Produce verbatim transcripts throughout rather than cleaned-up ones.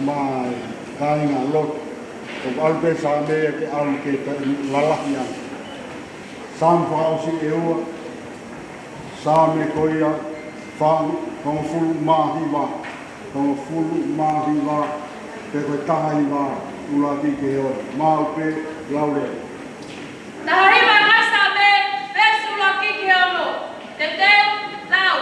Mai kāinga lotu. ʻOku ʻalu pē Saame ia ke ʻalu ke ta-, lalahi ange. Saame fakaʻosi ʻe ua. Saame ko ia fā, hongofulu mā hiva. Hongofulu mā hiva, pe ko e taha hiva, ʻuluaki ki he ono. Maʻu pē, lau leva. Taha hiva ʻa e Saame, veesi ʻuluaki ki he ono. Teuteu, lau.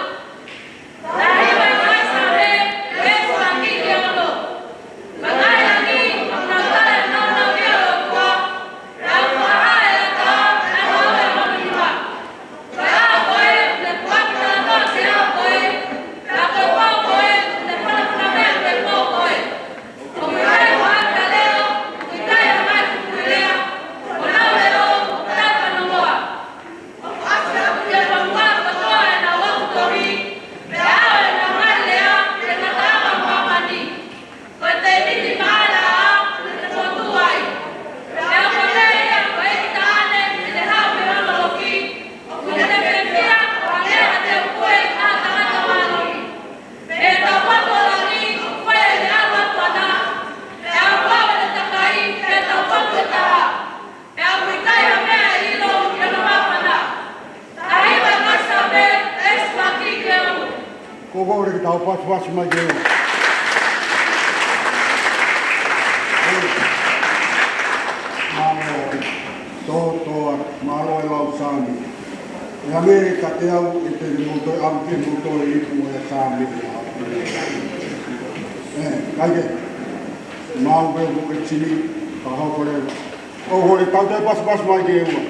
Ko ʻoku ou lelei ke tau pasipasi mai ke ua. Mālō, tō, tō, mālō e lau Saame. ʻE hangē ka te au ʻe te mo toe ʻalu ke mo toe ipu e Saame. ʻE, kae ke. Mau ke mo ke tini, ka hoko leva. ʻOku ou lelei ke tau toe pasipasi mai ke ua.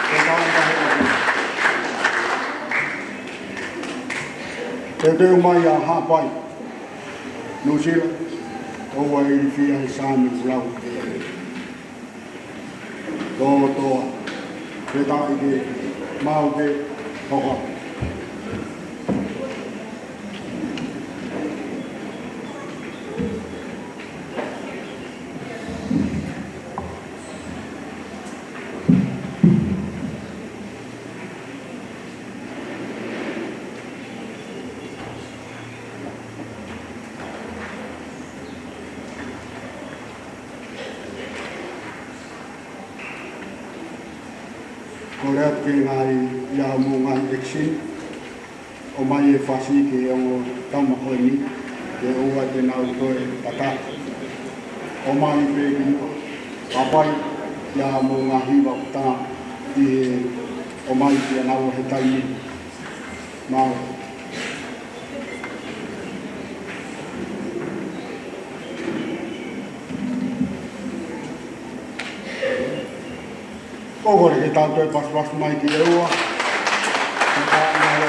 Ke tau mai ke ua. Teuteu mai ʻa Haʻapai, Nuʻusila, ʻoua ʻe ilifia he Saame kuo lau. Tō, tō, ke tau ke, mau ke, hoko. Kole atu ke ngaahi, ʻi ai haʻamou ngaahi ʻekisini, ʻomai e fasi ki he ongo tama ko eni, ke ʻoua te nau toe tataki. ʻOmai pē ki muʻa, Haʻapai, ʻi ai haʻamou ngaahi hiva kuo tā, ʻi he ʻomai kia naua he taimi ni. Mālō. ʻOku ou lelei ke tau toe pasipasi mai ki he ua. Ke tā mai ʻa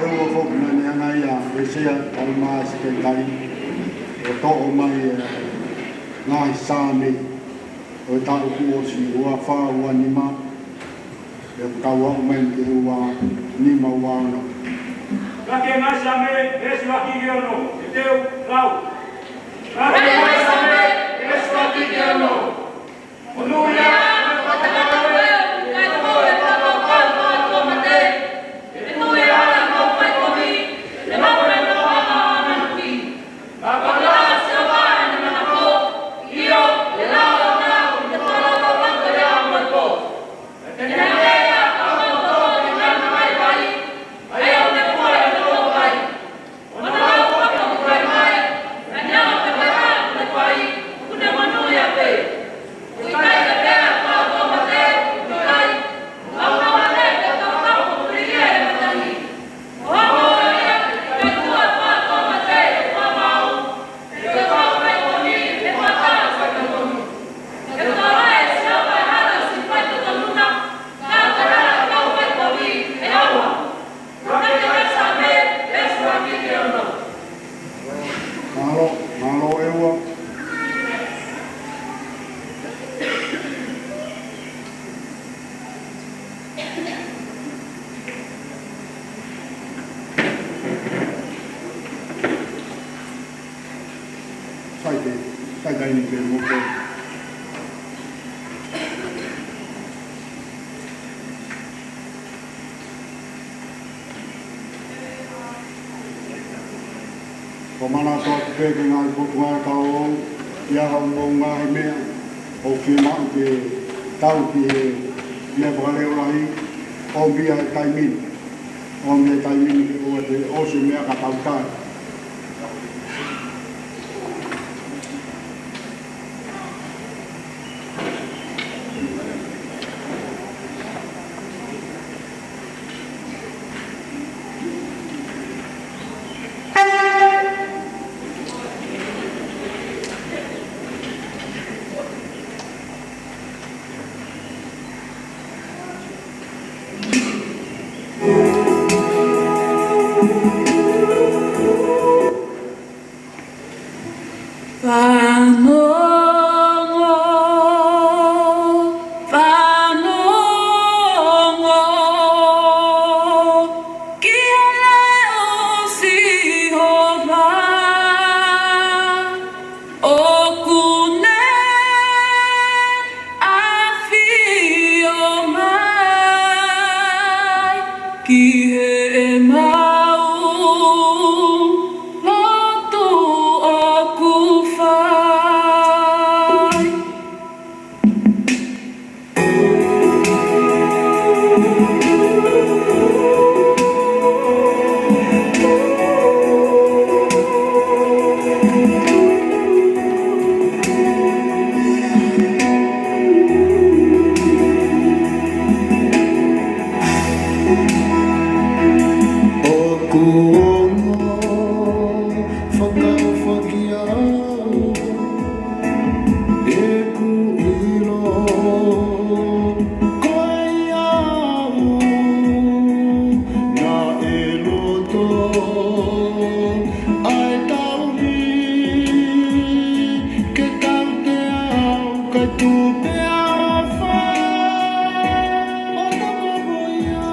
e ua foki naʻe anga ia, ʻe Sea, talu mai Sekelitali. ʻO toʻo mai e ngaahi Saame ʻo e taʻu kuo ʻosi, ua fā ua nima. ʻE kau aʻu mai ki he ua nima ua ono. Ngaahi Saame, veesi ʻuluaki ki he ono, teuteu, lau. Ngaahi Saame, veesi ʻuluaki ki he ono. Monūʻia, Mālō, mālō e ua. Sai pē, sai taimi pē mo pē. ʻOku manatu atu pē ki he ngaahi potungāue kahaʻu, ʻi ai haʻamou ngaahi meʻa ʻoku fiemaʻu ke tau ki he, ʻi he fakaleo lahi, ʻomi ʻa e taimi ni. ʻOmi ʻa e taimi ni ke ʻoua te ʻosi e meʻa ka tau tai. Fanongo, fanongo ki he leʻo ʻo Sihova, ʻoku ne ʻafio mai ki heʻemau lotu ʻoku fai. ʻOku ongo fakaʻofa kiate au ʻeku ʻilo, ko ia au naʻe loto ʻa e tauhi, ke tau pea au ka tuʻu pea ʻofa, ʻo toko mo ia.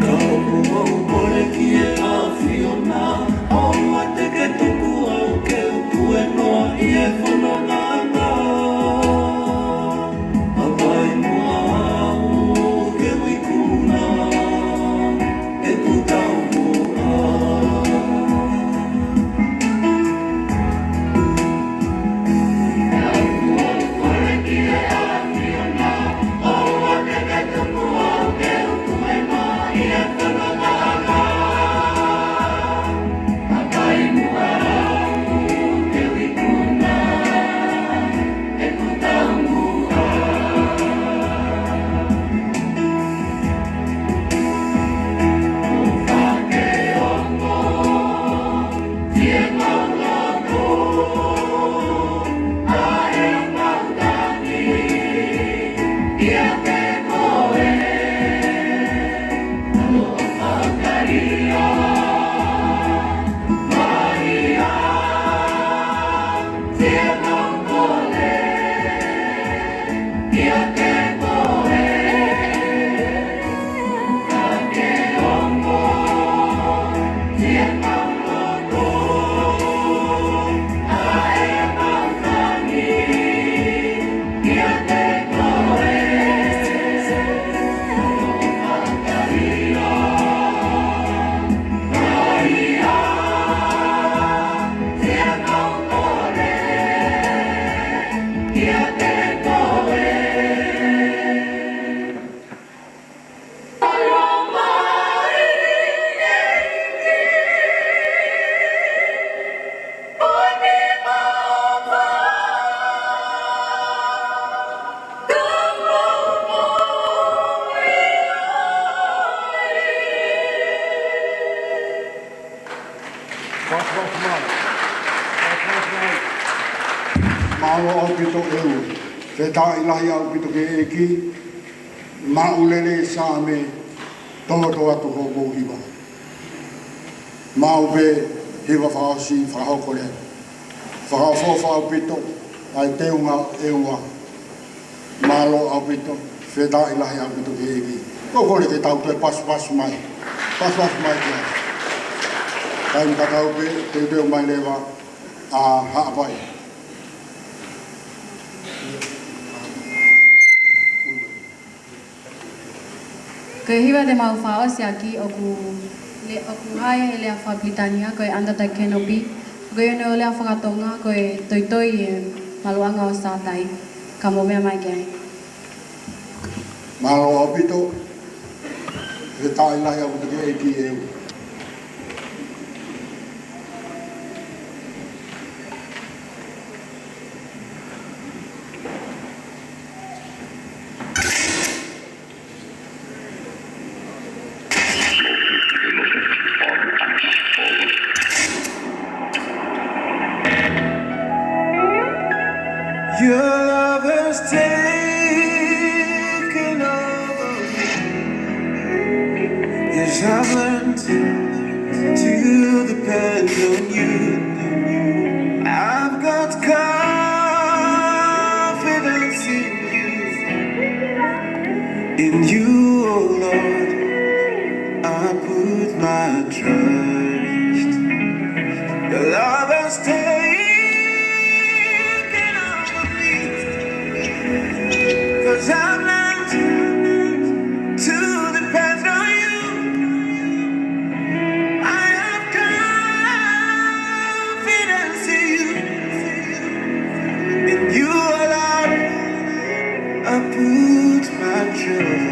Ka ʻoku ou kole ki he ʻAfiona, ʻoua te ke tuku au ke u tuēnoa ʻi he fonongaʻanga. ʻApaʻi muʻa au ke u ikuna ʻeku taumuʻa. Mālō ʻaupito ʻEua. Fakafetaʻi lahi ʻaupito ki he ʻEiki, maʻu lelei Saame, tōtōatu hoʻomou hiva. Maʻu pē hiva fakaʻosi fakahoko leva. Fakaʻofoʻofa ʻaupito ʻa e teunga ʻe ua. Mālō ʻaupito, fakafetaʻi lahi ʻaupito ki he ʻEiki. Ko e kole ke tau toe pasipasi mai. Pasipasi mai ki ai. Kae ʻikai ke tau pē, teuteu mai leva ʻa Haʻapai. Ko e hiva te mau fakaʻosi ʻaki ʻoku le-, ʻoku hā ia he lea fakapilitānia ko e Under the Canopy. Ko ʻene ʻū lea fakatonga ko e Toitoi e Maluʻanga ʻo Sātai. Ka mou meʻa mai ki ai. Mālō ʻaupito, fakafetaʻi lahi ʻaupito ki he ʻEiki ʻe ua. Your love has taken over me as I've learned to depend on you. I've got confidence in you. In you, oh Lord, I put my trust. Your love has taken over me. 'Cause I've learned to depend on you. I have confidence in you. In you alone, I put my trust.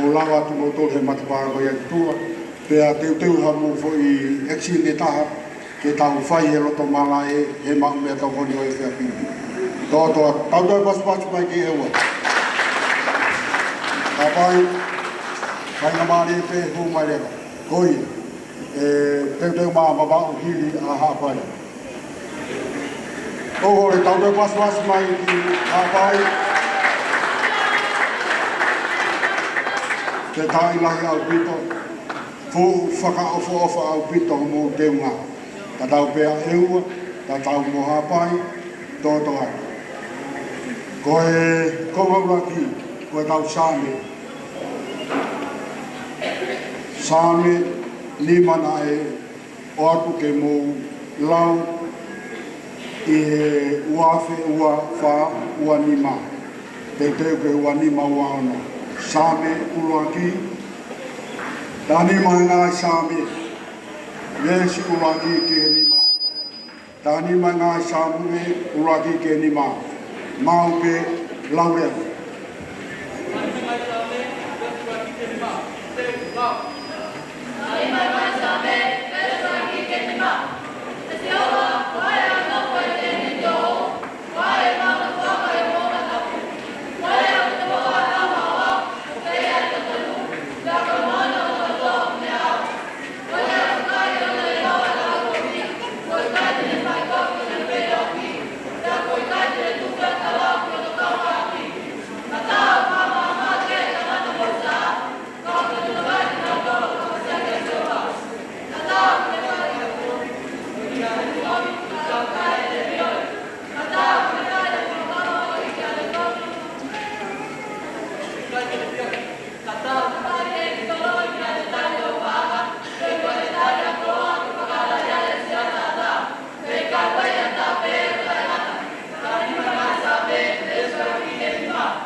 ʻo lava atu moutolu he matapā ko ia ki tuʻa, pea teuteu ha mou foʻi action ʻe taha, ke tau fai he loto malaʻe, he maʻu meʻatokoni ʻo e efiafi ni. Tōtōatu, tau toe pasipasi mai ki ʻEua. Haʻapai, faingamālie pē, hū mai leva. Ko ia, ʻe teuteu mai Vavaʻu hili ʻa Haʻapai. ʻOku ou kole tau toe pasipasi mai ki Haʻapai. Ke tau ʻi lahi ʻaupito, fuʻu fakaʻofoʻofa ʻaupito hoʻomou teunga. Tatau pē ʻEua, tatau mo Haʻapai, tōtōatu. Ko e konga ʻuluaki, ko e tau Saame. Saame nima naʻe ʻoatu ke mou lau ʻi he ua afe ua fā ua nima. Teuteu ki he ua nima ua ono. Saame ʻuluaki. Taha nima ʻi he ngaahi Saame. Veesi ʻuluaki ki he nima. Taha nima ʻi he ngaahi Saame ʻuluaki ki he nima. Maʻu pē, lau leva.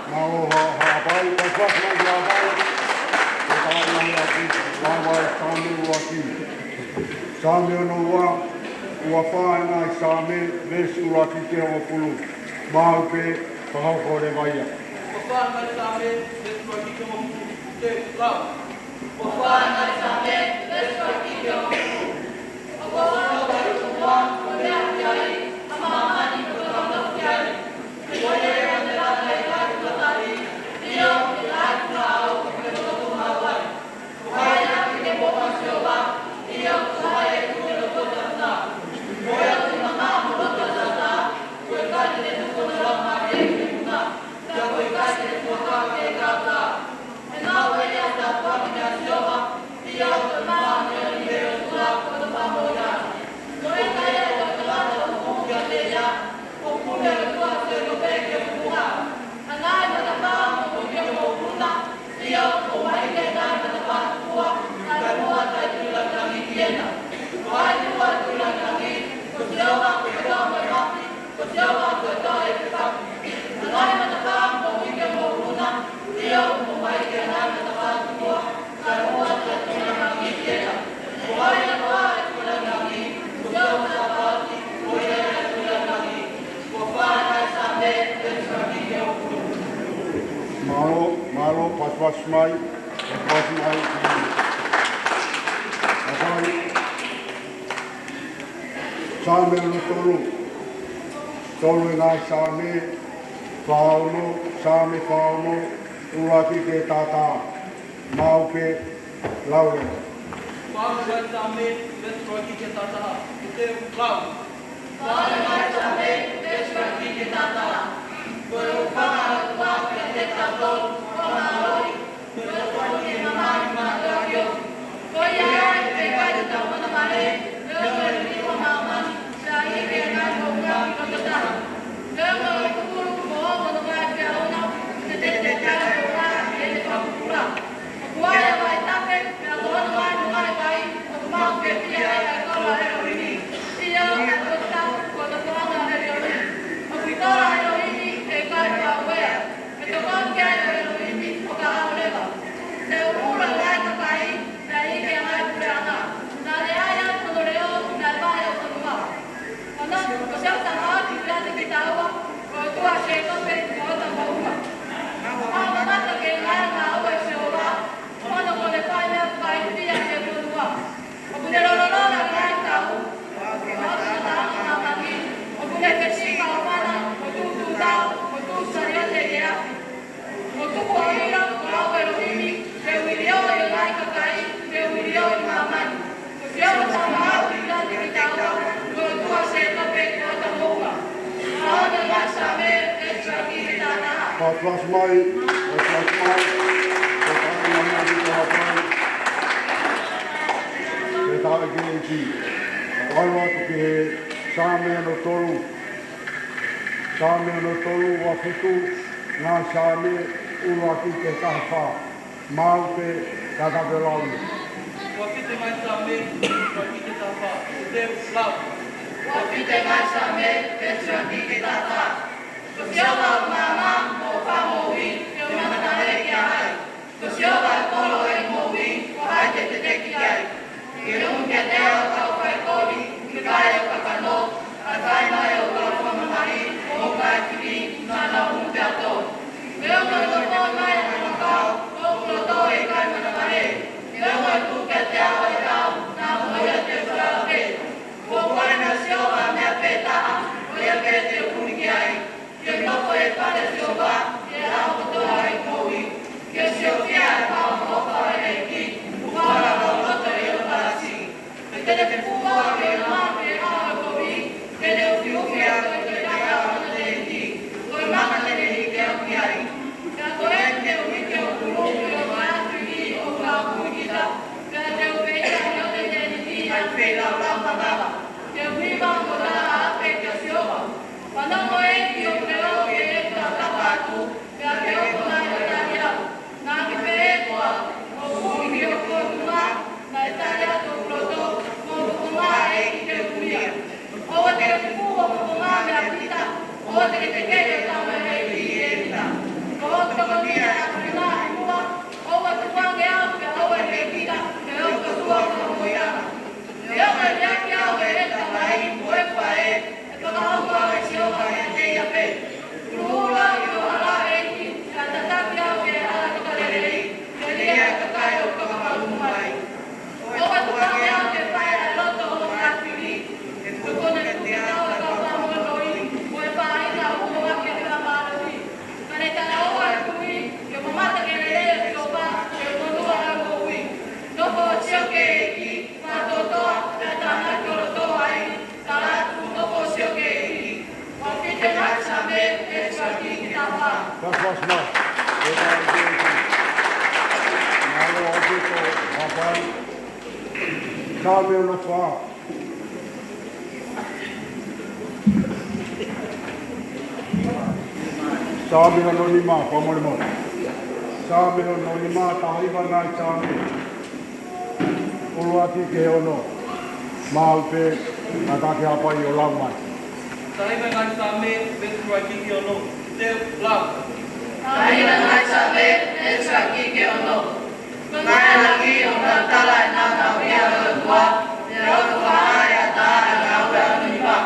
Mālō Haʻapai, pasipasi mai ki Haʻapai. Ko e tau mai atu, Haʻapai, Saame ʻuluaki. Saame ono ua, ua fā ʻi he ngaahi Saame, veesi ʻuluaki ki he hongofulu. Maʻu pē, fakahoko leva ia. Ua fā ʻi he ngaahi Saame, veesi ʻuluaki ki he hongofulu. Te lau. Mālō, mālō, pasipasi mai, pasipasi mai. Haʻapai. Saame ono tolu. Tolu ʻi he ngaahi Saame, fā ono, Saame fā ono, ʻuluaki ki he taha taha. Maʻu pē, lau leva. Fā ono ʻi he ngaahi Saame, veesi ʻuluaki ki he taha taha. Te u lau. Fā ono ʻi he ngaahi Saame, veesi ʻuluaki ki he taha taha. Ko e hūfanga ʻa e ʻOtua kiate kitautolu, ko e mālohi, Flash mai, flash mai. Ko e taha mai atu ki he hapai. Ko e taha ki he iti. ʻAlu atu ki he Saame hono tolu. Saame hono tolu, ua fitu, ngaahi Saame, ʻuluaki ki he taha fā. Maau pē, ka ka pē lau. Ua fitu ngaahi Saame, ua fitu taha fā. Te u lau. Ua fitu ngaahi Saame, te u lau ki he taha fā. Ko Sihova ʻoku maama mo fakamoʻui, te u mata mai ki ai. Ko Sihova ʻa e kolo ʻo e moʻui, ko hai te te teki ai? Ke lumu kiate au ʻa e kau faikovi, ʻikai ʻa e kakano, ʻa e fai mai ʻo e kau fakamamahi, ʻo e kau fili, naʻa nau ʻuta atu. Neongo ʻene nofo mai ʻi he ʻakau, ʻoku loto ʻikai manavahē. Neongo ʻene tuku kiate au ʻa e tau, naʻa mo ia te u falala pē. Kuo pule ʻa Sihova ʻa e meʻa pē taha, ko ia pē te u ui ki ai. Ke nofo ʻi he fale ʻo Sihova, ʻi he ʻaho kotoa ʻo ʻene moʻui. Ke siofia ʻa e kau ʻofa ʻa e ʻEiki, ʻoku falala ʻi loto ʻi hono palasi. Ke tele ke fua ke ʻilo ʻa e ʻaho ʻo e kovi, ke ne ufiufi ʻa e kovi ke taʻe ʻaho ʻo e ʻEiki. Ko e maka te ne hiki au ki ai. Ka ko e te u hiki ʻo kulu, ke ʻoua ʻe fili ʻo fakakui kita. Ka te u pehē ʻi he ʻofa te ne hiki ai feilaulau mamafa. Ke u hiva mo tala ʻa e ʻapi kia Sihova. Fanongo ʻEiki ʻo ke ʻofa ke ʻeta tapa atu, pea ke ʻofa mai ʻo tali au. Naʻa ke pehē koā, ʻoku ui ki hoku fofonga, naʻe tali atu hoku loto, mo hoku fofonga ʻEiki te u ui ia. ʻOua te ke fufū hoku fofonga mei ʻapita, ʻoua te ke tekeʻi ʻa e tama ʻo e ʻEiki ʻi ʻapita. Ko hoku tokoni ʻa e ʻAfiona ʻi muʻa, ʻoua te ke tukuange au pea ʻoua ʻe ʻi ʻapita, pea ʻoku ou tuʻu au ʻi hoku moʻui ʻana. Neongo ʻene liʻaki au ʻe heʻeta tamai mo e faʻē, ʻe fakaongo au ʻe Sihova ʻiate ia pē. Huluhulu au ʻi ho hala ʻEiki, kae tataki au ki he hala ʻo e lelei, telia ʻa e kakai ʻoku ou kakapalumu ai. ʻOua ʻe tukuange au ke fai ʻa e loto ʻo e kau fili, he kuo ne tuku kiate au ʻa e kau fakamoʻoni, mo e faʻahinga ʻoku ʻohake ʻa e fakamālohi. Ka ne talaʻofa ʻa e kui, ke mamata ki he lelei ʻa Sihova, ke monūʻia ʻa e moʻui. Nofo ʻo sio ki he ʻEiki, fakatōtōa, pea tānaki ho loto ai, tala atu, nofo ʻo sio ki he ʻEiki. Ua fitu ngaahi Saame, veesi ʻuluaki ki he taha fā. That's what's not. Mālō ʻaupito, hapai. Saame hono fā. Saame hono nima, fakamolemole. Saame hono nima, taha hiva ngaahi Saame. ʻUluaki ki he ono. Maau pē, ka ka ke hapai ʻo lau mai. Taha hiva ngaahi Saame, veesi ʻuluaki ki he ono. Te u lau. Taha hiva ngaahi Saame, veesi ʻuluaki ki he ono. Ko e ngaahi langi ʻoku nau tala ʻa e ngāue ʻa e ʻOtua, pea ʻoku fakahā ʻe he ʻatā ʻa e ngāue ʻa hono hiva.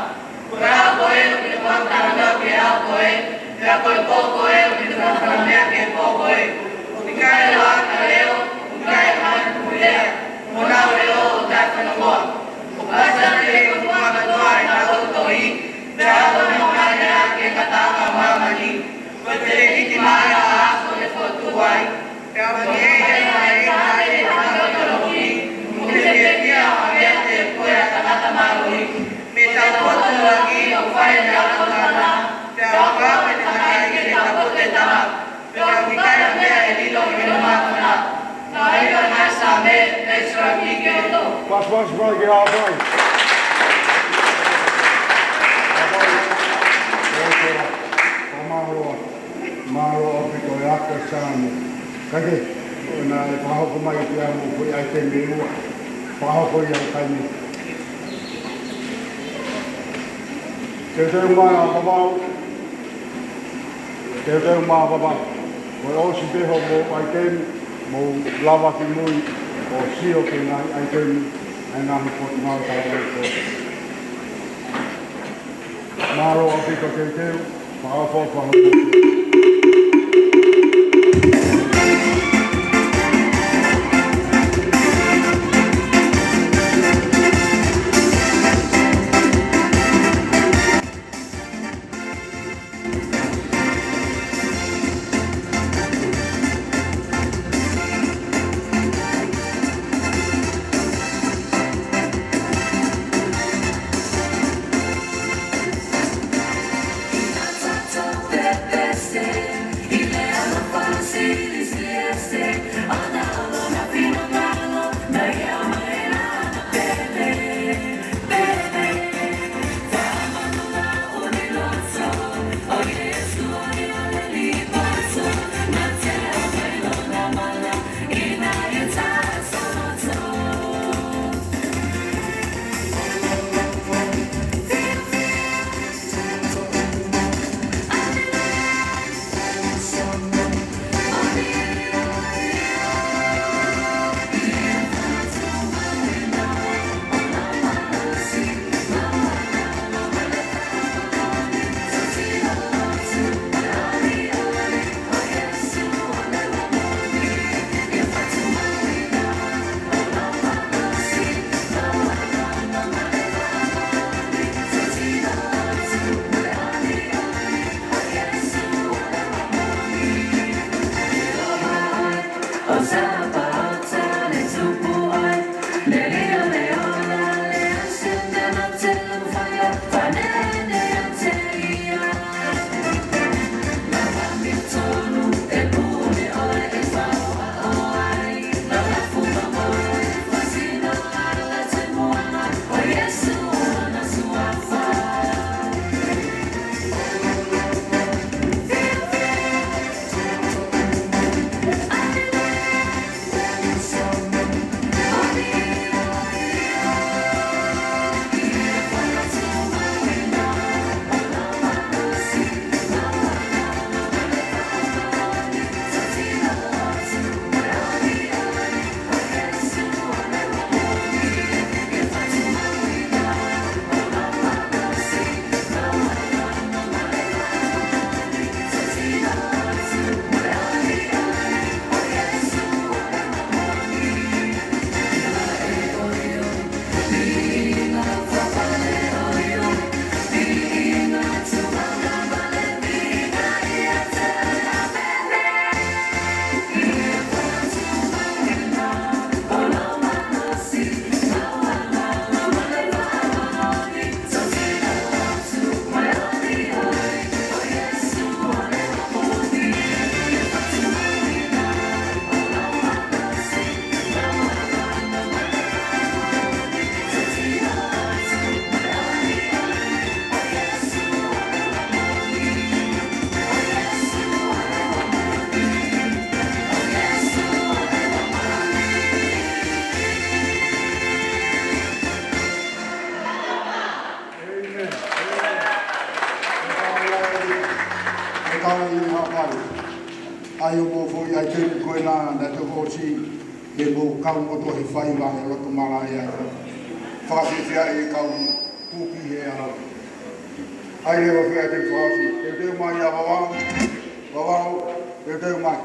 Ko e ʻaho ko ē ʻoku ne fakatalanoa ki he ʻaho ko ē, pea ko e pō ko ē ʻoku ne fakafanongo ki he pō ko ē. ʻOku ʻikai ʻilo ʻaki ʻa e leʻo, ʻoku ʻikai hanga ʻe ha puleʻanga honau leʻo ʻo taʻefanongoa. ʻOku ʻasi ʻa e ʻOtua ki he fonua kotoa ʻi honau tohi, pea ʻoku ne ʻomai ʻa e ngataʻanga ʻo māmani. Ko e telekiti maʻa e ʻaho ʻoku ne fokotuʻu ai. Pea ʻoku ne ʻi ai ʻa e ʻaho ʻo e tolongi, ʻoku ne fiefia ʻo hangē ha tēpile ʻa e tangata mālohi. Mei he taupotu ʻo e langi ʻoku fai ʻene ʻalu ʻa e tangata, pea ʻoku kau ʻene kakai ki he taupotu ʻo e tama. Pea ʻoku ʻikai ha meʻa ʻe lilo ʻi hono māfana. Taha hiva ngaahi Saame, veesi ʻuluaki ki he ono. Pasi, pasi mai ki he hapai. Hapai. ʻOtua, fakamālō. Mālō ʻaupito e ako Saame. Kae kehe, ʻoua naʻa fakahoko mai kiate au mo e foʻi ʻaitemi ʻe ua. Fakahoko ia he taimi ni. Teuteu mai ʻa Vavau. Teuteu mai ʻa Vavau. Ko e ʻosi pē hoʻomou ʻaitemi, mou lava ki mui ʻo sio ki he ngaahi ʻaitemi, ʻa e ngaahi potungāue taha mai ko. Mālō ʻaupito Teuteu, fakaʻofoʻofa hoʻomou. ʻAi ʻo mou foʻi ʻaiteni ko ena naʻe tau ʻosi, ke mou kau motuʻa he faiva he loto malaʻia. Fakafiefia e kau kuki he ʻaho. ʻAi leva foʻi ʻaiteni fakaʻosi. Teuteu mai ʻa Vavau. Vavau, teuteu mai.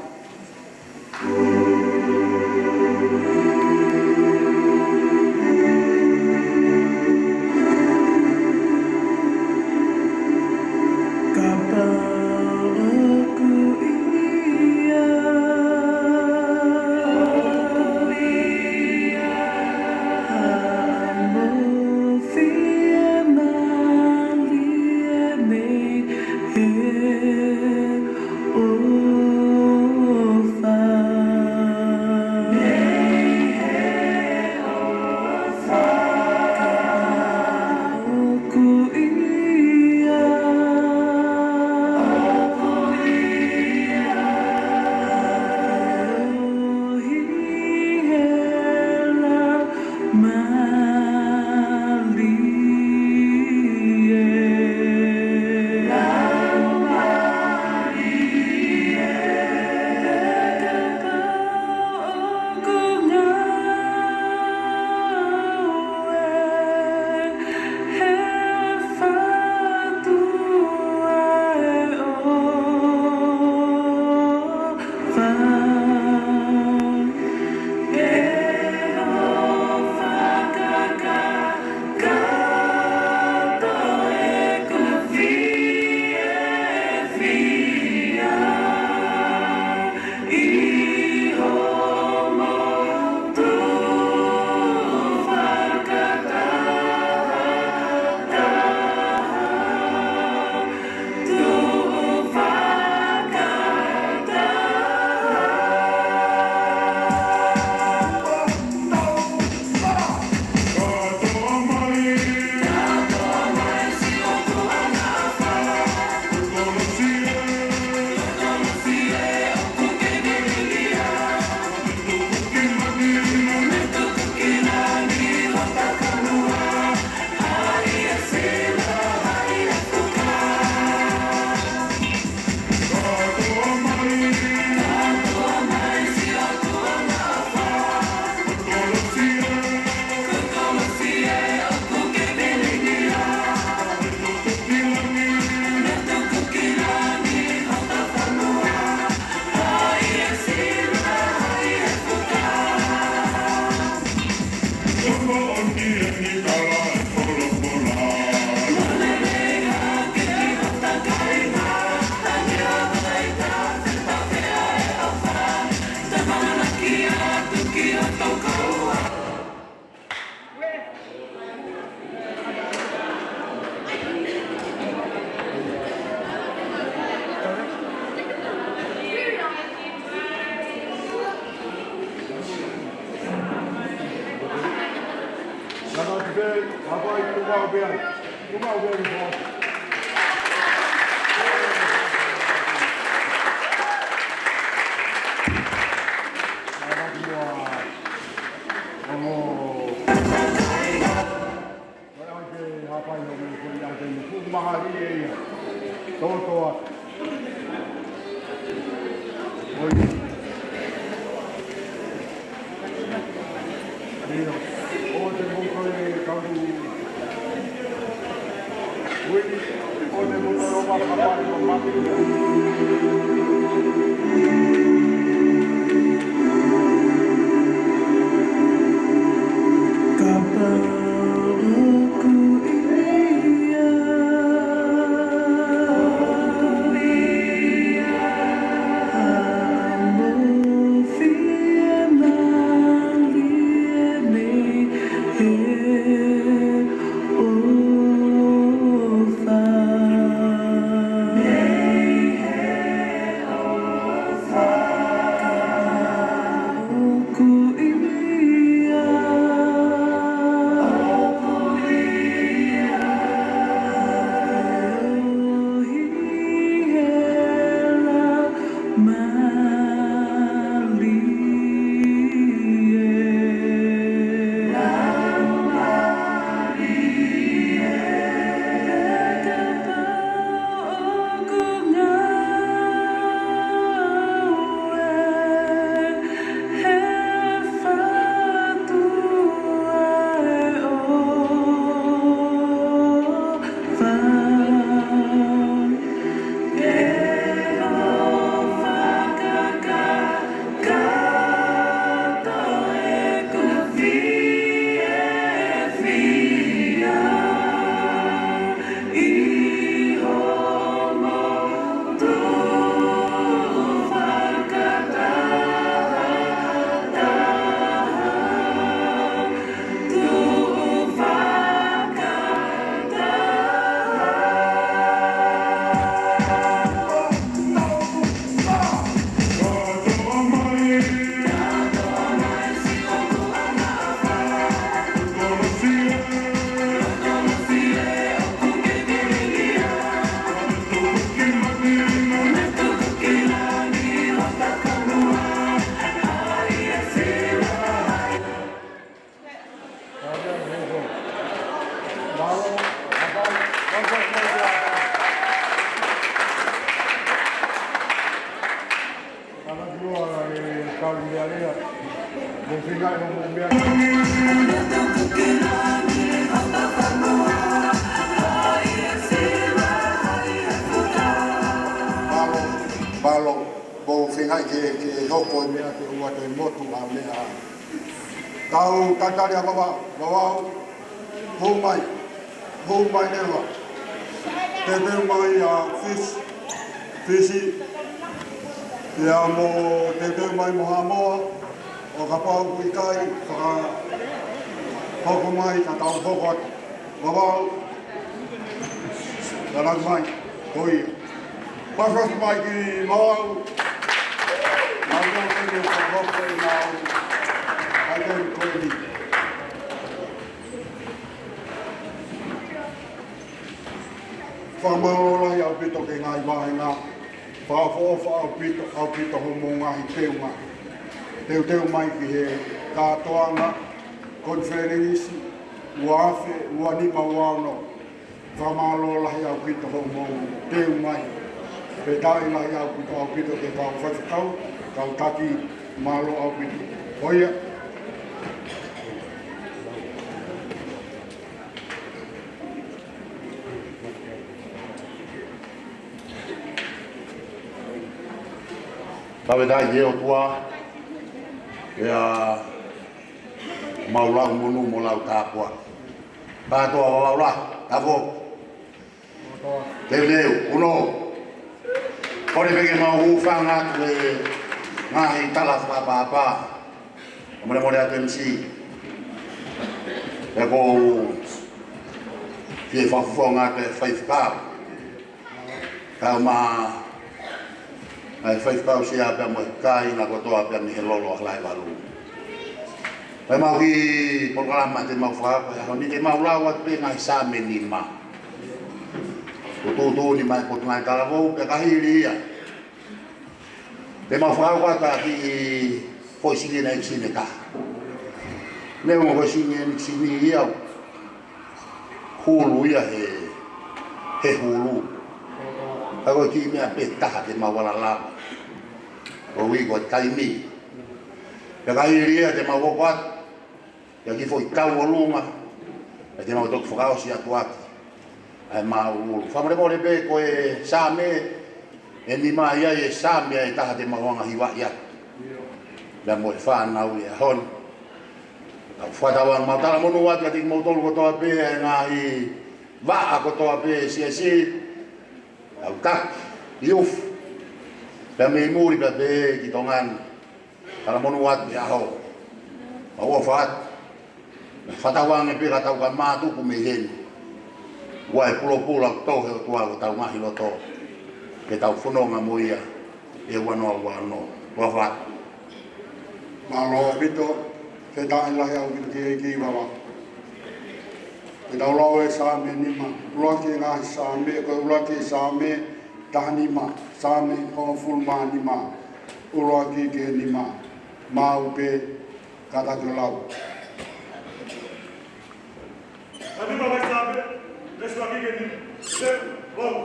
Kapau ʻoku ʻia, ʻoku ʻia, ʻa mo fie malie mei he ʻofa. Mei he ʻofa. ʻOku ʻia, ʻoku ʻia, ʻa feohi he lau malie. Lau malie. Kapau ʻoku ngāue he fatu ʻa e ʻofa. Ke no fakakakato ʻeku fiefia ʻi hoʻomo tuʻu fakataha, tuʻu fakataha. Ko e ʻaho ke hapai ʻo mei ko e ʻaho ke nuku mahali e ia. Tō tō atu. ʻOi. ʻIo. ʻO te mou ko e kau. ʻOi. ʻO te mou ko e ʻo maka pai ʻo maka. Kapau ʻoku ʻia, ʻoku ʻia, ʻa mo fie malie mei he ʻofa. Mei he Mou feinga ʻi hoʻomou meʻa. Mālō, mālō, mou feinga ke, ke hoko e meʻa ke ʻoua te motu ʻa meʻa. Tau tatali ʻa Vavau, Vavau, hū mai, hū mai leva. Teuteu mai ʻa Fisi, Fisi, pea mo teuteu mai mo Haʻamoa, ʻo kapau ʻoku ʻikai, fakahoko mai, ka tau hoko atu. Vavau, talaki mai, ko ia. Pasipasi mai ki Vavau, mai ki Vavau, mai ki Vavau. Fakamālō lahi ʻaupito ki he ngaahi vāhenga. Fakaʻofoʻofa ʻaupito, ʻaupito hoʻomou ngaahi teunga. Teuteu mai ki he kātoanga konifelenisi ua afe ua nima ua ono. Fakamālō lahi ʻaupito hoʻomou teu mai. Fakafetaʻi lahi ʻaupito, ʻaupito ki he kau faifekau, kau taki, mālō ʻaupito. Ko ia. Fakafetaʻi ki he ʻOtua, ʻa e mau lau monū mo lau tāpuaki. Kātoa Vavau la, tāpuaki. Teuteu, uno. Kole pē ke mau hūfanga atu he ngaahi tala fakapāpā. Mole mole atu M C. Pea ʻoku ou fie fakafofonga atu e faifekau. Kau ma, ʻa e faifekau sea pea mo e kāinga kotoa pea mei he lolo ʻa Halaevalu. Pea mau ki polokalama te mau fakahoko he ʻaho ni, te mau lau atu pē ngaahi Saame nima. Ko e tuʻutuʻuni mai ʻa e Potungāue Talavou, pea ka hili ia, te mau fakahoko atu ʻa e kiʻi foʻi sini ʻe nikisini ʻe taha. Neongo ko e sini ʻe nikisini ia, hulu ia he, he hulu. Ka ko e kiʻi meʻa pē taha te mau ala lava. Koeʻuhi ko e taimi. Pea ka hili ia te mau hoko atu ia ki he foʻi tau ʻolunga, pea te mau toki fakaʻosi atu ʻaki ʻa e māʻulūʻulu. Fakamolemole pē ko e Saame ʻe nima ia, ʻe Saame ʻe taha te mau hanga hivaʻi atu. Pea mo e fānau ʻi he ʻaho ni. Tau fakatauange mau talamonū atu kiate kimoutolu kotoa pē ʻa e ngaahi vaʻa kotoa pē ʻo e siasi, tau taki, youth, pea mei muli pea pē ki Tonga ni. Talamonū atu he ʻaho. Mau ʻofa atu. Mau fakatauange pē ka tau ka mātuku mei heni, ʻoua ʻe pulopula ʻo tō he ʻOtua ʻi hotau ngaahi loto, ke tau fononga mo ia ʻi he ua noa ua ono. Ua fat. Mālō ʻaupito, fakafetaʻi lahi ʻaupito ki he ʻEiki Vavau. Ke tau lau e Saame nima, ʻuluaki ngaahi Saame, ko e ʻuluaki Saame taha nima, Saame hongofulu mā nima, ʻuluaki ki he nima, maau pē, kātaki ʻo lau. Ka nima ngaahi Saame, veesi ʻuluaki ki he nima, se, lau.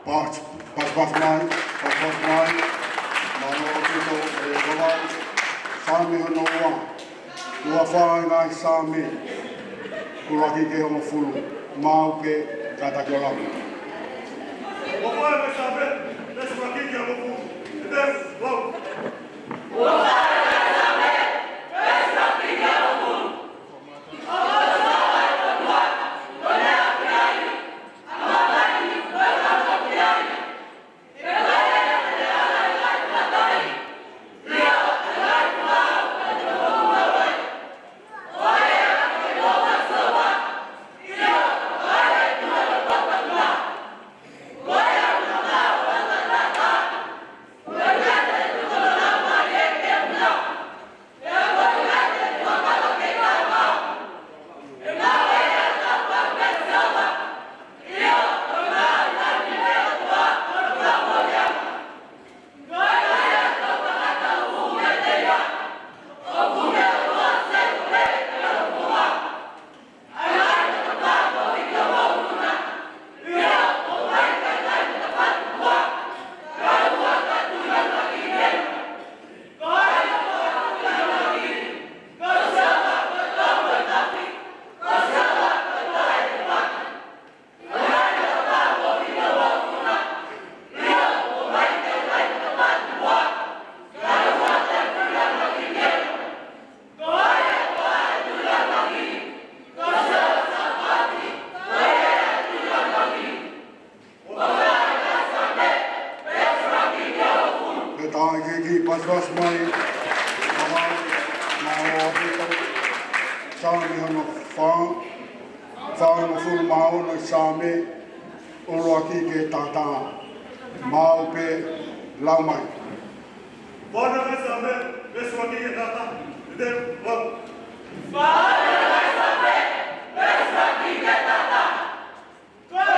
Pas, pas, pas mai, pas, pas mai. Mālō ʻaupito, ʻe Vavau. Saame hono ua. Ua fā e ngaahi Saame. ʻUluaki ki he hongofulu. Maau pē, kātaki ʻo lau. Ua fā e ngaahi Saame. Veesi ʻuluaki ki he hongofulu. ʻE te lau. Ua fā e ngaahi Saame. Veesi ʻuluaki ki he hongofulu. Saame hono fā, fāngofulu mā ono ʻi Saame, ʻuluaki ki he taha taha. Maʻu pē, lau mai. Fā ono ʻi Saame, veesi ʻuluaki ki he taha taha. Te lau. Fā ono ʻi Saame, veesi ʻuluaki ki he taha taha. Pea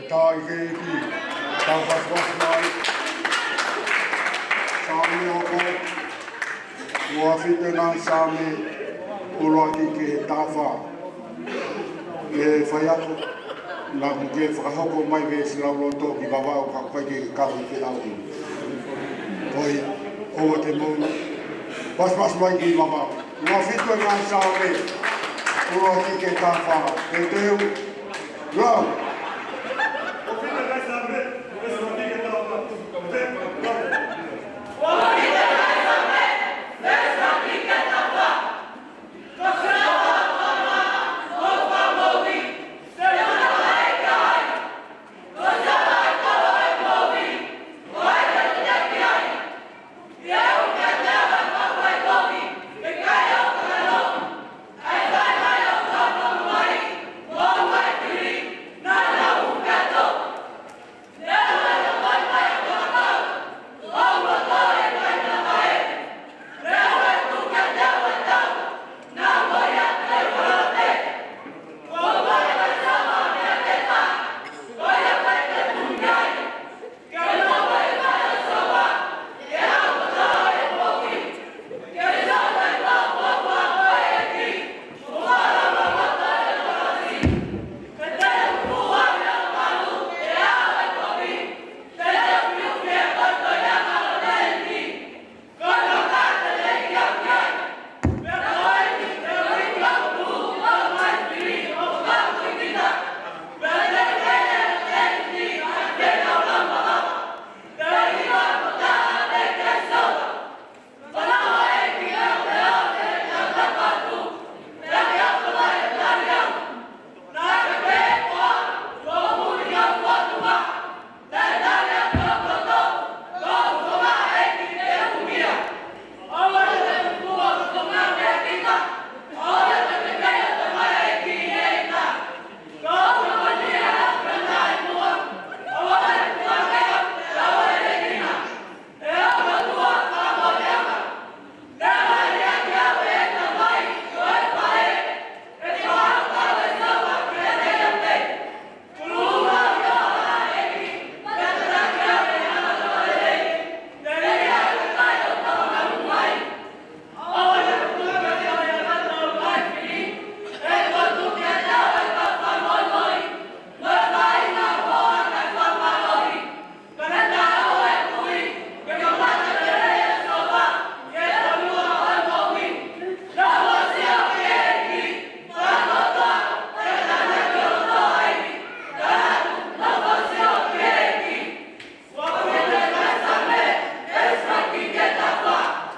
tā ʻe he ʻEiki, tau pasipasi mai. Saame hoko, ua fitu ʻi he ngaahi Saame, ʻuluaki ki he taha fā. ʻE faiako, naʻa ke fakahoko mai veesi lauloto ki Vavaʻu ka ʻoku ʻikai ke kau ʻi he ʻaho ni. Ko ia, ʻoua te mou pasipasi mai ki Vavaʻu. Ua fitu ʻi he ngaahi Saame, ʻuluaki ki he taha fā. Teuteu, lau.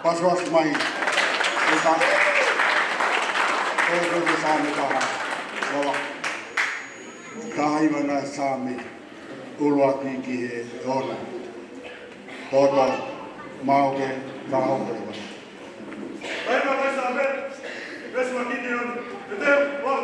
Pasipasi mai. ʻE ka. ʻE ka ko Saame taha. Faiva ngaahi Saame ʻuluaki ki he ono. Toto, maʻu pē, fakahoko leva. Faiva ngaahi Saame, veesi ʻuluaki ki he ono. Te teu, ua.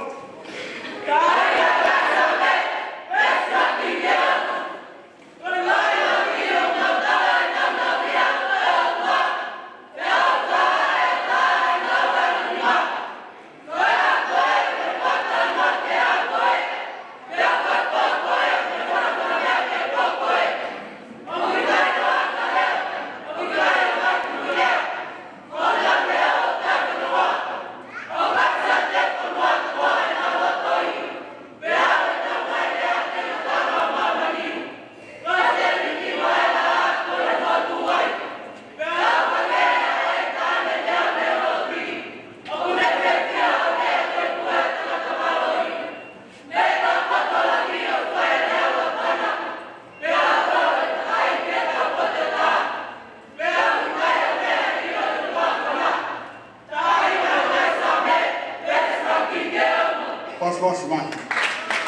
Pasipasi mai.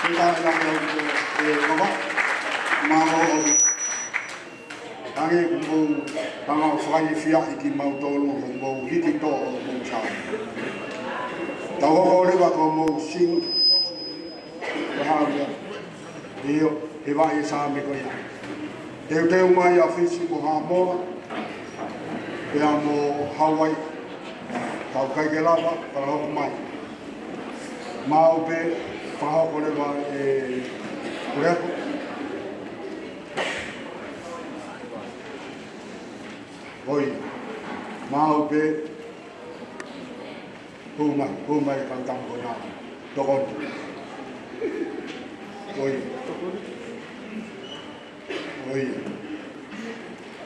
Kita ina ke, eh, mama. Mama, oh. Ange ko mou, tanga o fai fia i ki mau tolu, ko mou hiki to o mou sa. Tau hoko leva ko mou sing. Ko Haʻavea. ʻIo, he vaʻe Saame ko ia. Teuteu mai ʻa Fisi mo Haʻamoa, pea mo Hauaiʻi. Tau kai ke lava, fakahoko mai. Maʻu pē, fakahoko leva ʻe Kuleako. ʻOi, maʻu pē, Hū mai, hū mai e kau tama ko ena. Tokoni. ʻOi. ʻOi.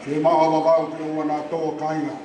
Fiemaʻu ʻa Vavau ke ʻoua naʻa tō kāinga.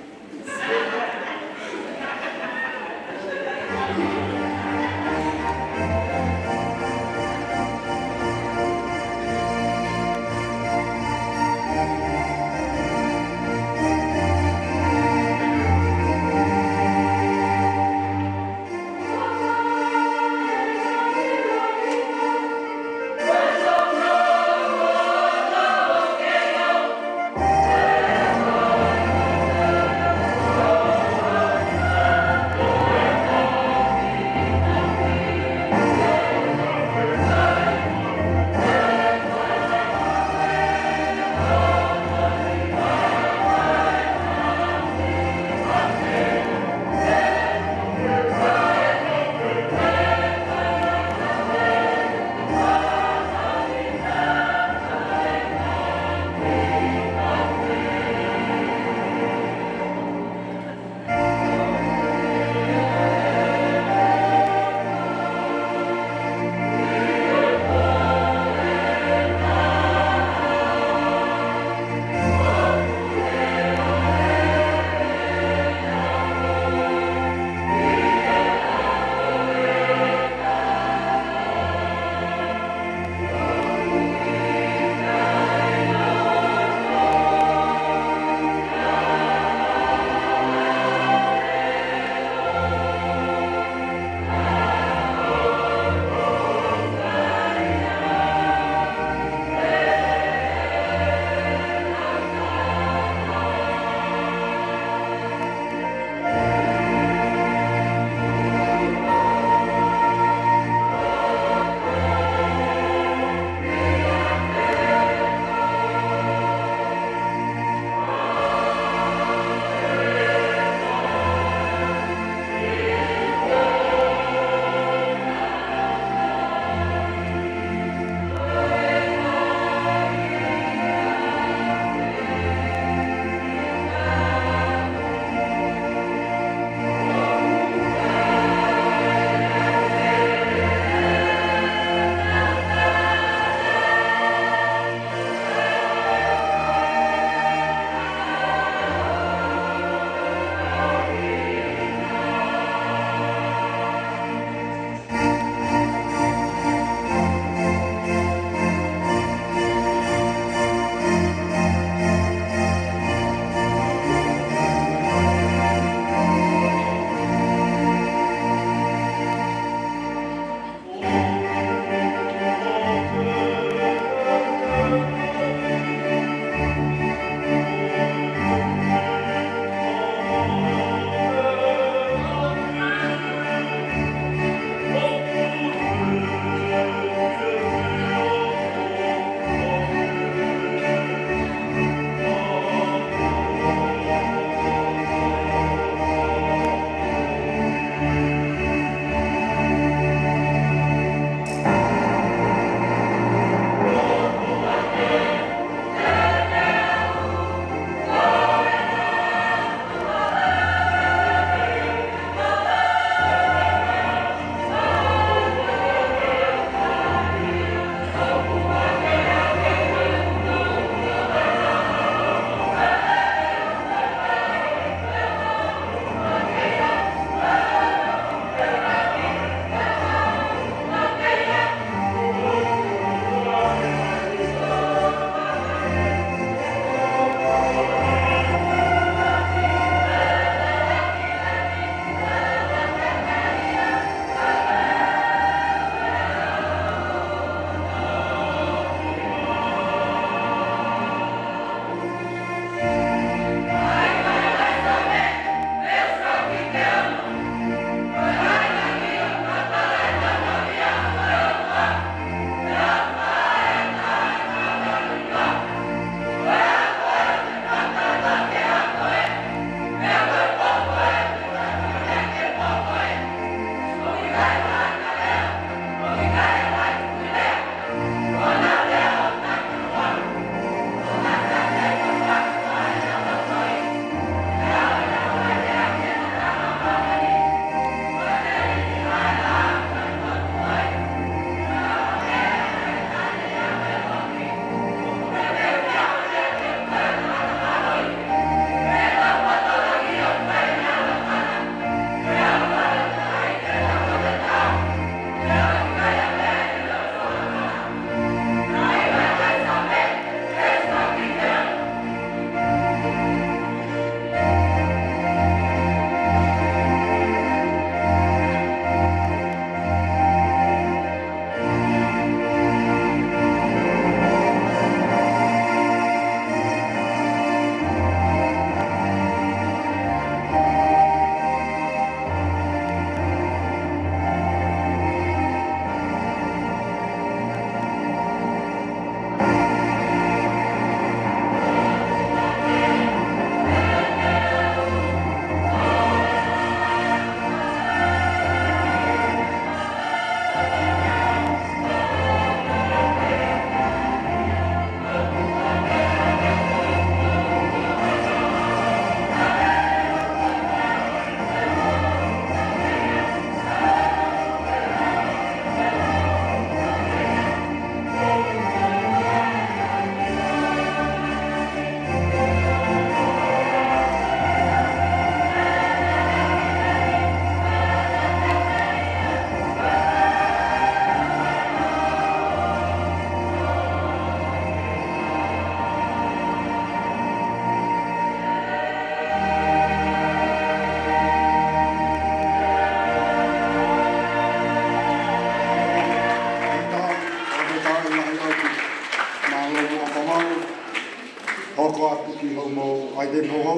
Te noho.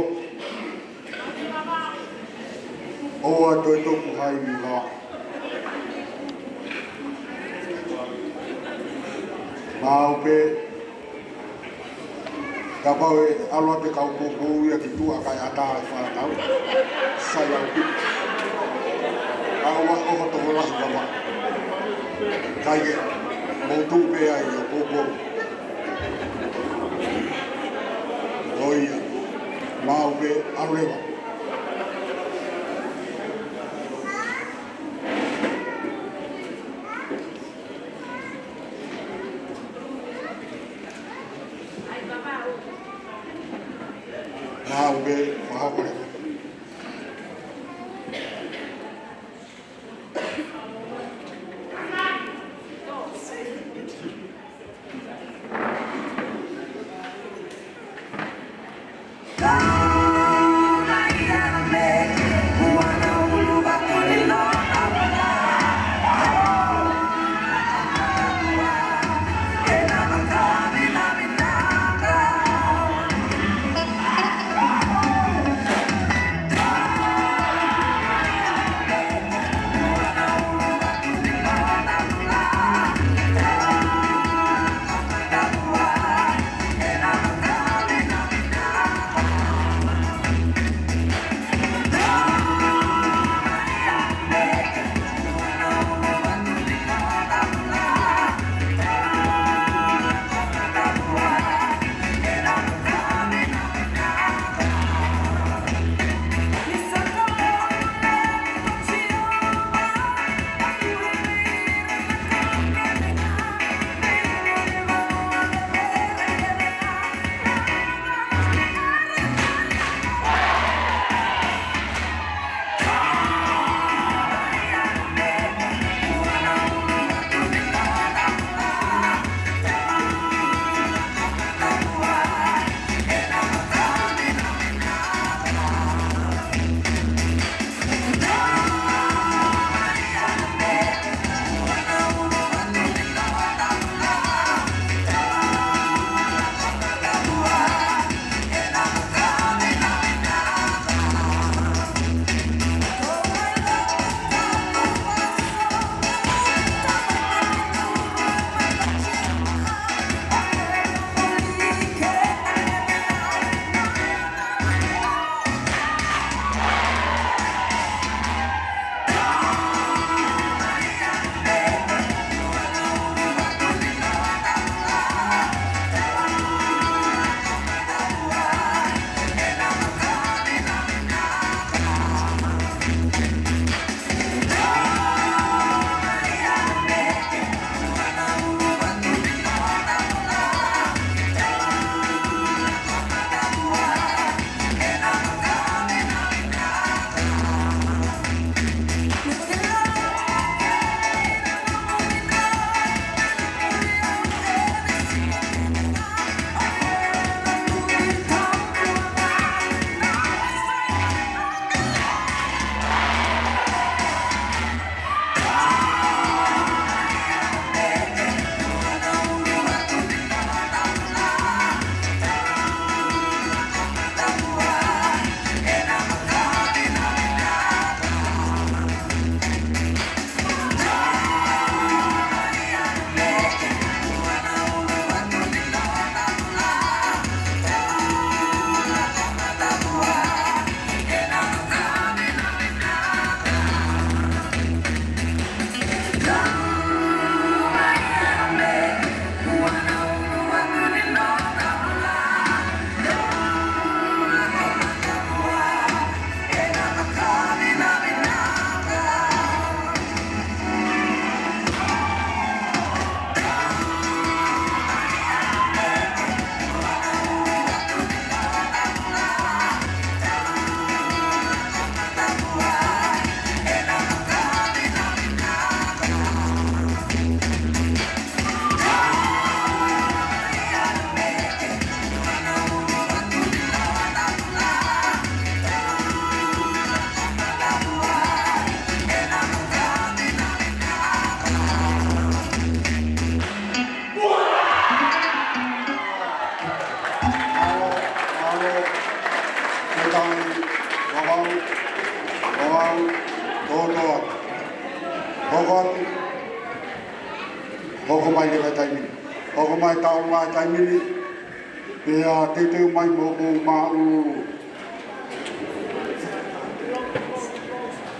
ʻOua toe tuku ha ivi. Maʻu pē, kapau ʻe ʻalu atu e kau poupou ia ki tuʻa kae ʻatā e fānau, sai au ki. ʻOua ʻoho tokolahi kama. Kae ke mou tuʻu pē ai ʻo poupou. ʻOia, maʻu pē, ʻalu leva. Maʻu pē, maʻu pē. Hoko mai leva e taimi ni. Hoko mai taʻu mai taimi ni. Pea teuteu mai mo hoku māʻululu.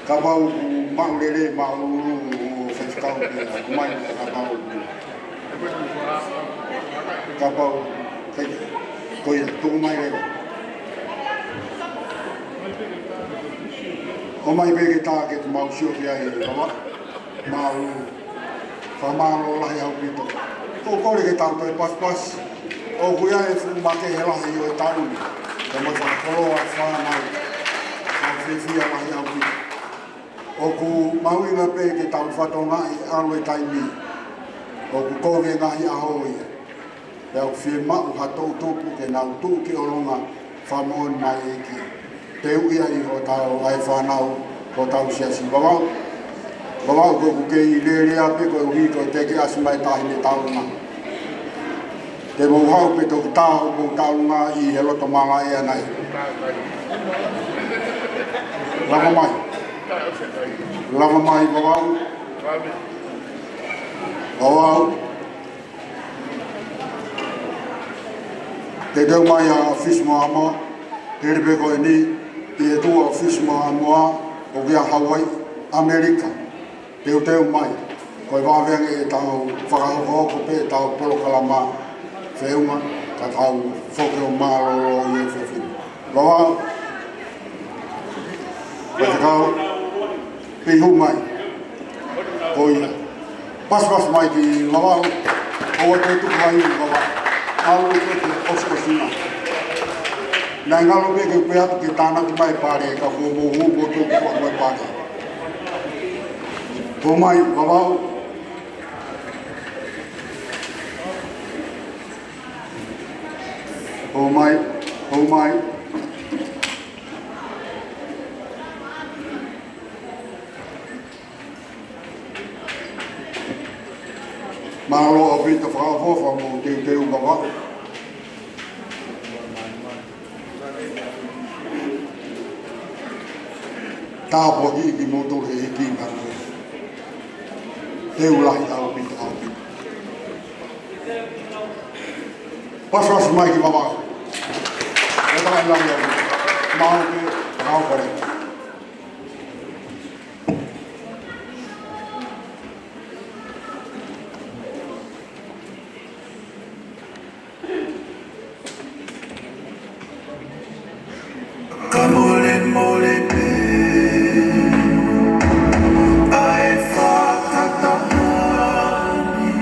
Kapau ʻoku māʻulele, māʻululu ʻo faifekau pea hoko mai kapau. Kapau, ko ia, tuku mai leva. ʻOmai pē ke tā ke mau sio ki ai, Vavaʻu. Māʻululu. Fakamālō lahi ʻaupito. ʻOku ou kole ke tau toe pasipasi. ʻOku ʻi ai e fuʻu makehe lahi ʻo e taʻu ni. Kae mo e fakakoloa e fānau. Ka fiefia lahi ʻaupito. ʻOku mahuʻinga pē ke tau fakatokangaʻi ʻalu e taimi. ʻOku kovi e ngaahi ʻaho ia. Pea ʻoku fiemaʻu ha toʻutupu ke nau tuʻu ki ʻolunga fakamoʻoni mai e ʻEiki. Teuʻi ai hotau ʻa e fānau, hotau siasi. Vavaʻu. Vavaʻu, ko ʻeku kei lēlea pē koeʻuhi ko e teʻeki ʻasi mai taʻahine taʻu na. Te mou haʻu pē toki tā hoʻomou taʻu na ʻi he loto malaʻe ʻanai. Lava mai. Lava mai, Vavaʻu. Vavaʻu. Teuteu mai ʻa e ʻOfisi Moʻa Haʻamoa, hili pē ko eni, ʻi he tuʻa ʻOfisi Moʻa Haʻamoa, ʻoku ʻi Hawaii, ʻAmelika. Teuteu mai, ko e vave ange ʻetau fakahokohoko pē ʻetau polokalama feʻunga, ka tau foki ʻo mālōlō ʻi he efiafi ni. Vavaʻu. Faifekau. Pea hū mai. Ko ia. Pasipasi mai ki Vavaʻu. ʻOua te tuku mai Vavaʻu. ʻAlu ke ke ʻosiʻosi na. Naʻe ngalo pē ke u pehē atu ke tānaki mai pale, ka kuo mou hū, mou tuku mai pale. Hū mai, Vavaʻu. Hū mai, hū mai. Mālō ʻaupito fakaʻofoʻofa mo teuteu Vavaʻu. Tāpuaki kimoutolu he ʻEiki. Teu lahi ʻaupito, ʻaupito. Pasipasi mai ki Vavaʻu. E takai lahi ʻaupito. Mau ke, mau kare. Ka mole mole pē ʻa e fakataha ni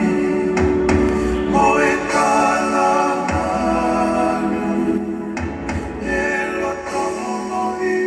mo e kala malu e loto moʻui.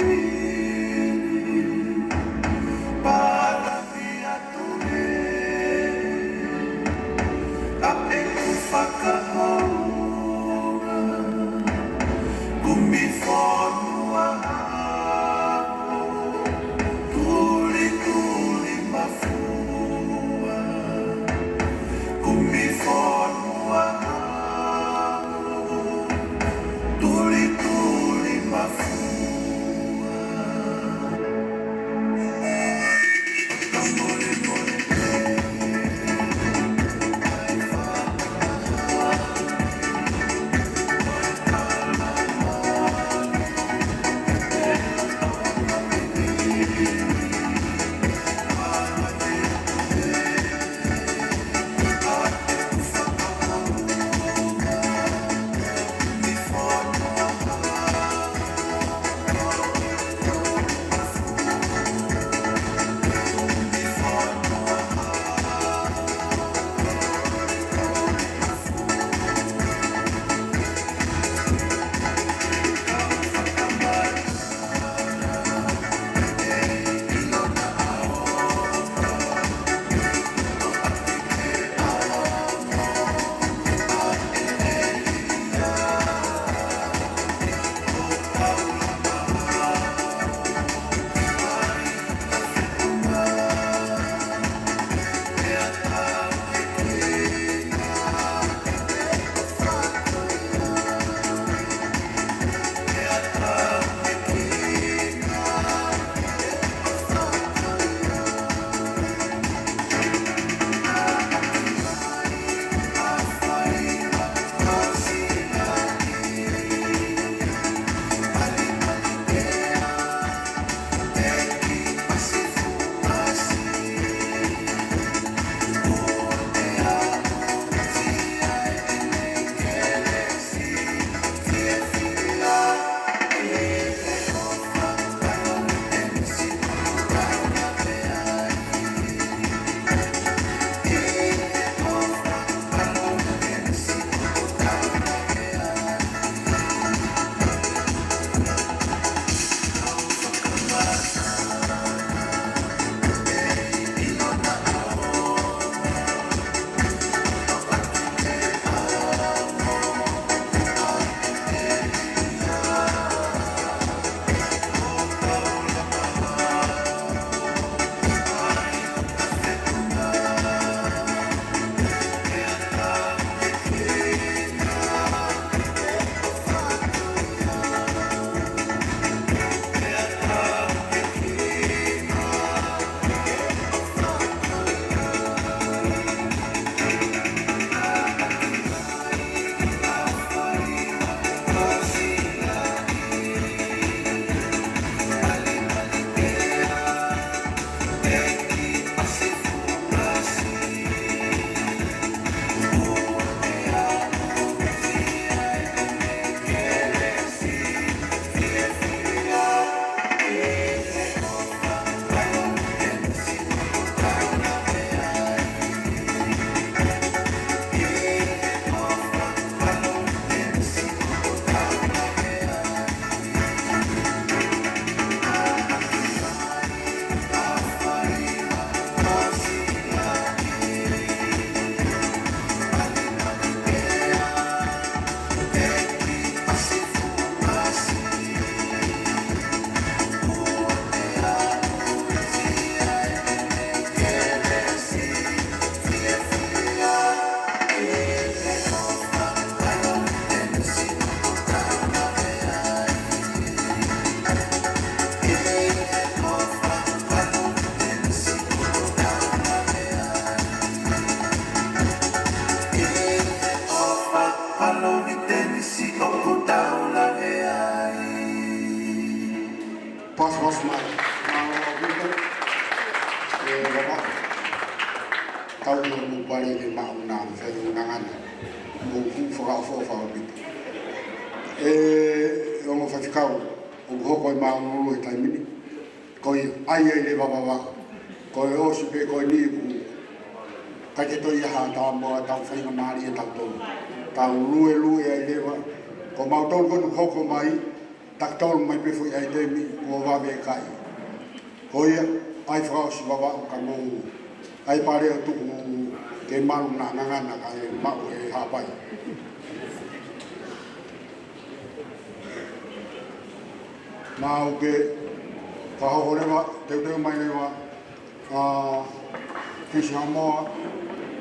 Kau ʻi hoʻomou pale ke maʻu ʻa e fai ʻo e ngangana. Mou fuʻu fakaʻofoʻofa ʻaupito. ʻE, ʻe ongo faifekau, ʻoku hoko e māʻululu he taimi ni. Ko ia, ʻai ai leva Vavaʻu. Ko e ʻosi pē ko eni kuo ʻikai ke toe ʻi ai ha taumuʻa, tau faingamālie ʻe tautolu. Tau luelue ai leva. Ko mautolu ko eni ʻoku hoko mai, taki tolu mai pē foʻi ʻaitemi kuo vave e kai. Ko ia, ʻai fakaʻosi Vavaʻu ka mou ʻai pale ʻo tuku ke malu ʻa e ngangana kae maʻu e hapai. Maʻu pē, fakahoko leva, teuteu mai leva ʻa Fisi Haʻamoa,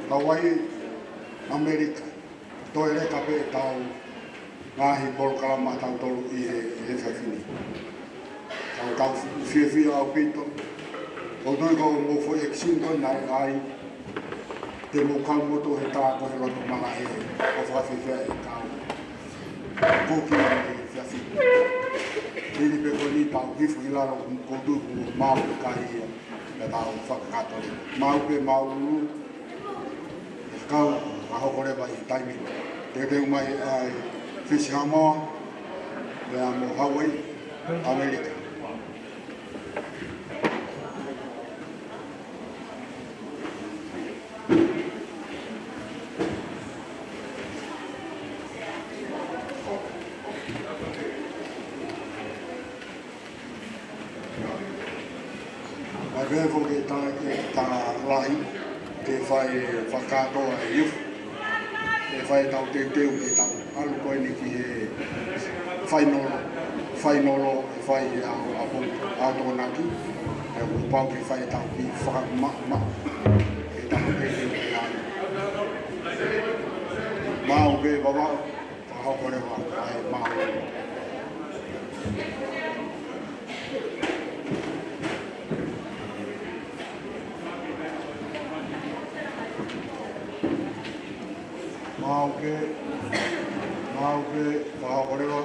Hawaiʻi, ʻAmelika. Toe leka pē ʻetau ngaahi polokalama ʻatautolu ʻi he, he efiafi ni. Tau, tau fiefia ʻaupito. ʻOku ou tui ko hoʻomou foʻi action ko ē naʻe ʻai, te mou kau motu he tā ko ē he loto malaʻe, ʻo fakafiefia e kau kuki ʻi he efiafi ni. Hili pē ko eni tau hifo ʻi lalo, ʻoku ou tui kuo maʻu e kai ia. Pea tau fakakātoa. Maʻu pē māʻululu, ʻe kau, fakahoko leva ʻi he taimi. Teuteu mai ʻa e Fisi Haʻamoa, pea mo Hawaiʻi, ʻAmelika. Mai pē foki e tā, e tā lahi, ke fai e fakakātoa e youth, ke fai ʻetau teuteu ke tau ʻalu ko eni ki he fainolo, fainolo, ʻe fai ʻe he ʻAho, ʻAho, ʻAho Tokonaki, ʻe kuo pau ke fai ʻetau kiʻi fakamaʻamaʻa, ke tau teuteu ke ʻalu. Maʻu pē Vavaʻu, fakahoko leva ʻa e maʻu. Maʻu pē, maʻu pē, fakahoko leva.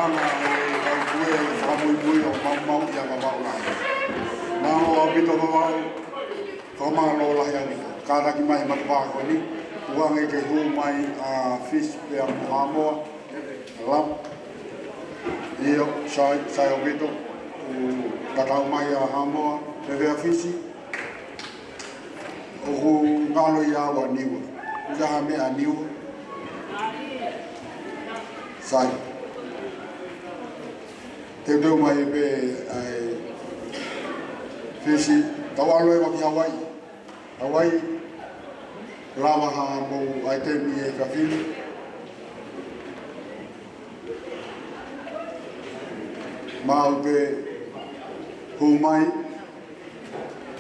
Ana e kau pule fakamuimui ʻo Maumau ʻi ʻAkavavau Lahi. Mālō ʻaupito Vavau, fakamālō lahi ʻaupito. Kātaki mai he matapā ko eni, ʻoange ke hū mai ʻa Fisi pea mo Haʻamoa, Lam. ʻIo, sai, sai ʻaupito, ʻoku tatau mai ʻa Haʻamoa, pea pea Fisi, ʻoku ngalo ia ʻa Niua. ʻOku ʻi ai ha meʻa ʻa Niua. Sai. Teuteu mai pē ʻa e Fisi, tau ʻalu ʻo ʻeva ki Hawaiʻi. Hawaiʻi, lava ha mou ʻaitemi ʻe fafine. Maʻu pē hū mai,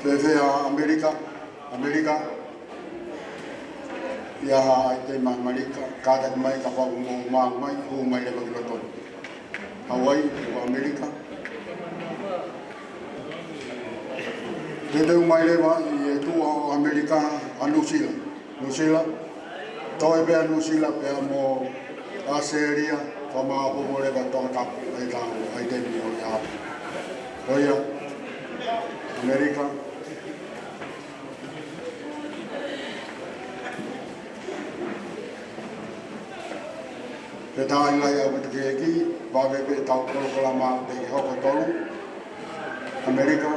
fēfē ʻa ʻAmelika, ʻAmelika, ʻi ai ha ʻaitemi ʻa ʻAmelika, kātaki mai kapau ʻoku mou maʻu mai, hū mai leva ki loto. Hawaiʻi, ko ʻAmelika. Teuteu mai leva ʻi he tuʻa ʻo ʻAmelika ʻa Nuʻusila. Nuʻusila, toe pē ʻa Nuʻusila pea mo ʻAositelēlia, fakamāʻopoʻopo leva Tongatapu, ʻa e tau ʻaitemi ʻo ia. Ko ia, ʻAmelika. Pea tā ʻi ai ʻa e ʻaupito ki he ʻEiki, vave pē ʻetau polokalama pē ke hoko tolu. ʻAmelika.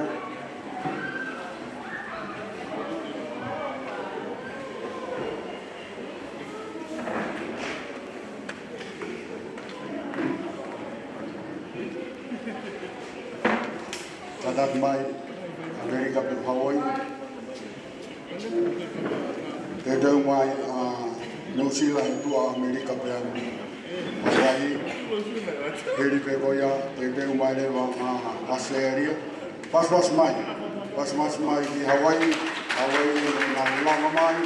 Kātaki mai, ʻAmelika pea Hawaiʻi. Teuteu mai ʻa Nuʻusila he tuʻa ʻAmelika pea mo Hawaiʻi. Hili pē ko ia, teuteu mai leva ʻa ʻAositelēlia. Pasipasi mai, pasipasi mai ki Hawaiʻi, Hawaiʻi naʻa nau lava mai,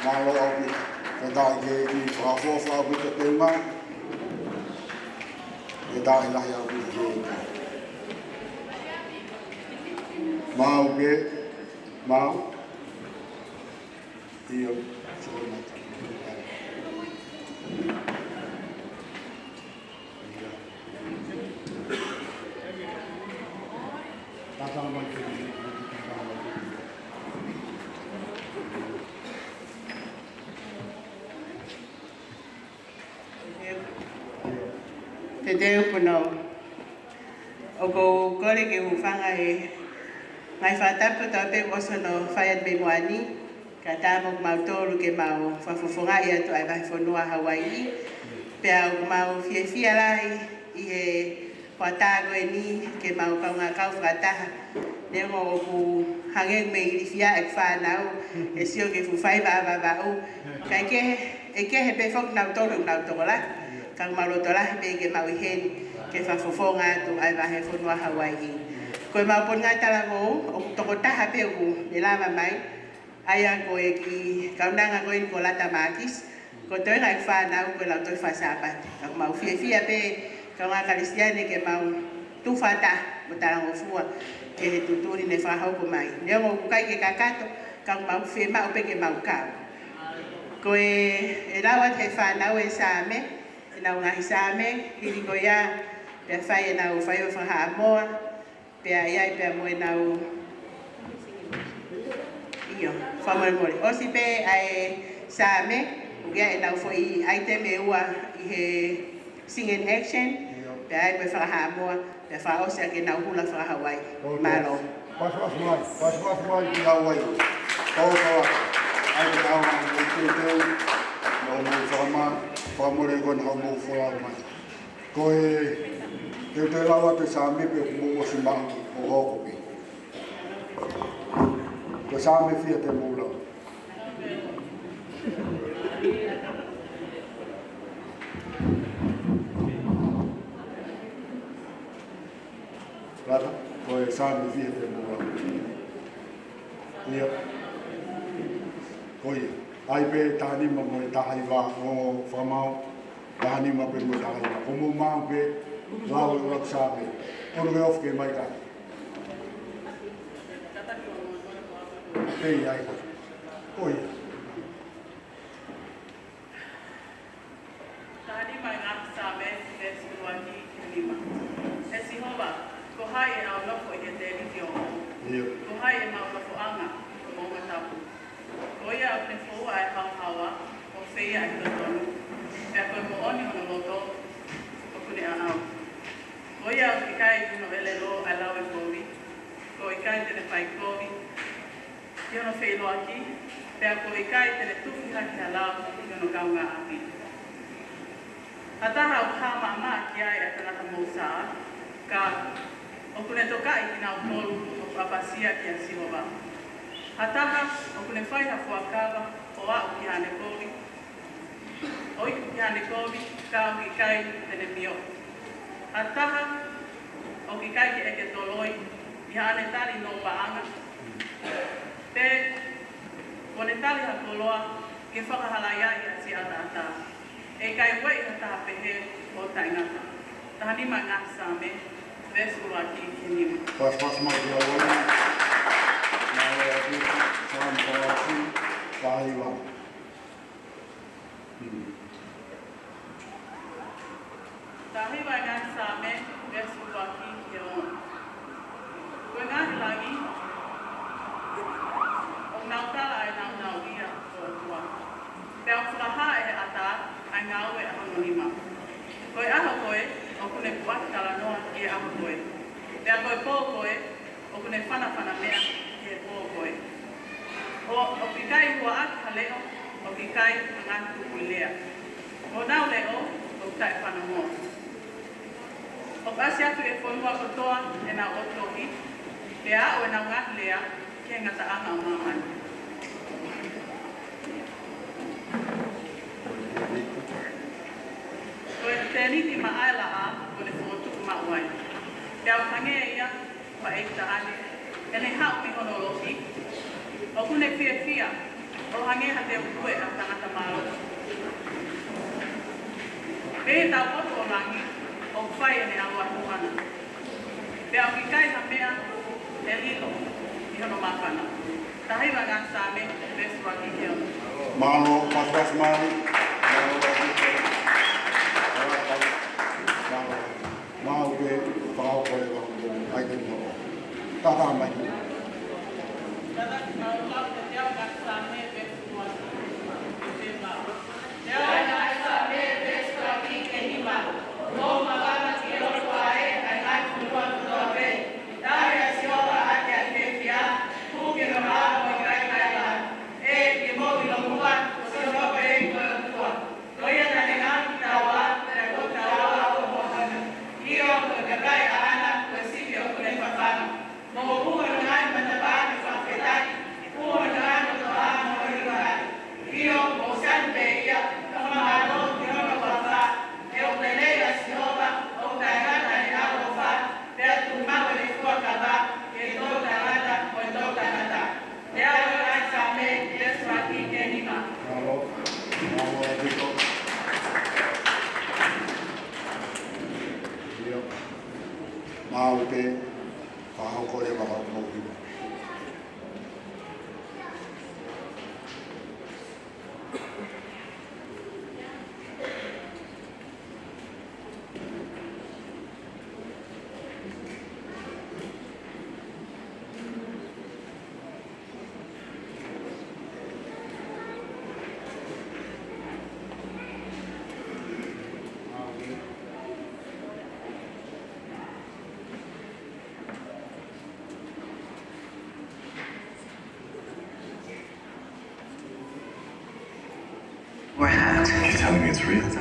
mālō ʻaupito. Kātaki ke ki fakaʻofoʻofa ʻaupito teunga. Kātaki lahi ʻaupito ki he Mau ke, mau. ʻIo, sō mata. ʻIo. Tata mai ke, tata mai ke. Teuteu pē ʻoku ou kole ke u hūfanga he ngaahi fakatapu kotoa pē kuo ʻosi hono fai atu mei muʻa ni, kae ʻatā mo kimautolu ke mau fakafofongaʻi atu ʻa e vahefonua Hawaiʻi. Pea ʻoku mau fiefia lahi ʻi he hoʻatā ko eni ke mau kaungā kau fakataha. Neongo ʻoku hangē ʻoku mei ilifia ʻeku fānau, ʻe sio ki he fuʻu faiva ʻa Vavaʻu. Kae kehe, ʻe kehe pē foki kinautolu ʻoku nau tokolahi. Ka ʻoku mau loto lahi pē ke mau ʻi heni, ke fakafofonga atu ʻa e vahefonua Hawaiʻi. Ko ʻemau pononga talavou, ʻoku toko taha pē ʻoku ne lava mai, ʻa ia ko e kiʻi kaunanga ko eni ko Lata Mākisi, ko e toenga ʻeku fānau ko e Lautohi Faka-Sāpate. Ka ʻoku mau fiefia pē kaungā Kalisitiane ke mau tuʻu fakataha mo talangofua ki he tuʻutuʻuni ne fakahoko mai. Neongo ʻoku ʻikai ke kakato, ka ʻoku mau fiemaʻu pē ke mau kau. Ko e, ʻe lau atu he fānau e Saame, ʻenau ngaahi Saame, hili ko ia, pea fai ʻenau faiva faka-Haʻamoa, pea ʻi ai pea mo ʻenau, ʻio, fakamolemole. ʻOsi pē ʻa e Saame, ʻoku ʻi ai ʻenau foʻi ʻaitemi ʻe ua ʻi he Sing in Action, ʻio, pea ʻi ai pē faka-Haʻamoa, pea fakaʻosi ʻaki ʻenau hula faka-Hawaiʻi. ʻOkei. Mālō. Pasipasi mai, pasipasi mai ki Hawaiʻi. Tau tau, ʻai ke ʻaonga mo teuteu, mo mo fakamā, fakamole ko ena mo folau mai. Ko e, te te lau atu e Saame pe ʻoku mou ʻosi maʻu ʻo hoko pē. Ko e Saame fiha te mou lau? Lata, ko e Saame fiha te mou lau? ʻIo. Ko ia. ʻAi pē taha nima mo e taha hiva ʻo fakamaau. Taha nima pē mo e taha hiva. Ko mou maau pē, lau e ʻuluaki Saame. Ono ke ofi ke mai ka. Pei ai ka. Ko ia. Taha nima e ngaahi Saame, veesi ua ʻUluaki ki he nima. ʻE Sihova, ko hai ʻe ʻaunofo ʻi he tēniti ʻoʻou? ʻIo. Ko hai ʻe maʻu nofoʻanga ʻi ho moʻunga tapu? Ko ia ʻoku ne foua ʻa e haohaoa, ʻo feia ʻa e totonu, pea ko e moʻoni ʻo hono loto ʻoku ne ʻaʻau. Ko ia ʻoku ʻikai ʻi hono ʻelelo ʻa e lau ʻo e kovi, kuo ʻikai te ne fai kovi ʻi hono feʻiloaki, pea kuo ʻikai te ne tufi hake ha lau ʻi hono kaungāʻapi. Ha taha ʻoku hā maʻamaʻa ki ai ʻa e tangata moʻusaʻa, ka ʻoku ne tokaʻi kinautolu ʻoku ʻapasia kia Sihova. Ha taha ʻoku ne fai ha fuakava ʻo aʻu ki haʻane kovi, ʻo iku ki haʻane kovi, ka ʻoku ʻikai te ne mio. Ha taha ʻoku ʻikai ke ʻeke toloi ʻi haʻane tali nounou paʻanga, pe kuo ne tali ha koloa ke fakahalaiaʻi ʻa siʻa ʻataʻatā. ʻE ʻikai ueʻi ha taha pehē ʻo taʻengata. Taha nima Ngaahi Saame, veesi ʻuluaki ki he nima. Pasipasi mai ki he ʻaho ni. Mālō ʻaupito, Saame ʻuluaki, taha hiva. Hmm. Taha hiva Ngaahi Saame, veesi ʻuluaki ki he ono. Ko e ngaahi langi ʻoku nau tala ʻa e nāunauʻia ʻo e ʻOtua, pea ʻoku fakahā ʻe he ʻatā ʻa e ngāue ʻa hono nima. Ko e ʻaho ko ē ʻoku ne puʻaki talanoa ki he ʻaho ko ē, pea ko e pō ko ē ʻoku ne fanafana meʻa ki he pō ko ē. ʻO, ʻoku ʻikai huaʻaki ha leʻo, ʻoku ʻikai ha ngaahi kupuʻi lea. Ko honau leʻo ʻoku taʻefanongoa. ʻOku ʻasi atu ʻi he fonua kotoa ʻenau ʻotohi, pea aʻu ʻenau ngaahi lea ki he ngataʻanga ʻo māmani. Ko e tēniti maʻa e laʻā kuo ne fokotuʻu maʻu ai. Pea ʻoku hangē ia, faʻēhitaʻane, ʻene haʻu mei hono loki, ʻoku ne fiefia ʻo hangē ha teutue ʻa e tangata mālohi. Pea ʻi he taupotu ʻo langi ʻoku fai ʻene ʻaluʻalu ʻana, pea ʻoku ʻikai ha meʻa ʻe lilo ʻi hono māfana. Taha hiva Ngaahi Saame, veesi ʻuluaki ki he ono. Mālō, pasipasi mai. Mālō, pasipasi. Mālō. Mālō ke fakahoko e lau ʻo e ʻai ke noho. Tata mai. Tata ki mālō lau te te au Ngaahi Saame, veesi ʻuluaki ki he nima. Te au Ngaahi Saame, veesi ʻuluaki ki he nima. Mou maʻu ki he ʻOtua ē, ʻa e ngaahi fonua kotoa pē. Tali ʻa Sihova ʻaki ʻa e fiefia, puke hono ʻao mo e kaikaila. ʻE, ke mou ʻilo muʻa, ko Sihova pē ko e ʻOtua. Ko ia naʻa ne ngaohi kitaua, pea ko kitaua ʻoku hono. ʻIo, ko e kakai ʻaʻana, ko e sipi ʻoku ne fafanga. Mou ʻū hono ngaahi matapā ke fakafetaʻi, ʻū hono ngaahi kotoa mo hono hingoa. ʻIo, mou sani pē ia, fakamālō ki hono huafa. He ʻoku lelei ʻa Sihova, ʻoku taʻengata ʻene ʻaloʻofa, pea tuʻumaʻu ʻene fuakava ki he toʻutangata mo e toʻutangata. Te au Ngaahi Saame, veesi ʻuluaki ki he nima. Mālō. Mālō ʻaupito. ʻIo. Mālō pē, fakahoko e vaka mo hiva. We're hacked. You're telling me it's real?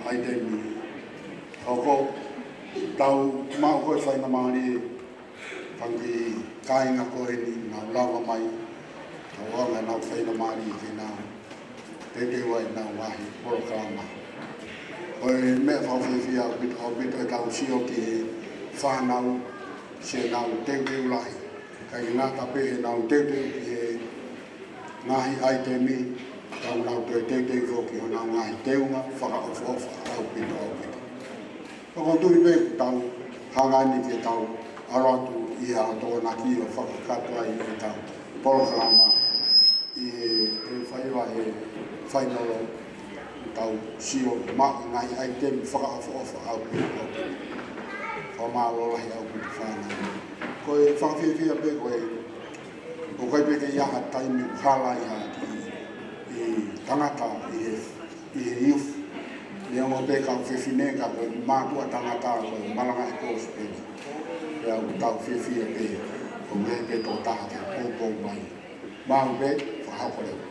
ʻAitemi. ʻOku tau maʻu ko e faingamālie, fanga kiʻi kāinga ko eni naʻa nau lava mai, tau ʻoange ʻenau faingamālie ke nau teuteu ʻenau ngaahi polokalama. Ko e meʻa fakafiefia ʻaupito, ʻaupito ʻetau sio ki he fānau, siʻenau teuteu lahi. Kae ngata pē heʻenau teuteu ki he ngaahi ʻaitemi, ka nau toe teuteu foki honau ngaahi teunga fakaʻofoʻofa ʻaupito, ʻaupito. Ka ʻoku ou tui pē ʻoku tau hanga eni ke tau ʻalu atu ʻi ha tokonaki ʻo fakakakato ai ʻetau polokalama ʻi he, he faiva he fainolo, tau sio maʻu ngaahi ʻaitemi fakaʻofoʻofa ʻaupito, ʻaupito. Fakamālō lahi ʻaupito fānau. Ko e fakafiefia pē ko e, ʻoku ʻikai pē ke ʻi ai ha taimi ʻoku hala ai ha kiʻi, ʻi tangata ʻi he, ʻi he youth. Neongo pē kau fefine ka ko e mātuʻa tangata ko e malanga ʻi he kosipeli. Pea ʻoku tau fiefia pē, ko e meʻa pē tō taha ke poupou mai. Maʻu pē, fakahoko leva.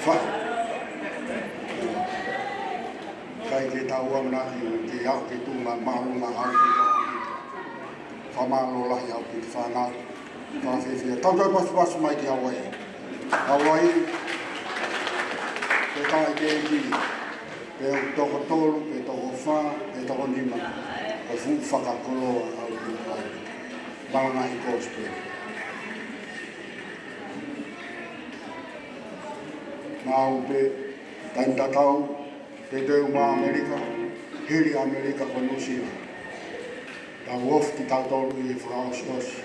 Fa. Kai ke tau amanaki ke aʻu ki he tuʻunga māʻolunga ʻaupito. Fakamālō lahi ʻaupito fānau. Ka fiefia. Tau toe pasupasu mai ki Hauaiʻi. Hauaiʻi. Pe taʻe teʻeki. Pe ʻoku toko tolu, pe toko fā, pe toko nima. Ko e fuʻu fakakoloa ʻaupito. Malangaʻi kosipeli. Maʻu pē, taimi tatau, te teu mo ʻAmelika, hili ʻAmelika ko Nuʻusila. Tau ofi kitautolu ʻi he fakaʻosiʻosi.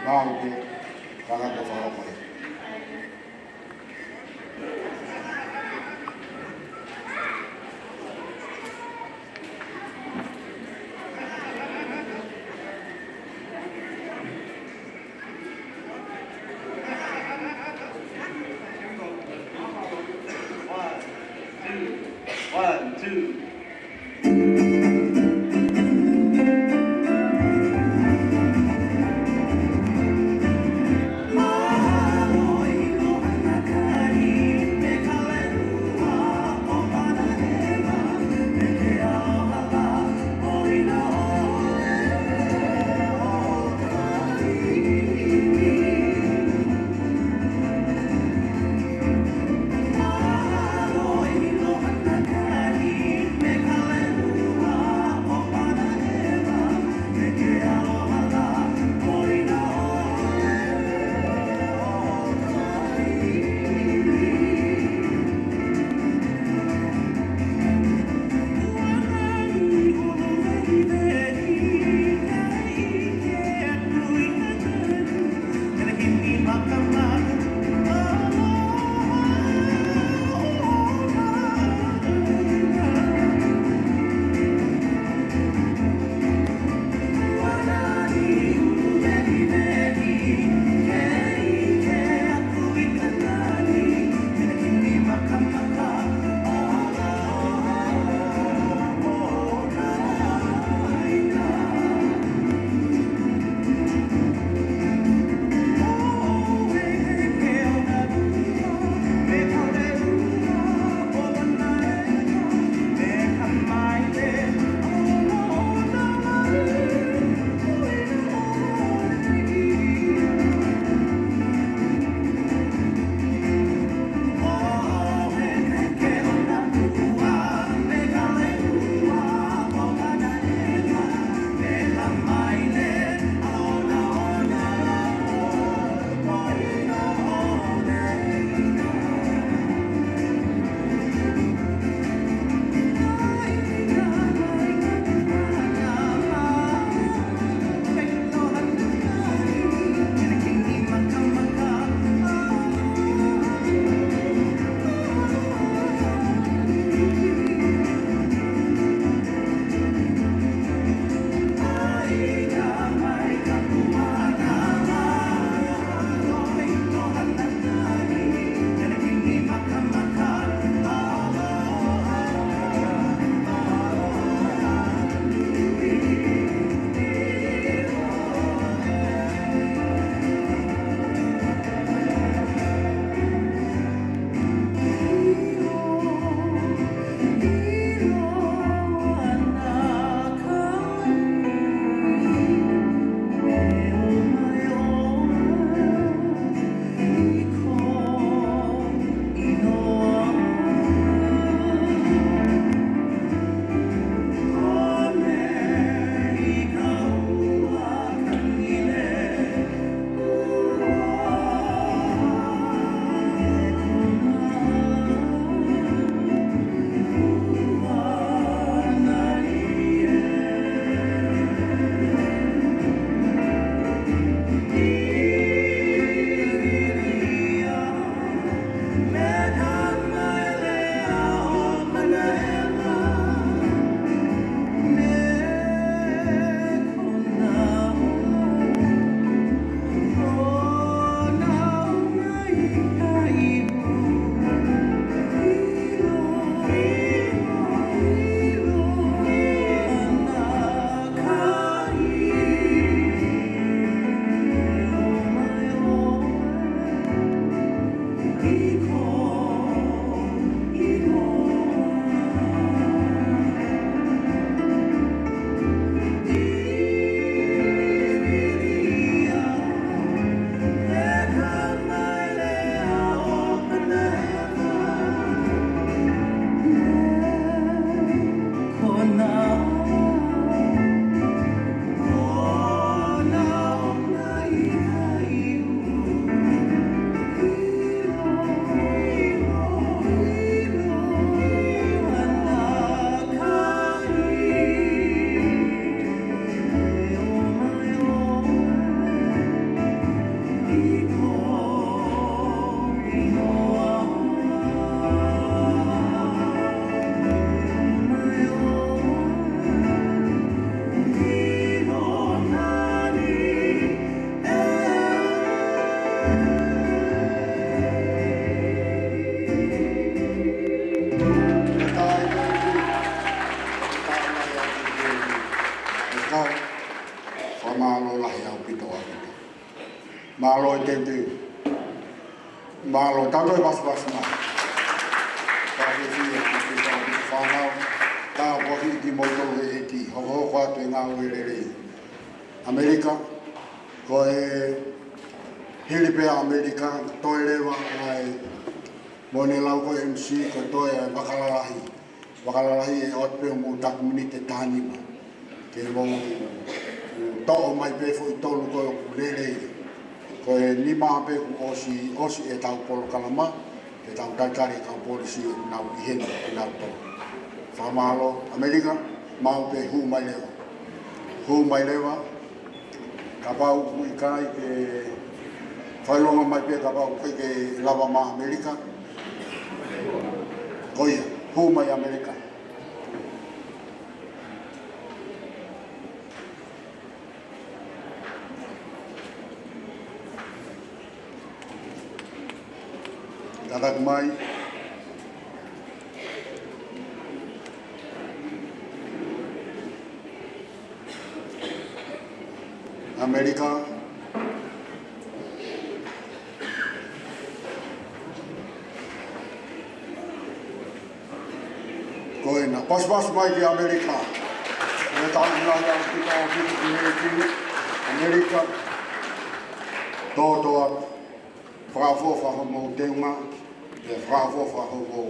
Maʻu pē, tangata fakaʻofa. One, two. One, two. Mālō e teuteu. Mālō, tau toe pasipasi mai. Tau ke fia, mo ke tau ke fānau. Tāpuaki kimoutolu ʻe he ʻEiki, hokohoko atu e ngāue lelei. ʻAmelika, ko e hili pē ʻa ʻAmelika, toe leva ai mo ʻene lau ko e M C, ko e toe vakalalahi. Vakalalahi ʻe ʻoatu pē ʻo mou taku miniti ʻe taha nima. Ke mou toʻo mai pē foʻi tolu ko ē ʻoku lelei. Ko e nima pē kuo ʻosi, ʻosi ʻetau polokalama, ke tau talitali e kau polisi ʻoku nau ʻi heni, ʻoku nau tō. Fakamālō, ʻAmelika, maʻu pē hū mai leva. Hū mai leva, kapau ʻoku ʻikai ke fakaʻilonga mai pē kapau ʻoku ʻikai ke lava maʻa ʻAmelika. Ko ia, hū mai ʻAmelika. Tataki mai. ʻAmelika. Ko ena, pasipasi mai ki ʻAmelika. Ko e taha ia ʻa e kita ʻo kita ki he kini, ʻAmelika. Tōtō atu. Fakaʻofoʻofa hoʻomou teunga, pea fakaʻofoʻofa hoʻomou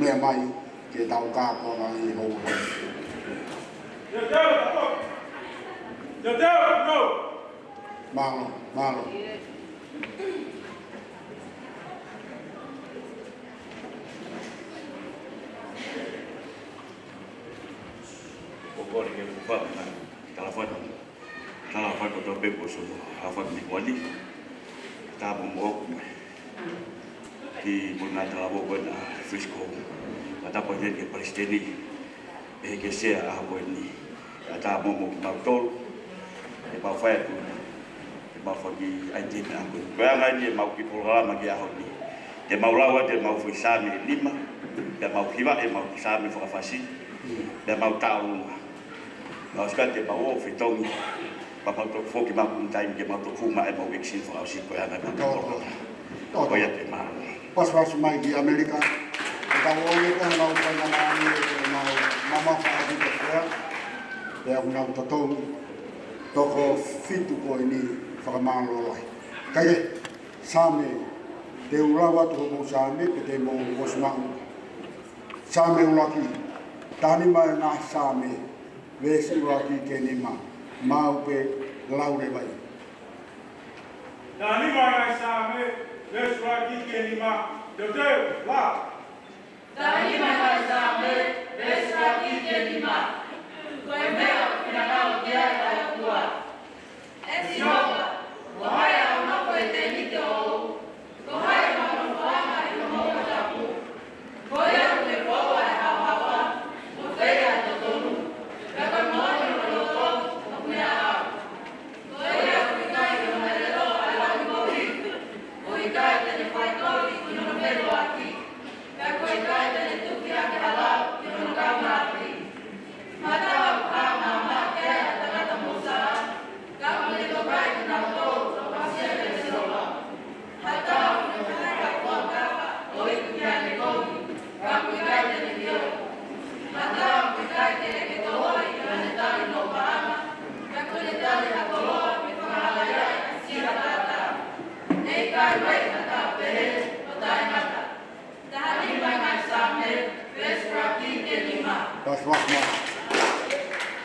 meʻa mai ke tau kātoanga ʻi he houa. Mālō, mālō. Ko kore ke kupa, ka la fana. Ka la fana ko tau pe ko so, ka la fana ni kuali. Tapu mo oku mai. Ki mo na talavou ko ena Frisco. Ka tapu ʻeni ki he palesiteni. ʻE ke sea ʻa ko eni. Ka tapu mo kimautolu. ʻE mau fai atu. ʻE mau faki ʻaiteni ʻa ko eni. Ko e anga eni ʻemau kiʻi polokalama ki he ʻaho ni. Te mau lau atu ʻemau foʻi Saame ʻe nima. Pea mau hiva ʻemau Saame fakafasi. Pea mau taʻu. Mau sika te mau ō fetongi. Pea mau toki foki mau kumi taimi ke mau toki hū mai ʻemau ʻekisini fakaʻosi ko e anga ʻemau tō. Tō. Ko ia te mau. Pasipasi mai ki ʻAmelika. Ke tau ō ia ko e mau fai na mai, ke mau mamafa ʻa kita fea. Pea ʻoku nau totongi. Toko fitu ko eni fakamālō lahi. Kae kehe, Saame, te u lau atu hoʻomou Saame, pea te mou ʻosi maʻu. Saame ʻuluaki, taha nima ʻa e ngaahi Saame, veesi ʻuluaki ki he nima, maʻu pē lau leva ia. Taha nima ʻa e ngaahi Saame, veesi ʻuluaki ki he nima, teuteu, lā. Taha nima ʻa e ngaahi Saame, veesi ʻuluaki ki he nima. Ko e meʻa ʻoku finangalo ki ai ʻa e ʻOtua. ʻE Sihova, ko hai ʻe nofo ʻi he tēniti ʻoʻou? Ko hai ʻe nofo ʻi hoʻo mataku? Ko ia ʻoku ne foua ʻa e haohaoa, mo fai ʻa e totonu, pea ko e moʻoni ʻo hono loto ʻoku ne ʻaʻau. Ko ia ʻoku ʻikai ke ne ʻilo ʻa e lau kovi, ʻoku ʻikai te ne faitoli ki hono feʻiloaki. Ka ko e ʻikai te ne tuki hake ha lau ki hono kaungāʻapi. Mataʻu ha maama ki ai ʻa e tangata moʻui sala, ka ʻoku ne tokai kinautolu ʻoku ʻasia ʻe Sihova. Mataʻu ki he tangata fuakava ʻo iku ki ai ʻene kovi, ka ʻoku ʻikai te ne ʻilo. Mataʻu ʻoku ʻikai te ne ke toʻoi ʻi haʻane tali nopaʻanga, ka ko ʻene tali ha koloa ke fakahalaia ʻa e sila taʻataʻa. ʻE ʻikai ʻi ai ha taʻu pehē ʻo taʻengata. Taha nima ʻa e ngaahi Saame, veesi ʻuluaki ki he nima. Pasipasi mai.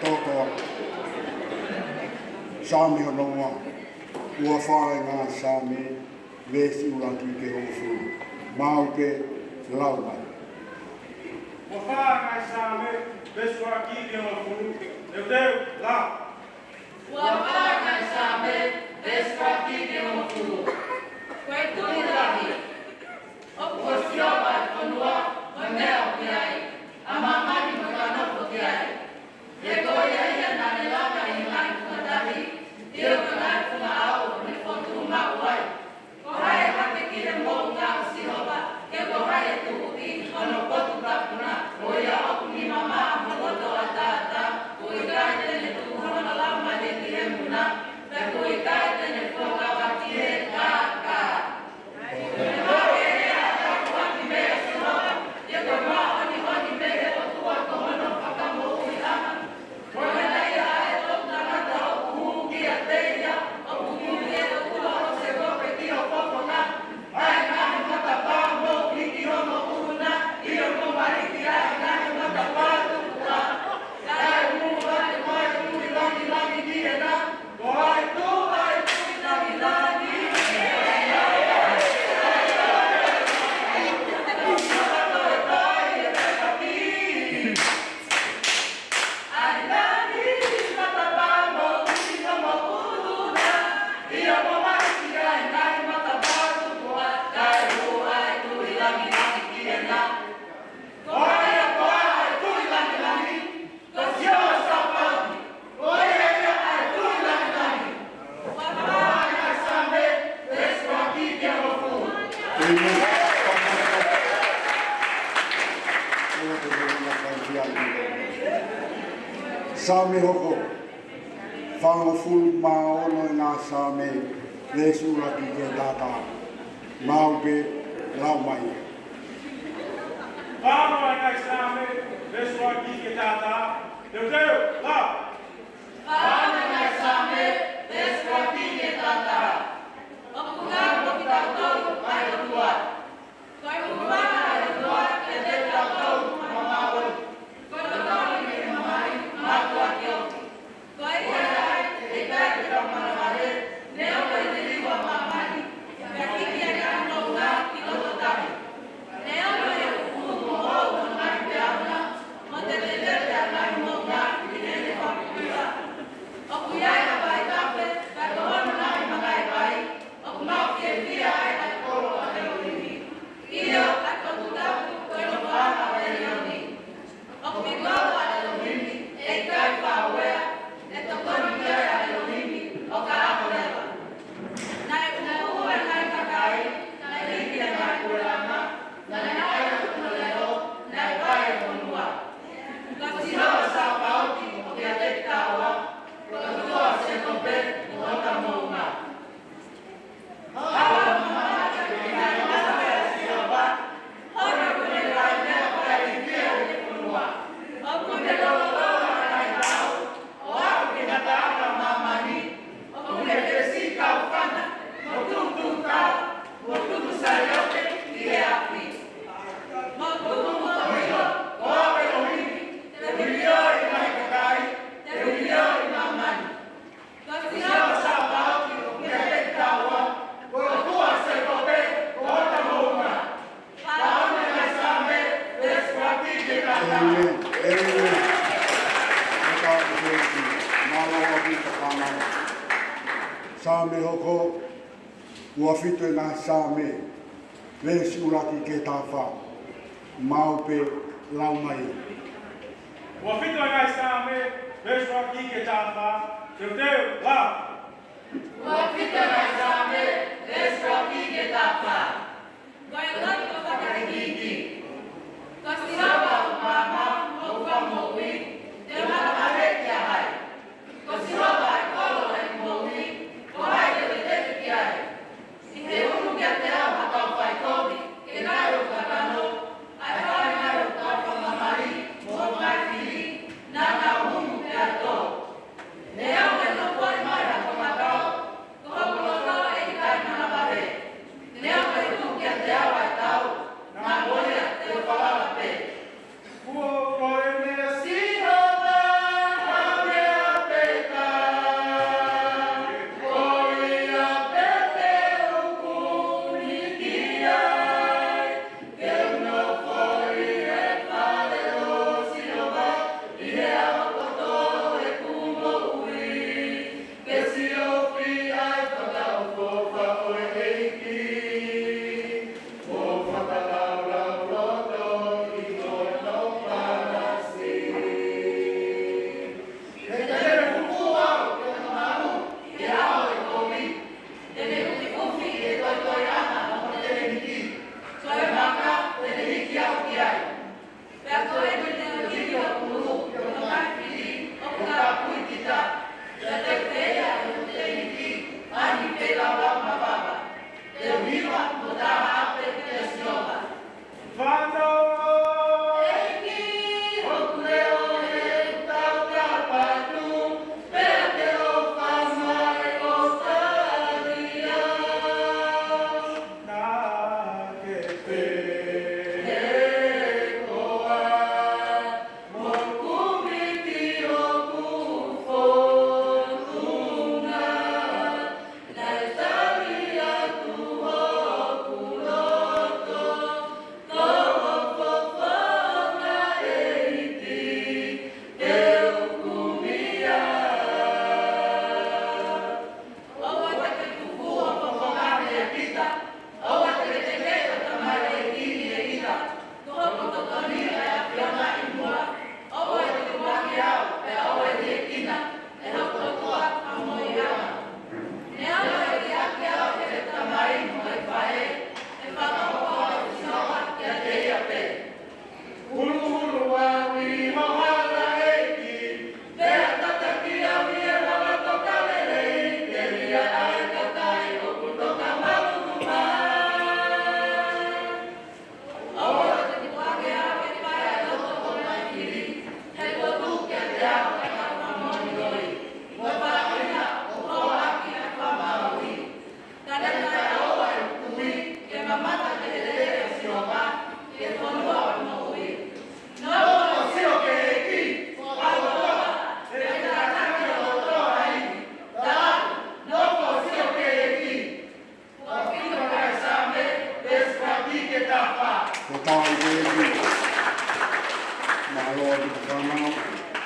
Tōtō. Saame hono ua. Ua fā ʻa e ngaahi Saame, veesi ʻuluaki ki he hongofulu. Maʻu pē, lau mai. Ua fā ʻa e ngaahi Saame, veesi ʻuluaki ki he hongofulu. Teuteu, lā. Ua fā ʻa e ngaahi Saame, veesi ʻuluaki ki he hongofulu. Ko e tuʻi lahi, ʻoku ʻo Sihova ʻa e fonua, mo e meʻa ʻoku ʻi ai, ʻa māmani mo e kau nofo ki ai. He ko ia ia naʻa ne laka ʻi he ngaahi funga tahi, ʻio ko e ngaahi funga ʻao, ʻo ne fokotuʻu maʻu ai. Ko hai ʻe hake ki he moʻunga ʻo Sihova, pe ko hai ʻe tuʻutuʻuni hono potu tapu na, ko ia ʻoku nima maʻa mo loto ʻataʻatā, ʻoku ʻikai te ne tuku hono laumālie ki he muna, pea ʻoku ʻikai te ne foaki Saame hoko, fāngofulu mā ono ʻa e ngaahi Saame, veesi ʻuluaki ki he taha taha. Maʻu pē, lau mai. Fāngofulu ʻa e ngaahi Saame, veesi ʻuluaki ki he taha taha. Teuteu, lau. Fāngofulu ʻa e ngaahi Saame, veesi ʻuluaki ki he taha taha. ʻOku ngāue ʻo kitautolu ʻa e ʻOtua. Ko e hūfanga ʻa e ʻOtua kiate kitautolu ko e mamahi. Ko e totonu ke mamahi, mātuʻaki ofi. Ko ia ai, ʻe ʻikai te tau manavahē, neongo e liliu ʻa māmani, pea hiki ange ʻa e moʻunga ki loto tahi. Neongo e ʻuʻumu ʻo hono ngaahi peau na, mo tetetete ʻa e ngaahi moʻunga ki heʻene fanga puleʻanga. ʻOku ʻi ai ha vaitafe, kae ko hono ngaahi mangaʻi vai, ʻoku maʻu fiefia ai ʻa e kolo ʻo ʻElohimi. ʻIo, ʻa e potutapu ko e nofoʻanga ʻo ʻElioni. ʻOku ʻi lalo ʻa ʻElohimi, ʻe ʻikai faʻu ʻe ha, ʻe tokoni ki ai ʻa ʻElohimi ʻo ka ako leva. Naʻe ʻuʻuhu ʻa e ngaahi kakai, naʻe hiki ʻa e ngaahi puleʻanga, naʻe ʻai ʻa hono leʻo, naʻe pai ʻa e fonua. Ka ko Sihova Sāpaoti ʻoku ʻiate kitaua, ko e ʻOtua ʻo Sēkope ko hota moʻunga. Ko Sihova Sāpaoti ʻoku ʻiate kitaua, ko e ʻOtua ʻo Sēkope ko hota moʻunga. Fāngofulu ʻa e ngaahi Saame, veesi ʻuluaki ki he taha taha. ʻĒmeni. ʻĒmeni. Mālō ʻaupito kāinga. Saame hoko, uofitu ʻa e ngaahi Saame, veesi ʻuluaki ki he taha fā. Maʻu pē, lau mai. Uofitu ʻa e ngaahi Saame, veesi ʻuluaki ki he taha fā. Teuteu, lau. Uofitu ʻa e ngaahi Saame, veesi ʻuluaki ki he taha fā. Ko e lotu fakaʻeiʻeiki. Ko Sihova ʻoku maama, ʻoku fakamoʻui, te u manavahē kia hai? Ko Sihova ʻa e kolo ʻo ʻeku moʻui, ko hai te u tetetete ki ai? ʻI he ʻunu kiate au ha kau faikovi, ke nau ʻo kakano, ʻa e fale nai ʻo e kau fakamamahi mo hoku ngaahi fili, naʻa nau humu pea tō. Neongo ʻene nofoʻi mai ha tongataʻu, ko hoku loto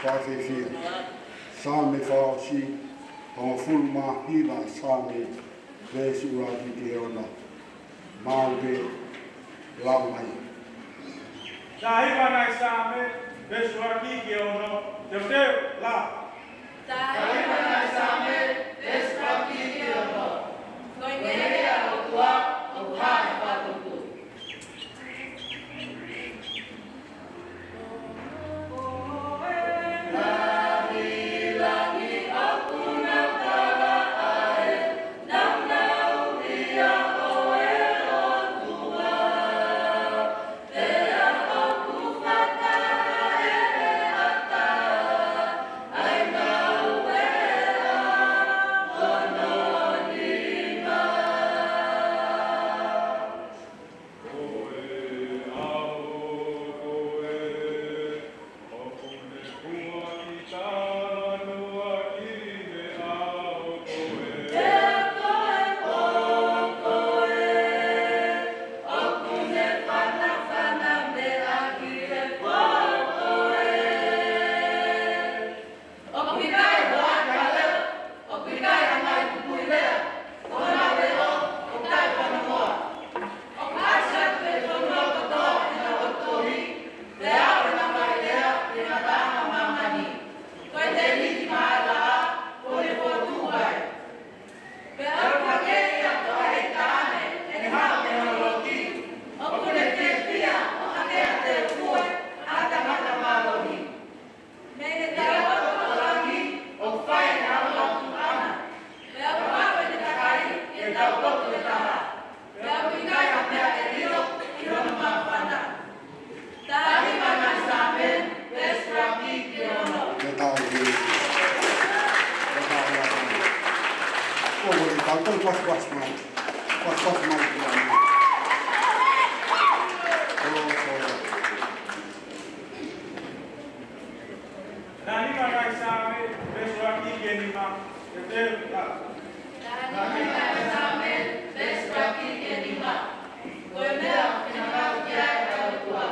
Fakafiefia. Saame fakaʻosi, hongofulu mā hiva Saame, veesi ʻuluaki ki he ono. Maʻu pē, lau mai. Taha hiva nai Saame, veesi ʻuluaki ki he ono, teuteu, lau. Taha hiva nai Saame, veesi ʻuluaki ki he ono. Ko e ngeia ʻa e ʻOtua, ʻoku hā ʻi he fakatupu. ʻOku ʻikai hoʻo ʻalu ʻo lea, ʻoku ʻikai ʻa e ngaahi kupuʻi lea, ko honau leʻo ʻoku taʻefanongoa. ʻOku ʻasi atu ʻi he fonua kotoa ʻenau ʻotu tohi, pea ʻoku ʻi ai ʻenau ngaahi lea ʻi he ngataʻanga ʻo māmani. Ko e tēniti maʻa e laʻā, kuo ne fokotuʻu ai. Pea ʻoku hangē ia ko ha ʻeiki taʻane, ʻene haʻu mei hono loki, ʻoku ne fiefia ʻo hangē ha teu pue ʻa ha tangata mālohi. Mei he taʻoto ʻo langi ʻoku fai ʻene ʻalu atu ʻana. Pea ʻoku ʻave ʻene kakai ki he taʻoto ʻe taha. Pea ʻoku ʻikai ha meʻa ʻe lilo ʻi hono māfana. Taha hiva nai Saame, veesi ʻuluaki ki he ono. Ke tau ki. Ke tau ki. ʻOku ou kole kitautolu pasipasi mai. Pasipasi mai ki ai. ʻOku ou kole. Taha hiva nai Saame, veesi ʻuluaki ki he nima, teuteu, lau. Taha hiva nai Saame, veesi ʻuluaki ki he nima. Ko e meʻa ʻoku finangalo ki ai ʻa e ʻOtua.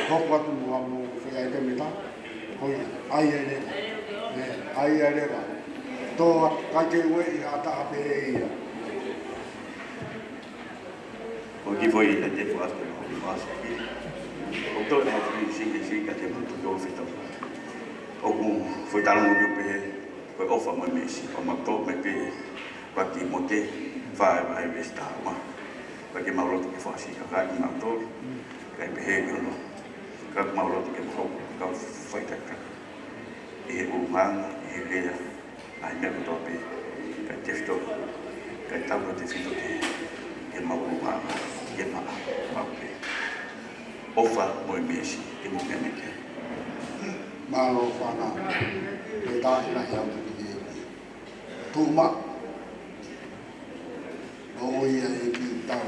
Hoko atu mo amo fai ai te mita. Ko ia, ʻai ai leva. ʻE, ʻai ai leva. Tō atu, ʻikai ke ueʻi ha taha pē ia. ʻOku foʻi ʻa e te fua atu ko e masu ki. ʻOku tō na fui sike sika te mutu ko fito. ʻOku foʻi talo mo pē ko e ʻofa mo e meesi. ʻO mau tō mai pē ʻaki mo te fai mai vesta ma. Ka ke mau lotu ke fasi ka kai mau tō. Kai pehē ki ono. Ka mau lotu ke mau ka fai ka ka. ʻI he ʻulungaanga, ʻi he lea, ʻa e meʻa kotoa pē, kae tefito, kae tau tefito ke, ke mau ʻulungaanga, ke maʻa, maʻu pē. ʻOfa mo e meesi, ke mo meʻa meʻa ke. Mālō fānau, ke tahi lahi atu ki he ʻEiki. Tuʻu maʻu. ʻO ia e kiʻi tau.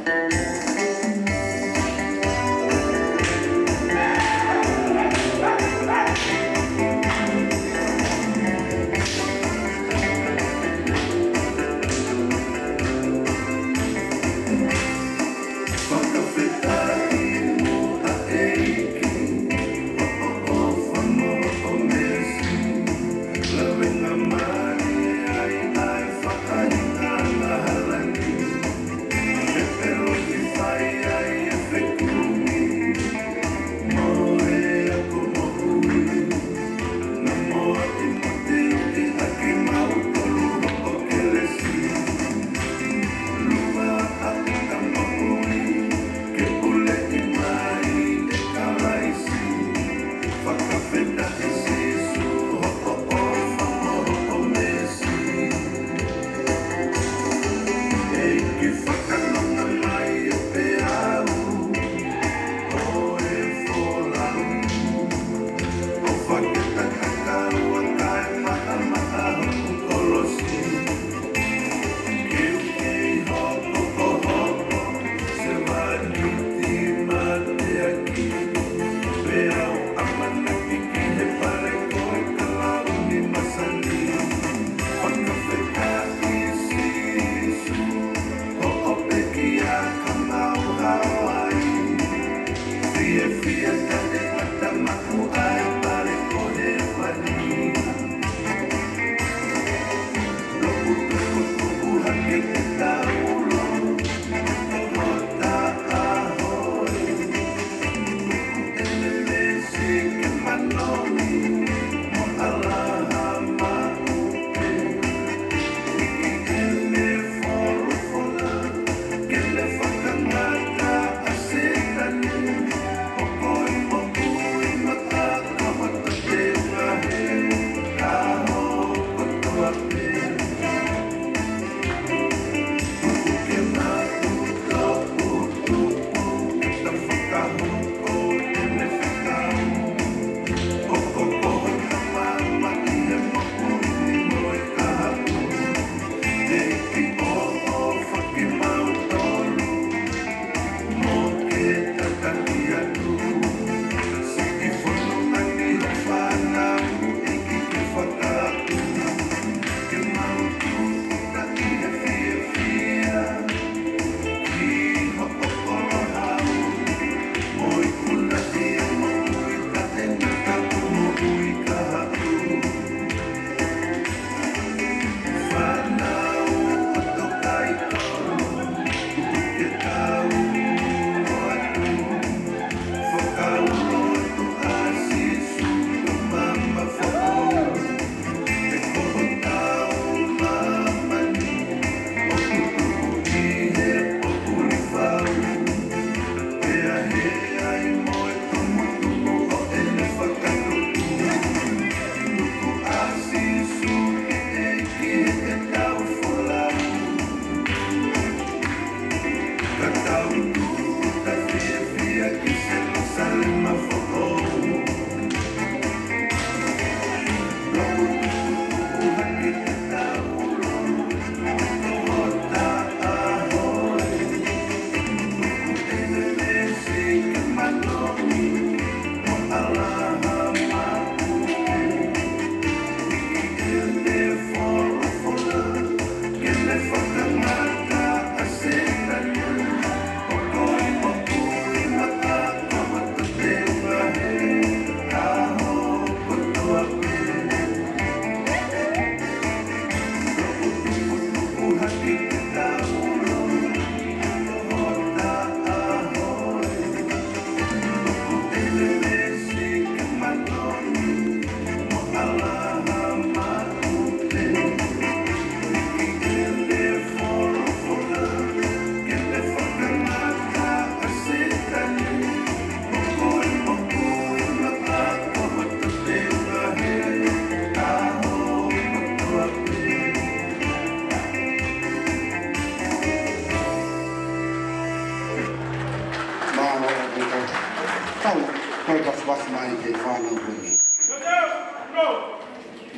Pasipasi mai ki he fānau ko eni.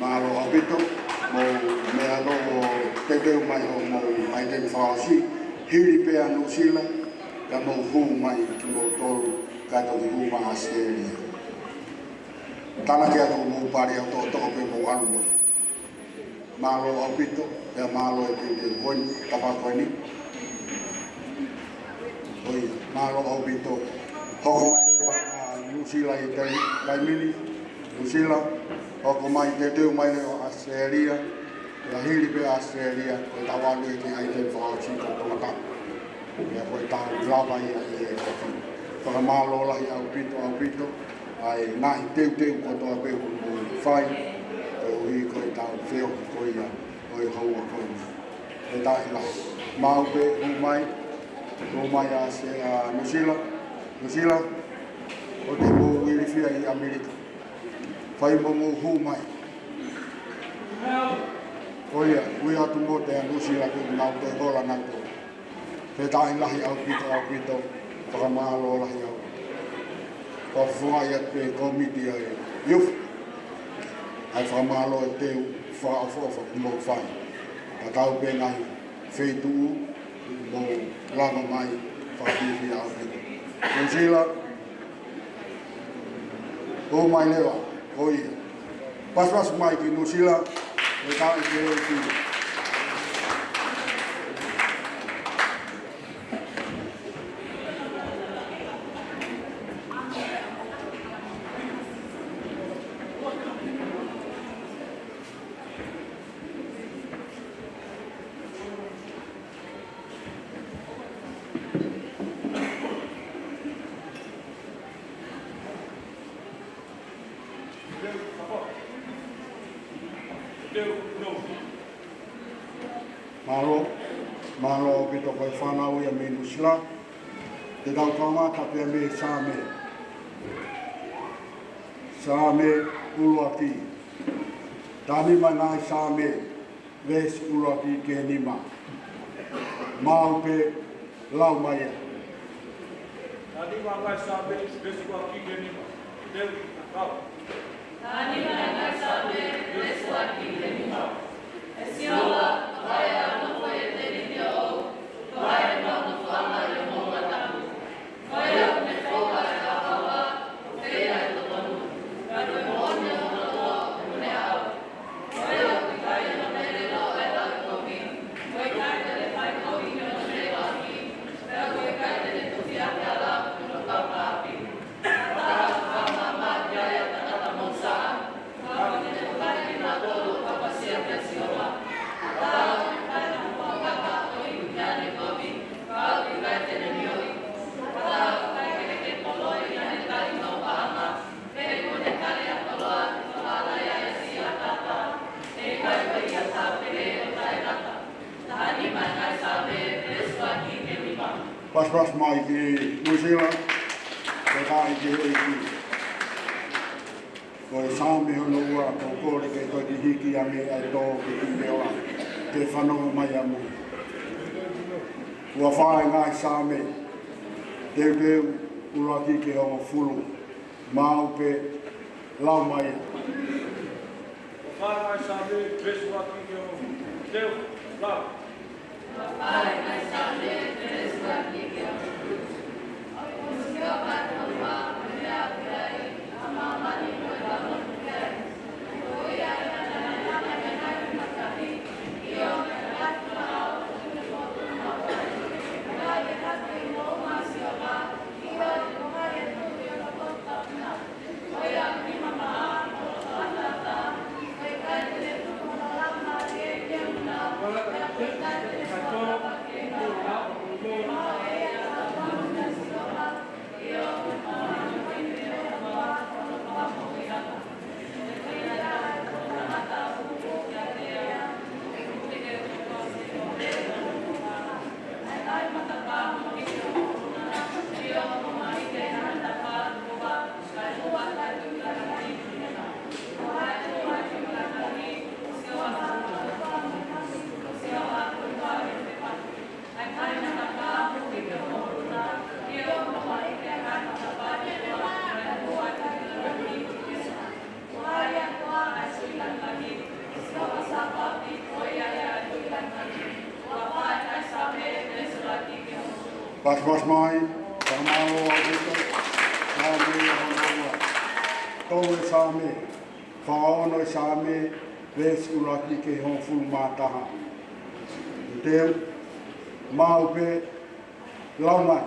Mālō ʻaupito, mou meʻa ʻo teuteu mai hoʻomou ʻaiteni fakaʻosi, hili pē ʻa Nuʻusila, ka mou hū mai kimoutolu, ka toki hū mai ʻa ʻAositelēlia. Tānaki atu hoʻomou pale ʻo toʻotoʻo pē mou ʻalu mo. Mālō ʻaupito, pea mālō e teuteu ko eni, tafaʻaki ko eni. ʻOi, mālō ʻaupito. Hoko mai leva ʻa Nuʻusila ʻi he taimi ni. Nuʻusila, hoko mai teuteu mai leva ʻa ʻAositelēlia. Pea hili pē ʻa ʻAositelēlia, ko e tau ʻalu ki he ʻaiteni fakaʻosi ko Tongatapu. Pea ko e tau lava ia ʻi he taimi. Fakamālō lahi ʻaupito, ʻaupito. ʻA e ngaahi teuteu kotoa pē kuo mou fai, koeʻuhi ko e tau feohi ko ia ʻo e houa ko eni. Pea taʻi lahi. Maʻu pē hū mai, hū mai ʻa ʻAose-, ʻa Nuʻusila, Nuʻusila, ʻoua te mou ilifia ʻi ʻAmelika. Fai mo mou hū mai. Ko ia, ui atu mo te ʻa Nuʻusila ke nau toe hola nau toe. Pea taʻi lahi ʻaupito, ʻaupito, fakamālō lahi ʻaupito. Ko e fofonga ia pē kōmiti ʻa e youth. ʻA e fakamālō e teu fakaʻofoʻofa kuo mou fai. Tatau pē ngaahi feituʻu mou lava mai, fakafiefia ʻaupito. Nuʻusila, hū mai leva, ko ia. Pasipasi mai ki Nuʻusila, e taʻi ke o ki. Mālō, mālō ʻaupito ko e fānau ia mei Nuʻusila. Te tau kamata pē mei he Saame. Saame ʻuluaki. Taha nima e ngaahi Saame, veesi ʻuluaki ki he nima. Maʻu pē, lau mai ia. Taha nima e ngaahi Saame, veesi ʻuluaki ki he nima. Teu, lau. Taha nima e ngaahi Saame, veesi ʻuluaki ki he nima. ʻE Sihova, ko hai ʻe nofo ʻiate ia ʻo, ko hai ʻe nofo ʻi homou ʻapi? Ko ia ʻoku ne foua ʻa e haohaoa, ʻo feia ʻa e totonu, pea ko e moʻoni ʻo e ʻOtua ʻoku ne ʻaʻau. Ko ia ʻoku ʻikai ʻi hono melelo ʻa e lauʻikovi, ʻoku ʻikai te ne fai kovi ki hono melelo ʻaki, pea ʻoku ʻikai te ne tufi ʻaki ʻa e lau ki hono kaungāʻapi. Kae ʻatā ʻa e faʻa maama ki ai ʻa e tangata mousaʻa, ka ʻoku ʻikai ke nau tō ʻo kapasia kia Sihova. Kae ʻatā ʻa e fuakava ʻo e ʻEiki ki he kovi, ka ʻoku ʻikai te ne nioʻi. Kae ʻatā ʻa e kakai ke poloi ʻi heʻene tali maʻu paʻanga, he kuo ne tali ʻa e koloa ke fakaʻatā ʻa e siʻi ʻataʻatā, he ʻikai ko ia ʻoku pehē ʻo taʻengata. Taha nima e ngaahi Saame, veesi ʻuluaki ki he nima. Pasipasi mai ki Nuʻusila, pea taʻi ki he ʻEiki. Ko e Saame hono ua, ko e kole ke toki hiki ange ʻa e tō ki he kiʻi veʻe, ke fanongo mai ʻamui. Ua fā e ngaahi Saame, teuteu ʻuluaki ki he hongofulu. Maʻu pē, lau mai. Ua fā e ngaahi Saame, veesi ʻuluaki ki he hongofulu. Teu, lau. Masi mai, fakamālō ʻaupito, Saame ʻa hono ua. Tolu e Saame, fā ono e Saame, veesi ʻuluaki ki he hongofulu mā taha. Teu, maʻu pē, lau mai.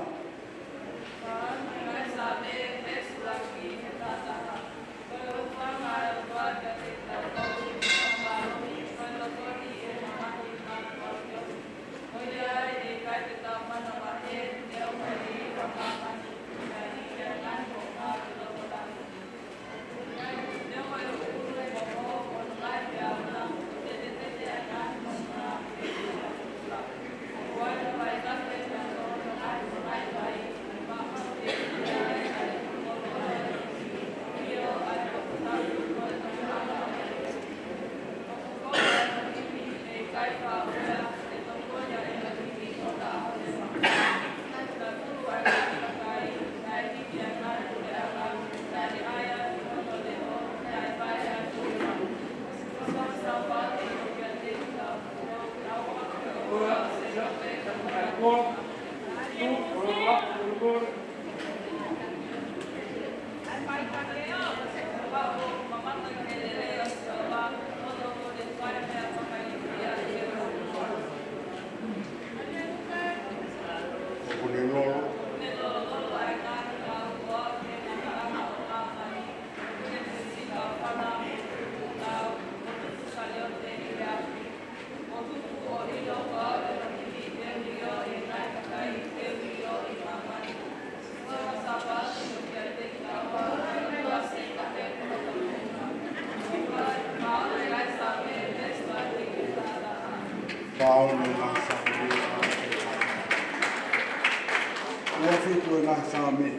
Fā ono e ngaahi Saame. Ua fitu e ngaahi Saame,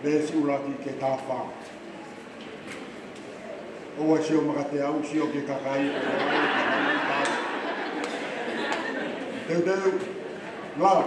veesi ʻuluaki ki he taha fā. ʻOua ʻe sio makateau, sio ki he kakai. Teuteu, lau.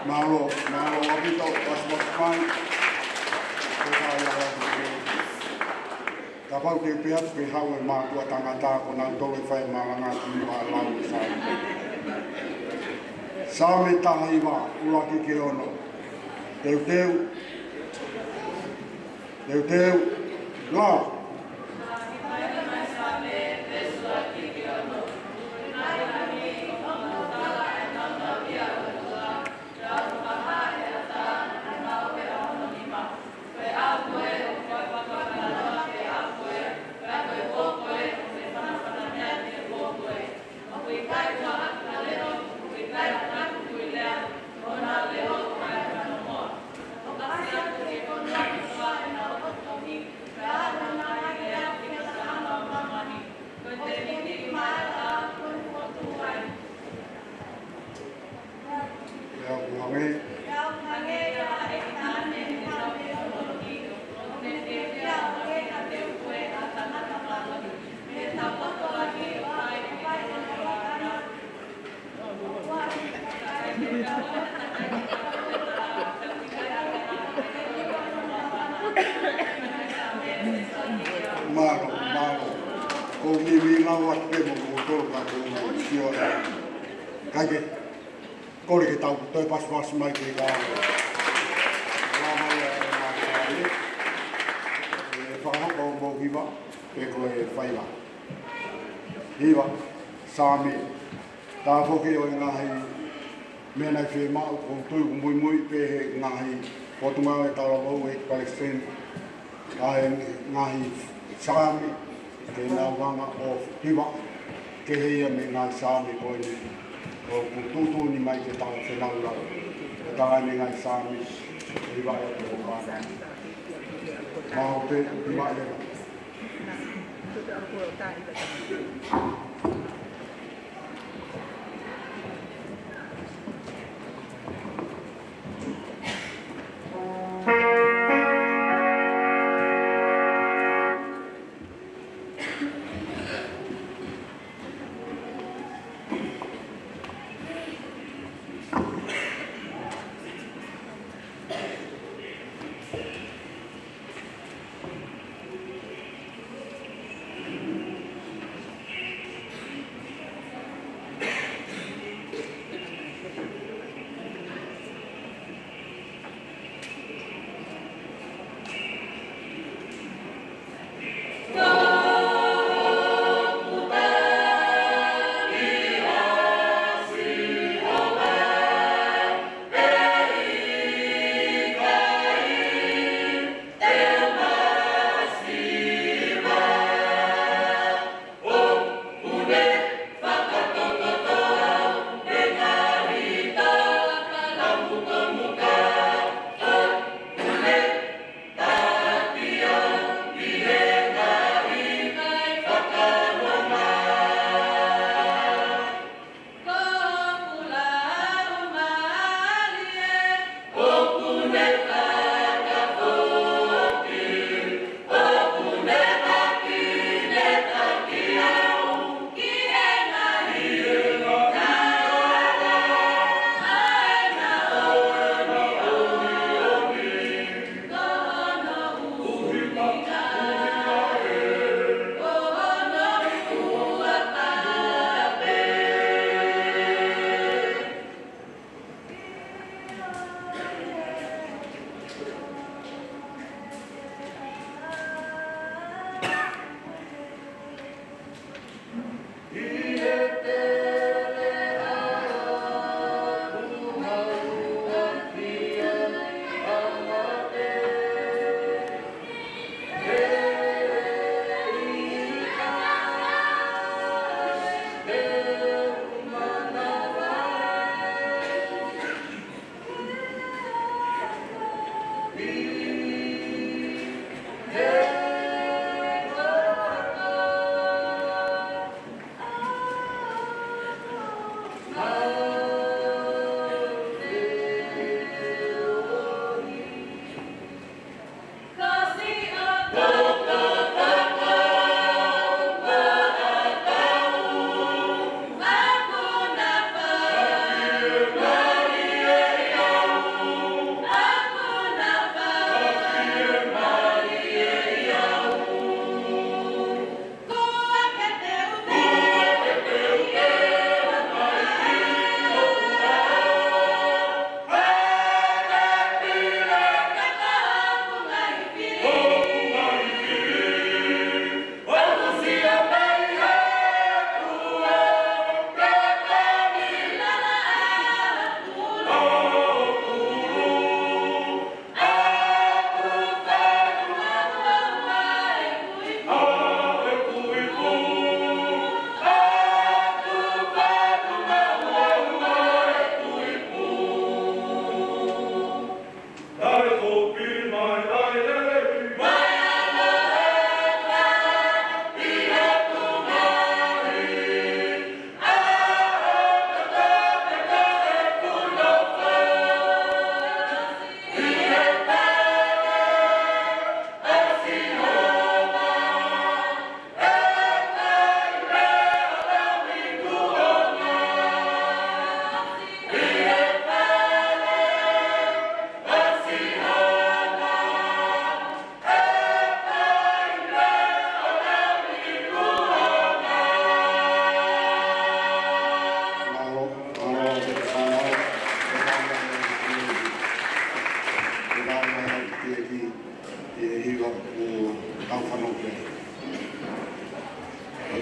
Mālō, mālō ʻaupito, Pastor Mike. Ko e fai ala. Kapau te u pehē atu ke haʻu e mātuʻa tangata, ko nautolu ʻe fai malanga ki muʻa lau e Saame. Saame taha hiva, ʻuluaki ki he ono. Teuteu. Teuteu. Lau. Ko e meimei lau atu pē mo kimoutolu ka ʻoku ou sio ē. Kae kehe, kole ke tau toe pasipasi mai ke ka. Lau mai ʻa e ngaahi ʻe fakahoko mo hiva, pe ko e faiva. Hiva, Saame. Tafoki ʻo e ngaahi meʻa naʻe fiemaʻu, ʻoku ou tui ʻoku muimui pē he ngaahi potungāue talavou ʻa e Palesiteni, ʻa e ngaahi Saame, ke nau hanga ʻo hiva, kehe ia mei he ngaahi Saame ko eni, ʻoku tuʻutuʻuni mai ke tau fenaulau, ke tau ʻai mei he ngaahi Saame, hiva ia ke hokana. Mau te, hiva ia.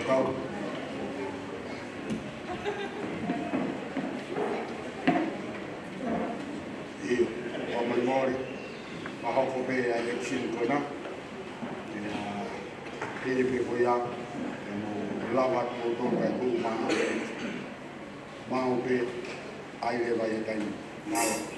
Kau. ʻIo, ʻoku mau mole, mau hoko pē ʻa e election ko ena. ʻIo, pehē pē ko ia, ʻe mo lava ʻo tō kai ku ma. Mau pē ʻai leva ʻi he taimi. Mālō.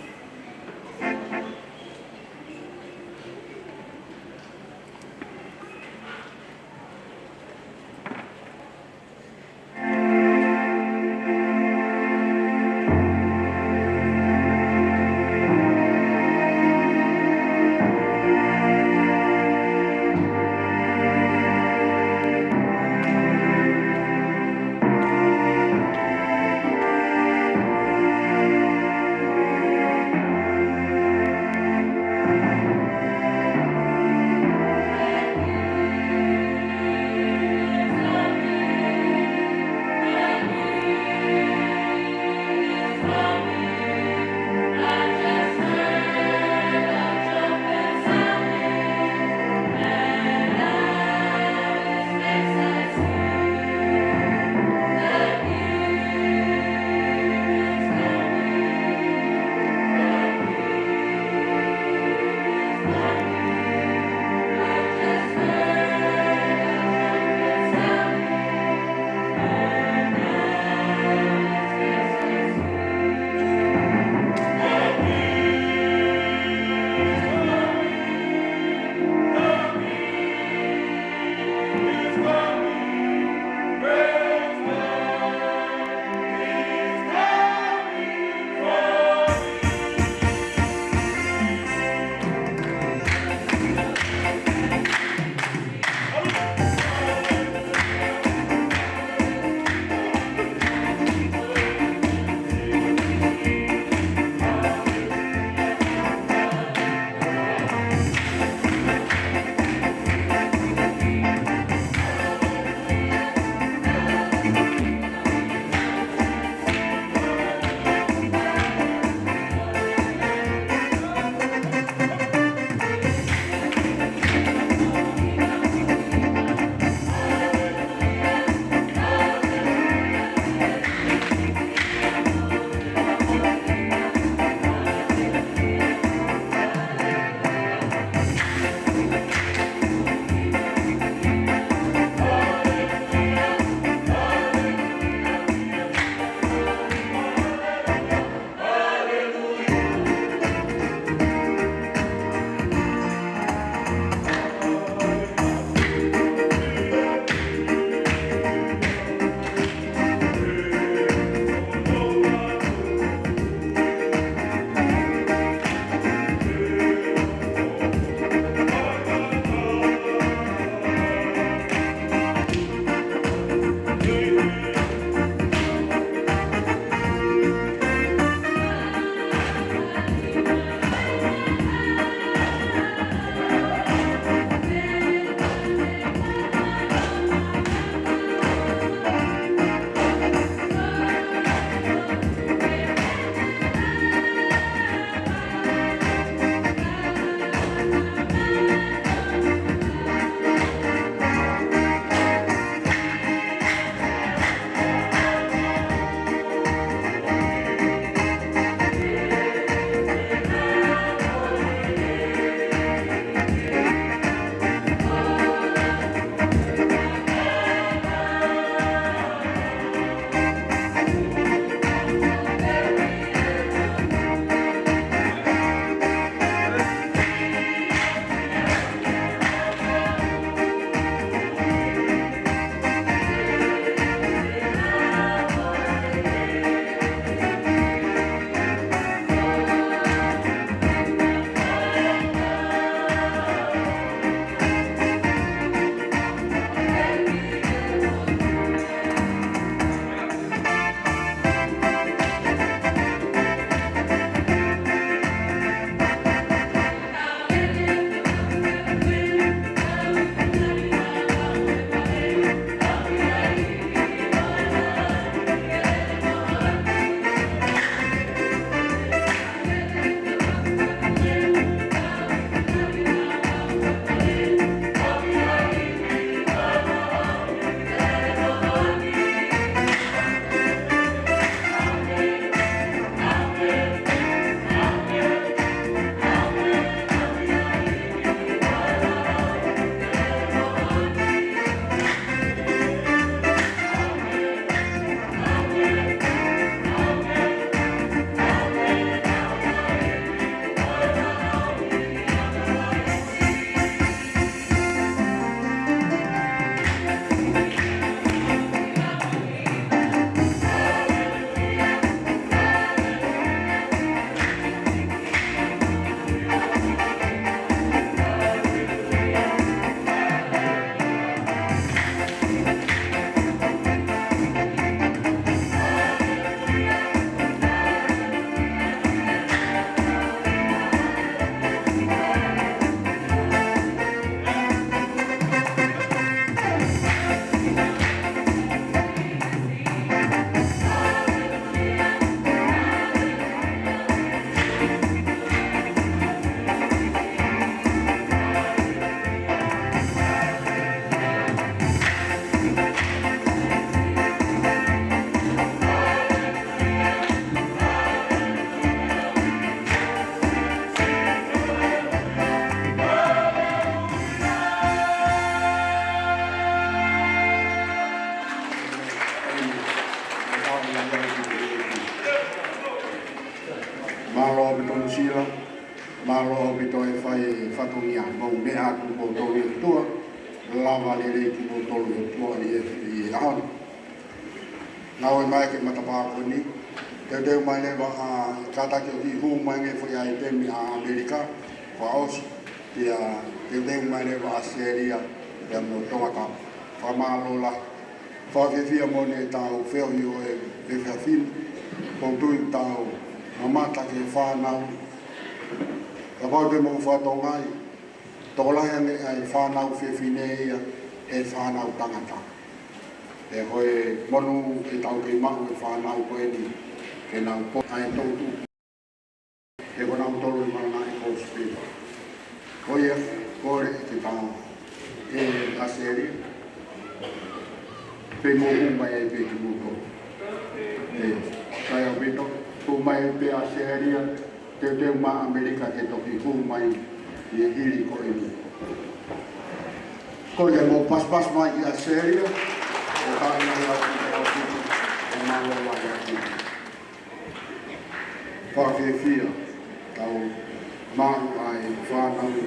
ʻOpito Musila, mālō ʻaupito e fai e fatongia, mou meʻa atu moutolu ʻi tuʻa, lava lelei kimoutolu ʻi tuʻa ʻi he, ʻi he ʻaho ni. Ngāue mai ki he matapā ko eni, teuteu mai leva ʻa kātaki ʻo kiʻi hū mai ange foʻi ʻaitemi ʻa ʻAmelika, kuo ʻosi, pea teuteu mai leva ʻa ʻAositelēlia, pea mo Tonga. Fakamālō lahi. Fakafiefia moʻoni ʻetau feohi ʻo e, e efiafi ni, ʻoku ou tui ʻoku tau mamata ki he fānau. Kapau te mou fakatokangaʻi, tokolahi ange ʻa e fānau fefine ia ʻi he fānau tangata. He ko e monū ʻetau kei maʻu e fānau ko eni, ke nau po ai tautu. He ko nautolu ʻi malanga ʻi Kosipeli. Ko ia, kole ke tau, ʻe ʻAositelēlia. Pea mou hū mai ai pē kimoutolu. ʻE, sai ʻaupito, hū mai pē ʻAositelēlia, teuteu mai ʻAmelika ke toki hū mai ʻi he hili ko eni. Ko ia mou paspas mai ki ʻAositelēlia, ʻo ka ina ia ʻaupito, ʻo mālō lahi atu. Fakafiefia, tau maʻu ai fānau ʻi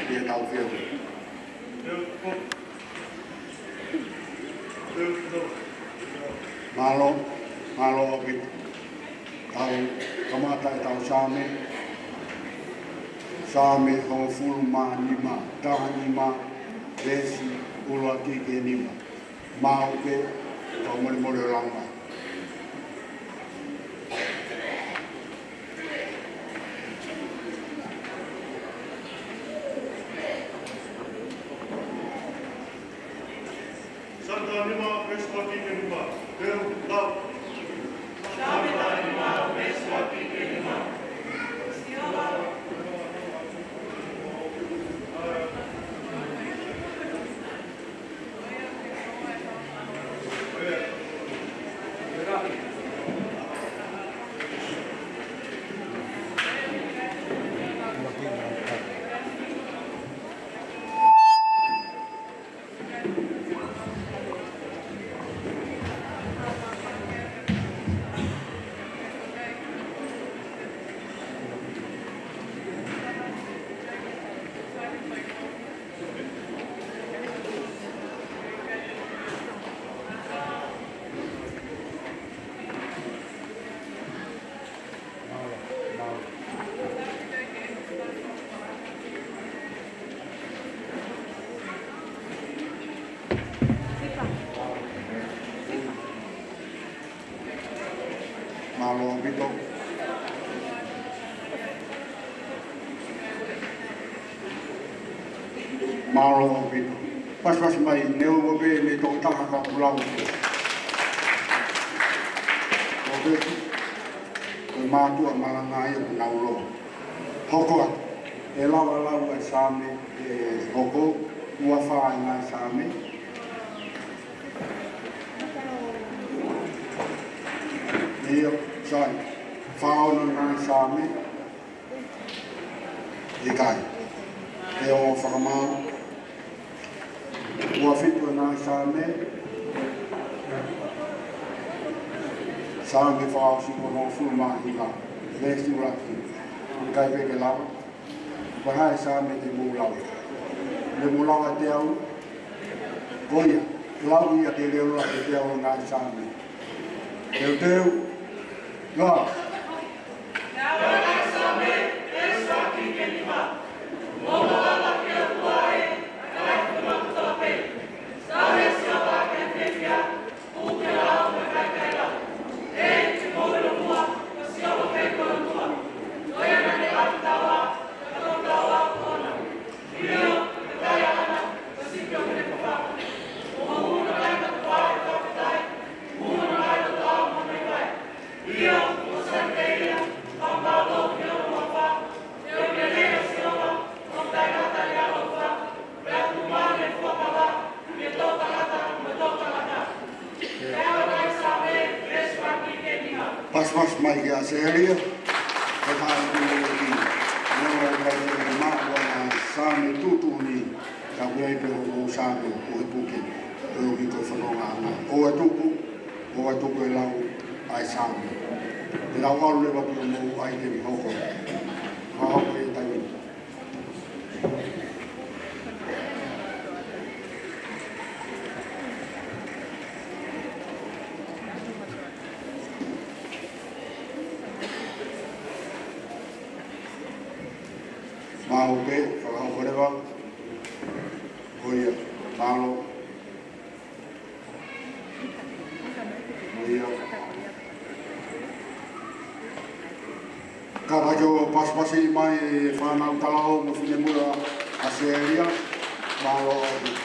heʻetau feohi. Mālō, mālō ʻaupito. Tau kamata ʻetau Saame, Saame hongofulu mā nima, taha nima, veesi ʻuluaki ki he nima. Maʻu pē, fakamolemole ʻo lau mai. Saame taha nima, veesi ʻuluaki ki he nima. Teu, lau. Saame taha nima, veesi ʻuluaki ki he nima. Mālō ʻaupito. Mālō ʻaupito. Pasipasi mai, neongo pē ne tokotaha ka kulau. ʻOku pē, ko e mātuʻa malanga ia ʻoku nau lō. Hoko atu. ʻE lava lau ʻa e Saame, ʻe hoko, ua fā ʻa e ngaahi Saame. ʻIo, sai. Fā ono ʻa e ngaahi Saame. ʻIkai. ʻE ongo fakamaau. Ua fitu ʻa e ngaahi Saame. Saame fakaʻosi ko e hongofulu mā hiva. Veesi ʻuluaki. ʻIkai pē ke lava. Ko e hā e Saame te mou lau? Te mou lau ʻa e teau? Ko ia, lau ia ke leo lau ʻa e teau ʻo e ngaahi Saame. Teuteu, lau. Pasipasi mai ki ʻAositelēlia, ʻe hā e kule ki, ʻo e kai ke maʻu ʻa e Saame tuʻutuʻuni, ka ʻoku ʻi ai pē hoʻo Saame ʻo e puke, ʻo e ʻoki ko e fononga ʻana. ʻOua tuku, ʻoua tuku e lau ʻa e Saame. Te tau ʻalu leva ki hoʻomou ʻaiteni hoko. Fakahoko he taimi ni. Mālō pē, fakahoko leva. Ko ia, mālō. Ko ia. Kātaki ʻo pasipasi mai e fānau talaʻofa mo finemui ʻa ʻAositelēlia. Mālō ʻaupito.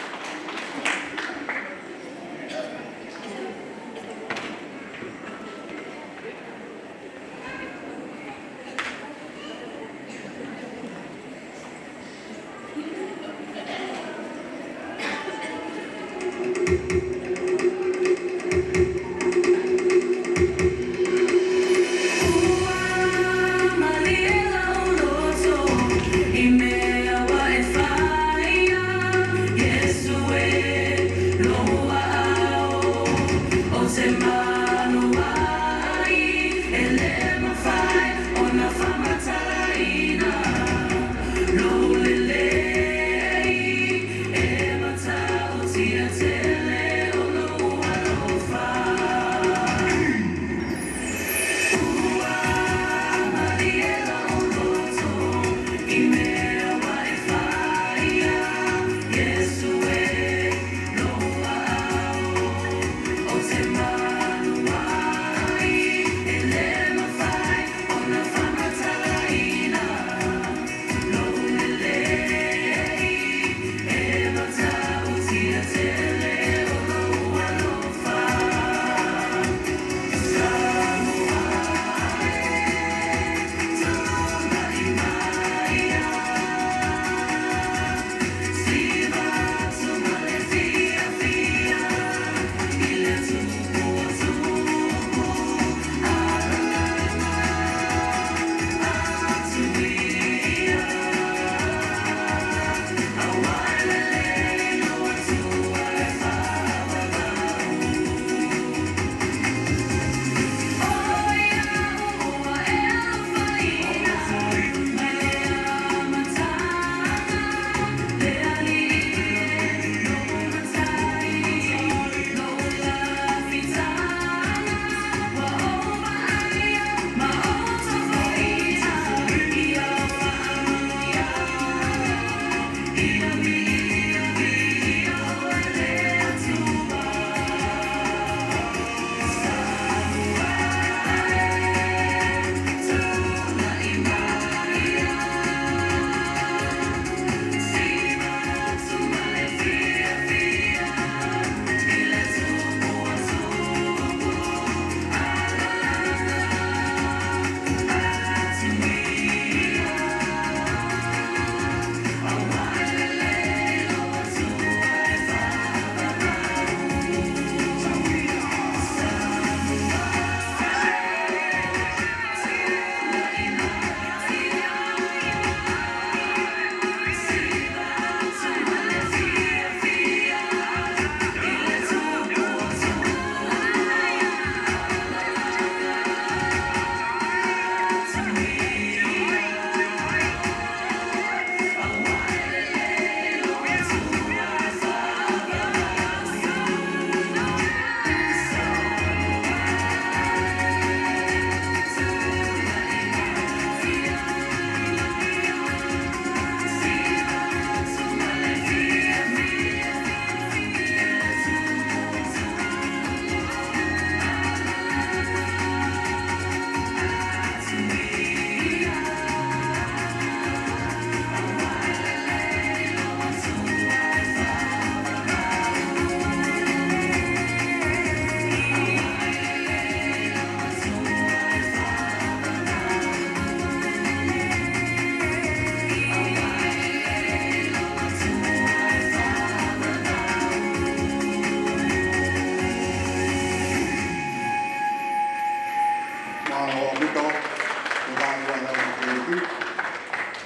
Mālō ʻaupito, ko e kāinga ʻa e ʻEiki,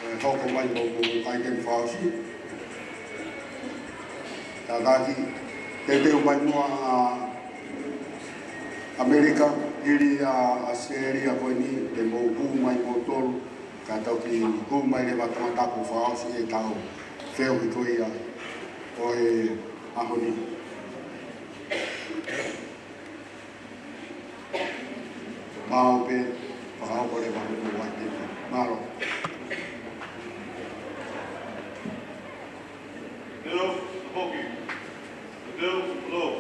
ʻe hoko mai mo e ʻaiteni fakaʻosi. Tataki, teuteu mai muʻa ʻa ʻAmelika, Hili ʻa, ʻa Sēlia ko eni, te mou hū mai moutolu, ka tau toki hū mai leva tangata kuo fakaʻosi ʻetau feohi ko ia ʻo e ʻaho ni. Mau pē, fakaʻosi leva mo ʻai pē. Mālō. Bill, Hoki. Bill, Low.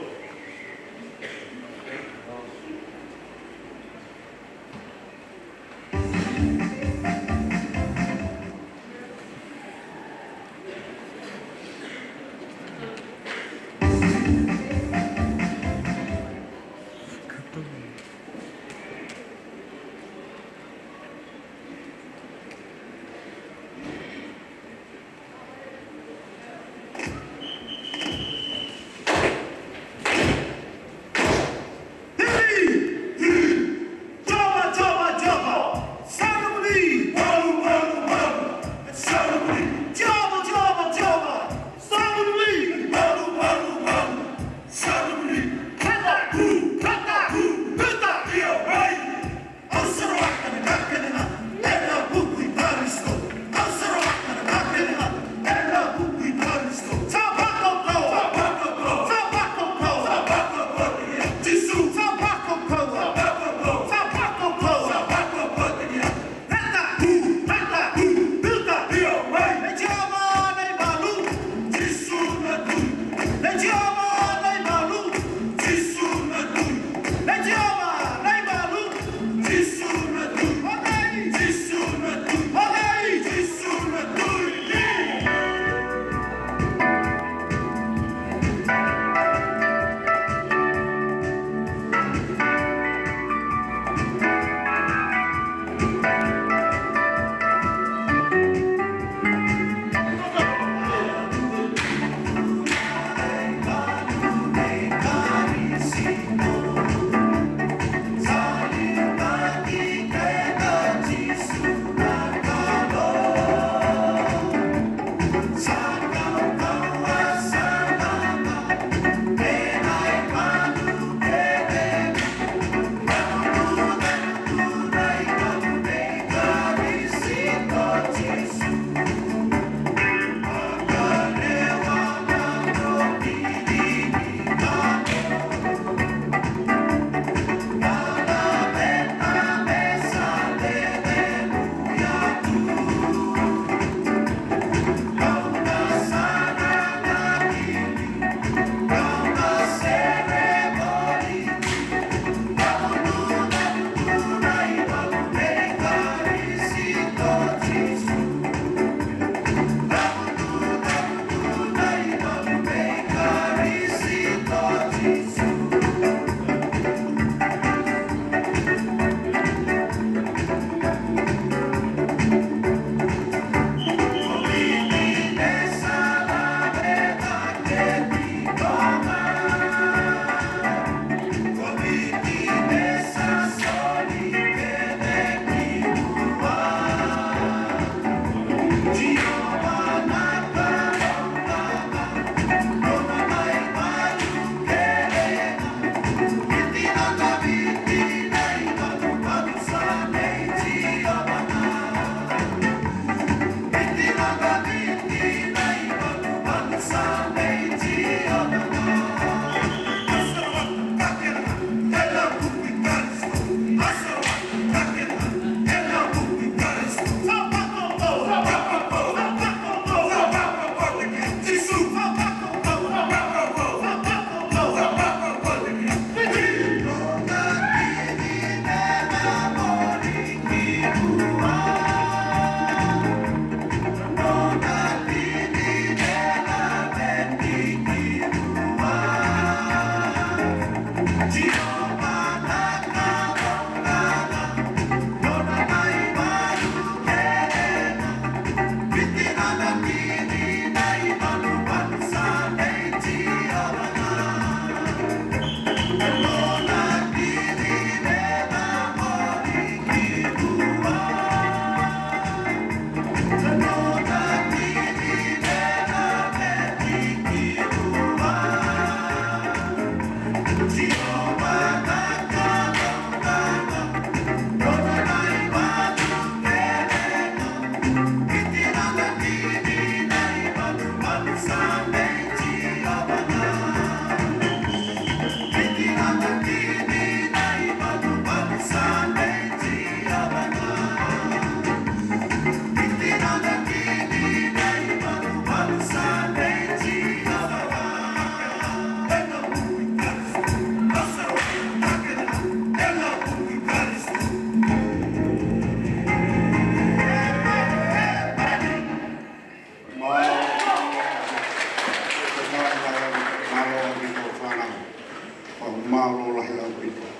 Mālō lahi ʻaupito.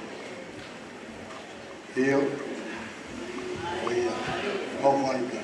ʻIo. ʻOia. ʻO fai pē.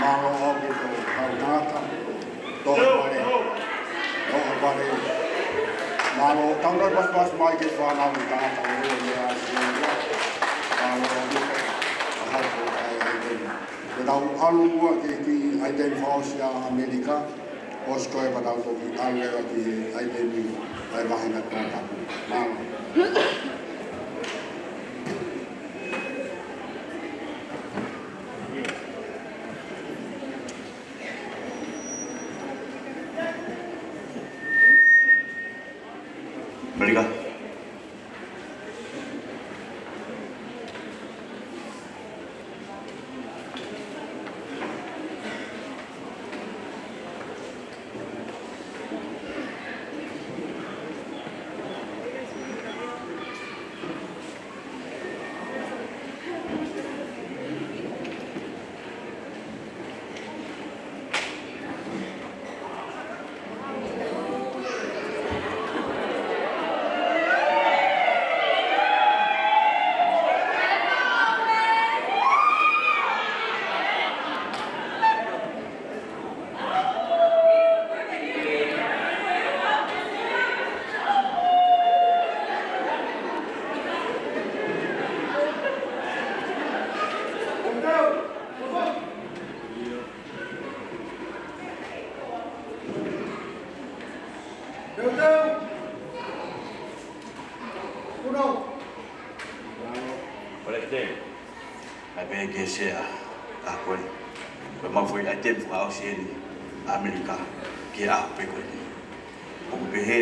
Mālō ʻaupito, kau tangata. Tō pale. Tō pale. Mālō, tau nau paspas mai ki he fānau ʻi Tonga, tau nau ʻi ʻAositelēlia. Mālō ʻaupito, ʻa hau ko ai ai tenu. Ko tau ʻalu ua ki he kiʻi ʻaiteni fakaʻosi ʻa ʻAmelika, ʻosi ko ia pea tau toki ʻalu leva ki he ʻaiteni ʻa e vāhenga Tongatapu. Mālō. ʻAmelika. Palesiteni, ʻai pē ke sea ʻa koe. Ko e mau foʻi ʻaiteni fakaʻosi eni ʻa ʻAmelika ki he ʻaho pē ko eni. ʻOku pehē,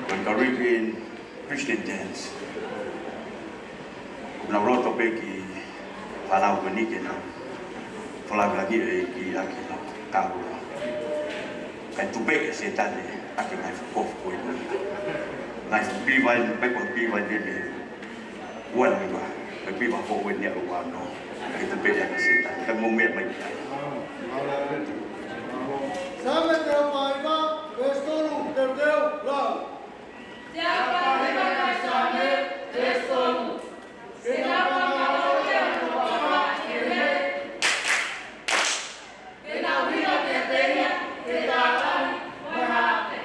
ko e Caribbean Christian Dance. ʻOku nau loto pē ki he fānau ko eni ke nau fakalangilangiʻi e ʻEiki ʻaki ʻenau kāula. Kae tupeʻi ʻe Sētane ʻaki e ngaahi fuʻu kofu ko eni. Ngaahi fuʻu piva eni, pea ko e piva eni mei he ua nima, pea piva foʻou eni ʻa e ua ono. Kae tupe Ka mou meʻa mai. Saame teau fā hiva, veesi tolu, teuteu, lau. Teau fā hiva, Saame, veesi tolu. Ke nau fakamālō ki he ʻOtua, ke ne, ke nau ʻilo kiate ia, ke tālani, mo e haʻake.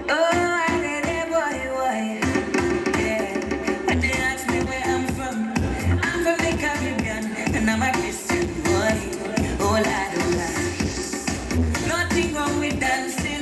Oh, I did it, boy, boy. Yeah. When they ask me where I'm from, I'm from the Caribbean, and I'm a Christian boy. Oh, Lord, oh, Lord. Nothing wrong with dancing,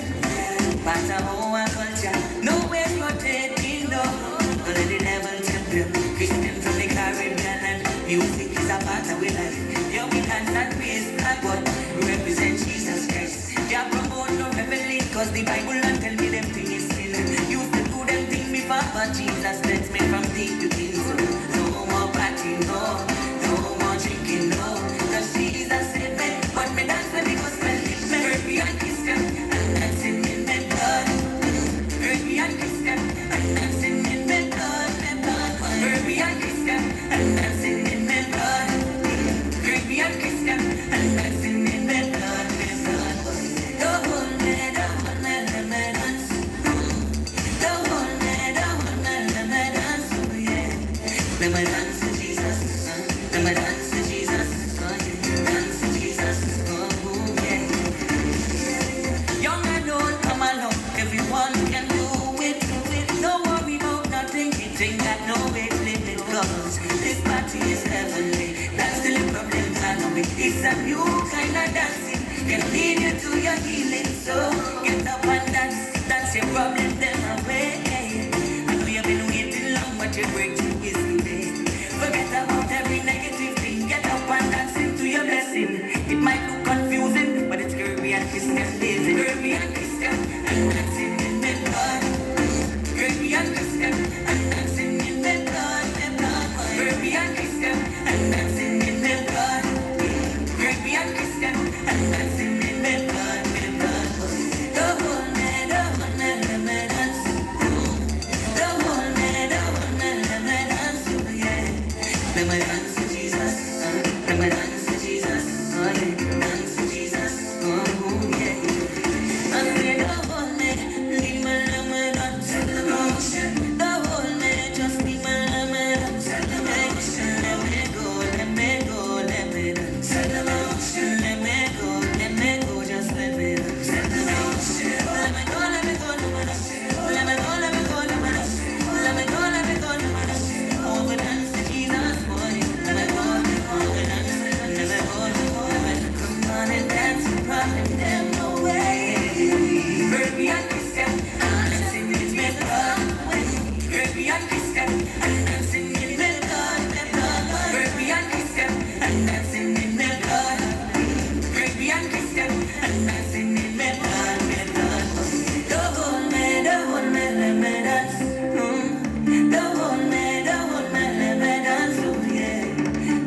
but our culture, no way rotating, no. Don't let the devil tempt them. Christian from the Caribbean, and music is a part of our life. Yeah, we dance and praise God, but we represent Jesus Christ. Yeah, promote no revelling, 'cause the Bible don't tell me them things is sin. Used to do them things before, but Jesus cleansed me from these things. No more party, no. No more drinking, no. 'Cause Jesus saved me, but me dance with the gospel. Me Caribbean Christian, and dancing in my blood. Caribbean Christian, and dancing in my blood, my blood. Caribbean Christian, and dancing in my blood. Caribbean Christian, and dancing in my blood, my blood. Don't hold me, don't hold me, let me dance. Don't hold me, don't hold me, let me dance, oh yeah. Let me dance to Jesus, uh, let me dance to Jesus, uh, yeah. Dance to Jesus, uh, oh yeah. Young and old, come along, everyone can do it, do it. Don't worry about nothing, it ain't got no age limit, 'cause this party is heavenly. That's the problem, I know it. It's a new kind of dancing, can lead you to your healing. So get up and dance, dance your problem them away. I know you've been waiting long, but your breakthrough is today. Forget about every negative thing, get up and dance into your blessing. It might look confusing, but it's Caribbean Christian dancing. Caribbean Christian, and dancing in the blood. Caribbean Christian, and dancing in the blood, the blood. Caribbean Christian, and dancing in the blood. Caribbean Christian, and dancing in the blood, the blood. Don't hold me, don't hold me, let me dance. Don't hold me, don't hold me, let me dance, oh yeah. Let me dance to Jesus, uh, let me dance to Jesus, oh yeah. Dance to Jesus, oh yeah. I say, don't hold me, leave me, let me dance. Don't hold me, just leave me, let me dance. Hey, let me go, let me go, let me dance. Let me go, let me go, just let me dance. Let me go, let me go, let me dance. Let me go, let me go, let me dance. Let me go, let me go, let me dance. Oh, we dance to Jesus, boy. Let me go, let me go, let me dance. Let me go, let me go, let me dance. Come on and dance and rock and damn no way. Caribbean Christian, I'm dancing in my blood. Caribbean Christian, I'm dancing in my blood, my blood. Caribbean Christian, I'm dancing in my blood. Caribbean Christian, I'm dancing in my blood, my blood. Don't hold me, don't hold me, let me dance. Mm. Don't hold me, don't hold me, let me dance, oh yeah.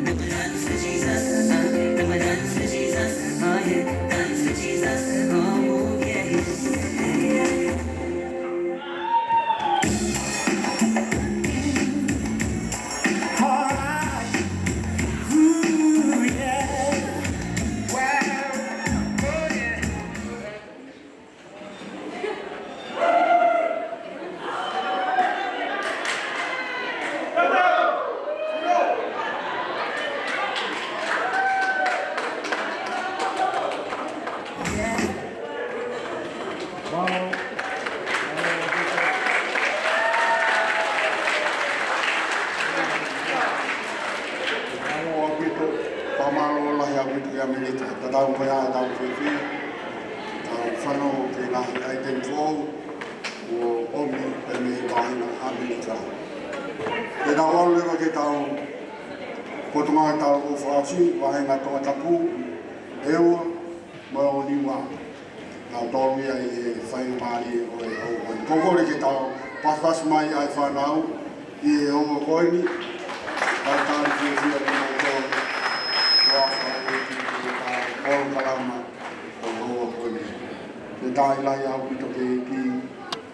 Let me dance to Jesus, uh, let me dance to Jesus, oh yeah. Dance to Jesus, oh yeah. All right. Ooh, yeah. Wow. Oh, yeah. Mālō ʻaupito, fakamālō lahi ʻaupito kia Minita. Tatau mo ia ʻetau fiefia. Tau fanongo ki he ngaahi ʻaiteni foʻou. Tau ʻalu leva ki he tau, ko e tau ngaahi tau ʻoku fakaʻosi, vāhenga Tongatapu, ʻEua, mo e Oniwa. Naʻa tau ia ʻi he faingamālie ʻo e ʻaho ko eni. Ko e kole ke tau pasipasi mai ʻa e fānau ʻi he ʻaho ko eni. Tau tali fiefia kimoutolu. Ua fai ki he tau polokalama ʻo e ʻaho ko eni. Ke tau ʻiloʻi ʻaupito ke ki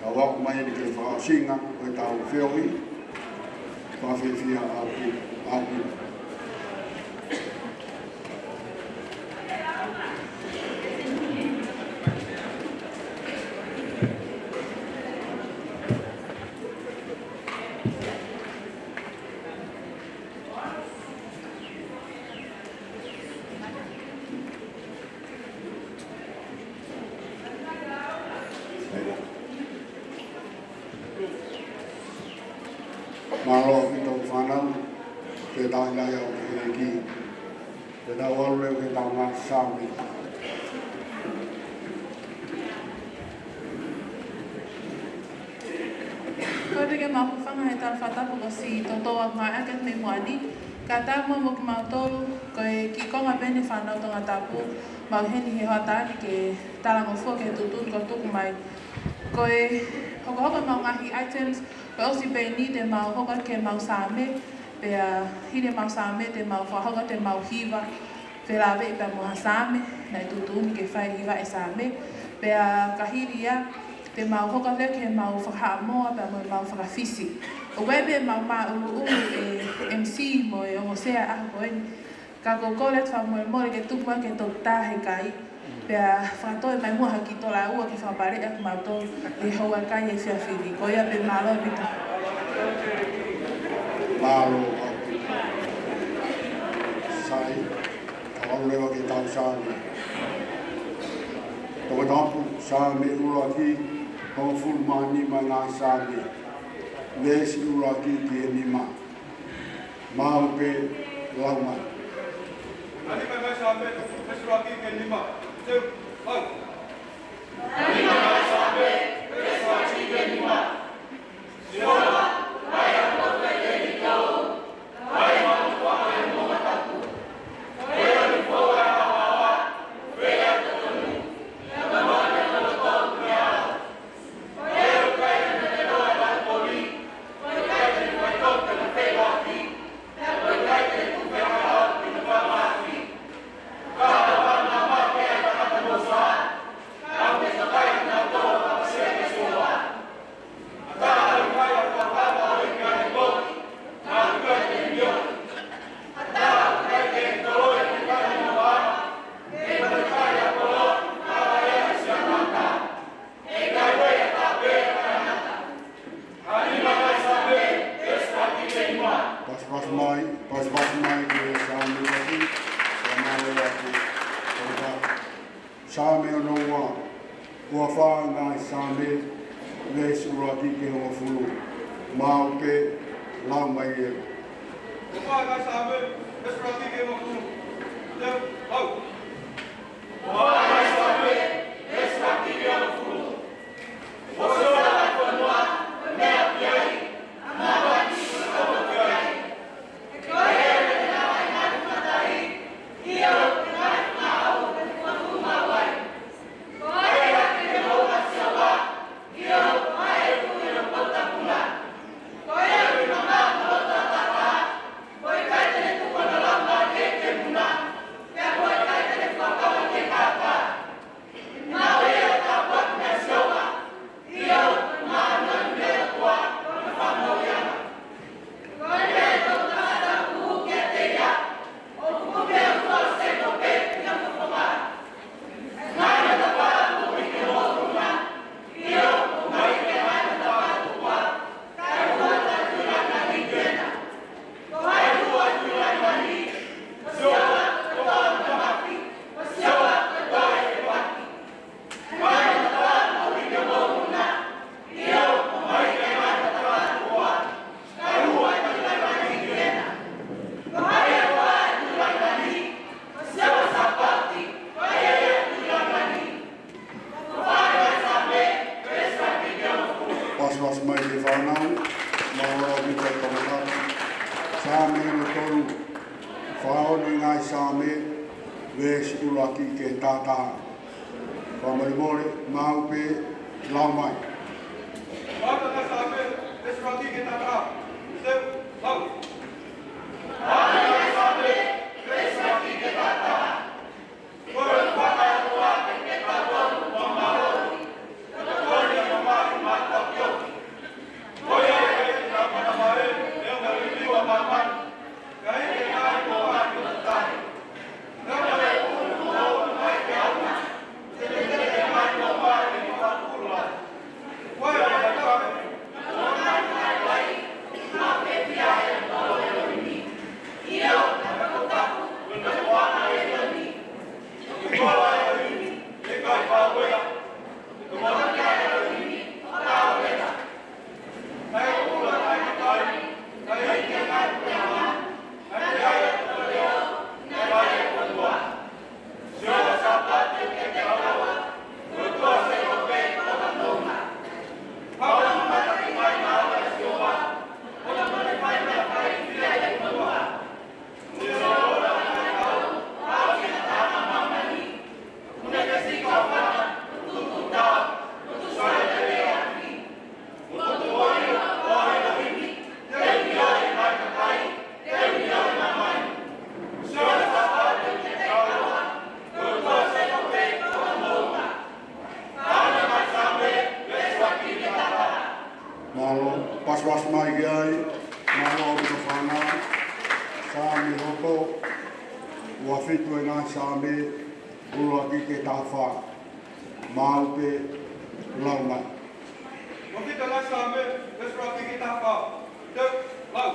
Tau ako mai eni ki he fakaʻosinga ʻo e tau feohi. Fakafiefia ʻaupito, ʻaupito. Mālō ʻaupito fānau, ke tau ʻiloʻi ʻa e ʻEiki. Ke tau ʻalu leva ki he tau ngaahi Saame. Ko e peke mau hūfanga he tala fakatapu kuo ʻosi toutou ngāueʻaki mei muʻa ni, kae ʻatā muʻa mo kimautolu, ko e kiʻi konga pē eni fānau Tongatapu, mau ʻi heni he hoʻatā ni ke talangofua ki he tuʻutuʻuni kuo tuku mai. Ko e hokohoko ʻemau ngaahi items, ko e ʻosi pē eni te mau hoko ki heʻemau Saame, pea hili ʻemau Saame te mau fakahoko atu ʻemau hiva, felāveʻi pea mo ha Saame, naʻe tuʻutuʻuni ke fai hiva ʻe Saame, pea ka hili ia, te mau hoko leva ki heʻemau fakahaʻamoa pea mo ʻemau fakafisi. ʻOku ʻi ai pē ʻemau māʻuluʻulu ʻe M C mo e ongo sea ʻaho ko eni. Ka ʻoku ou kole atu fakamolemole ke tuku mai ke toki tā he kai. Pea fakatoe mai muʻa ha kiʻi tola ʻe ua ke fakapaleʻi ʻaki kimautolu ʻi he houa kai ʻe fiefia. Ko ia pē, mālō ʻaupito. Mālō ʻaupito. Sai, tau ʻalu leva ki he tau Saame. Tongatapu, Saame ʻuluaki, hongofulu mā nima ngaahi Saame. Veesi ʻuluaki ki he nima. Maʻu pē, lau mai. Anima mai Saame, veesi ʻuluaki ki he nima. Teu, lau. Anima mai Saame, veesi ʻuluaki ki he nima. Sihova, ʻa e ʻOtua ʻikai te ne tō, ʻa e ʻOtua ʻoku moʻui tapu. Ko ia ʻoku fou ʻa e ʻaoʻao, ʻoku fai ʻa e totonu, ʻa e ʻaoʻao ʻoku totonu ki he ʻao. Pasipasi mai, pasipasi mai ki he Saame ʻuluaki, Saame ʻuluaki, Saame ono ua, ua fā ngaahi Saame, veesi ʻuluaki ki he hongofulu. Maʻu pē, lau mai ē. Ua fā ngaahi Saame, veesi ʻuluaki ki he hongofulu. Teu, lau. Pasipasi mai ki he fānau, mālō ʻaupito e tangata. Saame hono tolu, fakaʻosi e ngaahi Saame, veesi ʻuluaki ki he taha taha. Fakamolemole, maʻu pē, lau mai. Fakaʻosi e ngaahi Saame, veesi ʻuluaki ki he taha taha. Teu, lau. Fakaʻosi e ngaahi Saame, veesi ʻuluaki ki he taha taha. Mālō, pasipasi mai ki ai, mālō ʻaupito fānau. Saame hono tolu, ua fitu e ngaahi Saame, ʻuluaki ki he taha fā. Maʻu pē, lau mai. Ua fitu e ngaahi Saame, veesi ʻuluaki ki he taha fā. Teu, lau.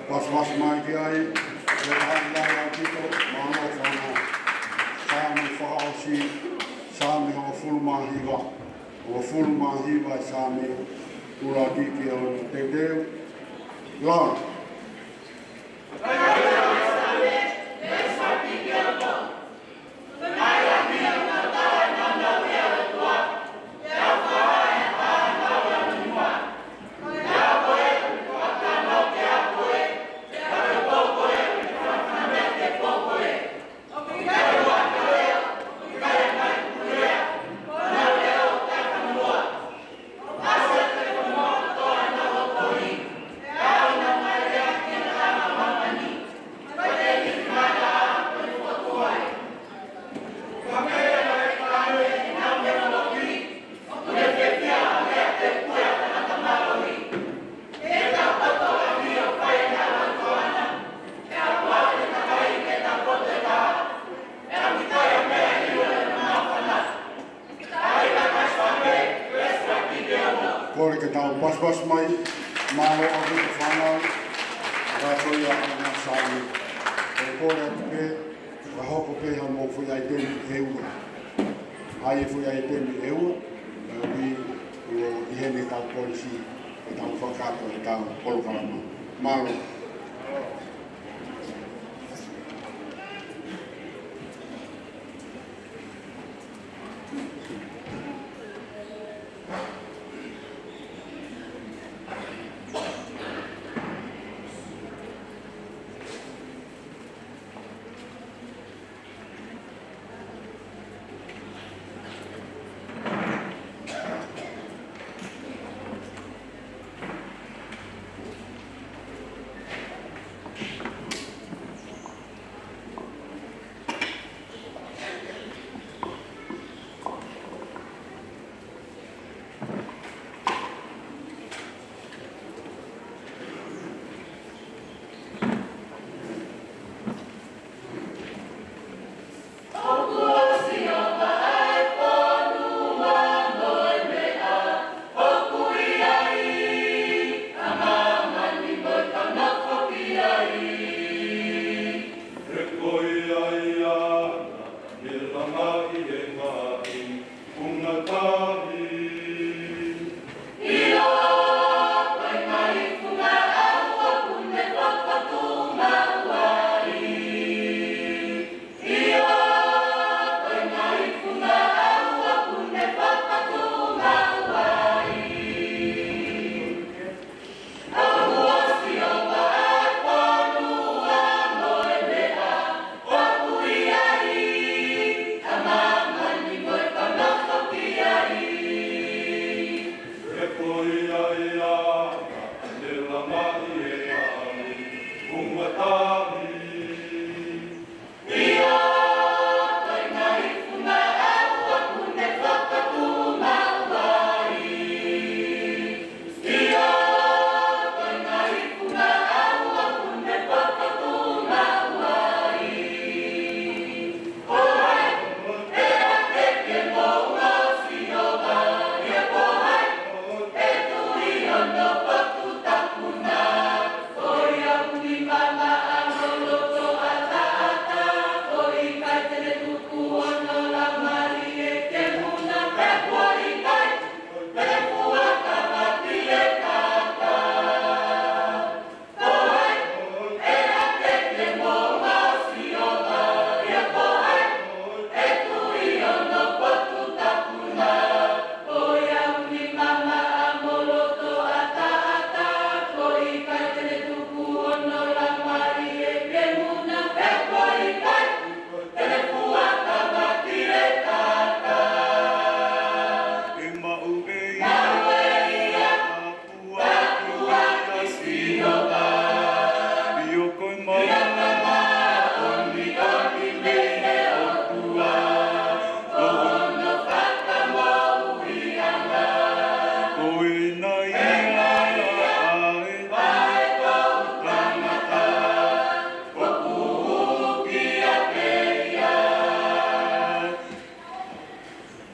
Pasipasi mai ki ai, e taha lahi ʻaupito, mālō fānau. Saame fakaʻosi, Saame hongofulu mā hiva, hongofulu mā hiva e Saame, ʻuluaki ki he ono. Teu, teu, lau. Tos mai, mālō ʻaupito fānau, ʻa e katoa ia ʻa e ngaahi sāme. ʻE kole atu pē, ka hoko pē ha mo foʻi ʻaitemi ʻe ua. ʻAi e foʻi ʻaitemi ʻe ua, ʻe ui, ʻo ʻi heni ʻetau polisi, ʻetau fakakātoa, ʻetau polokalama. Mālō.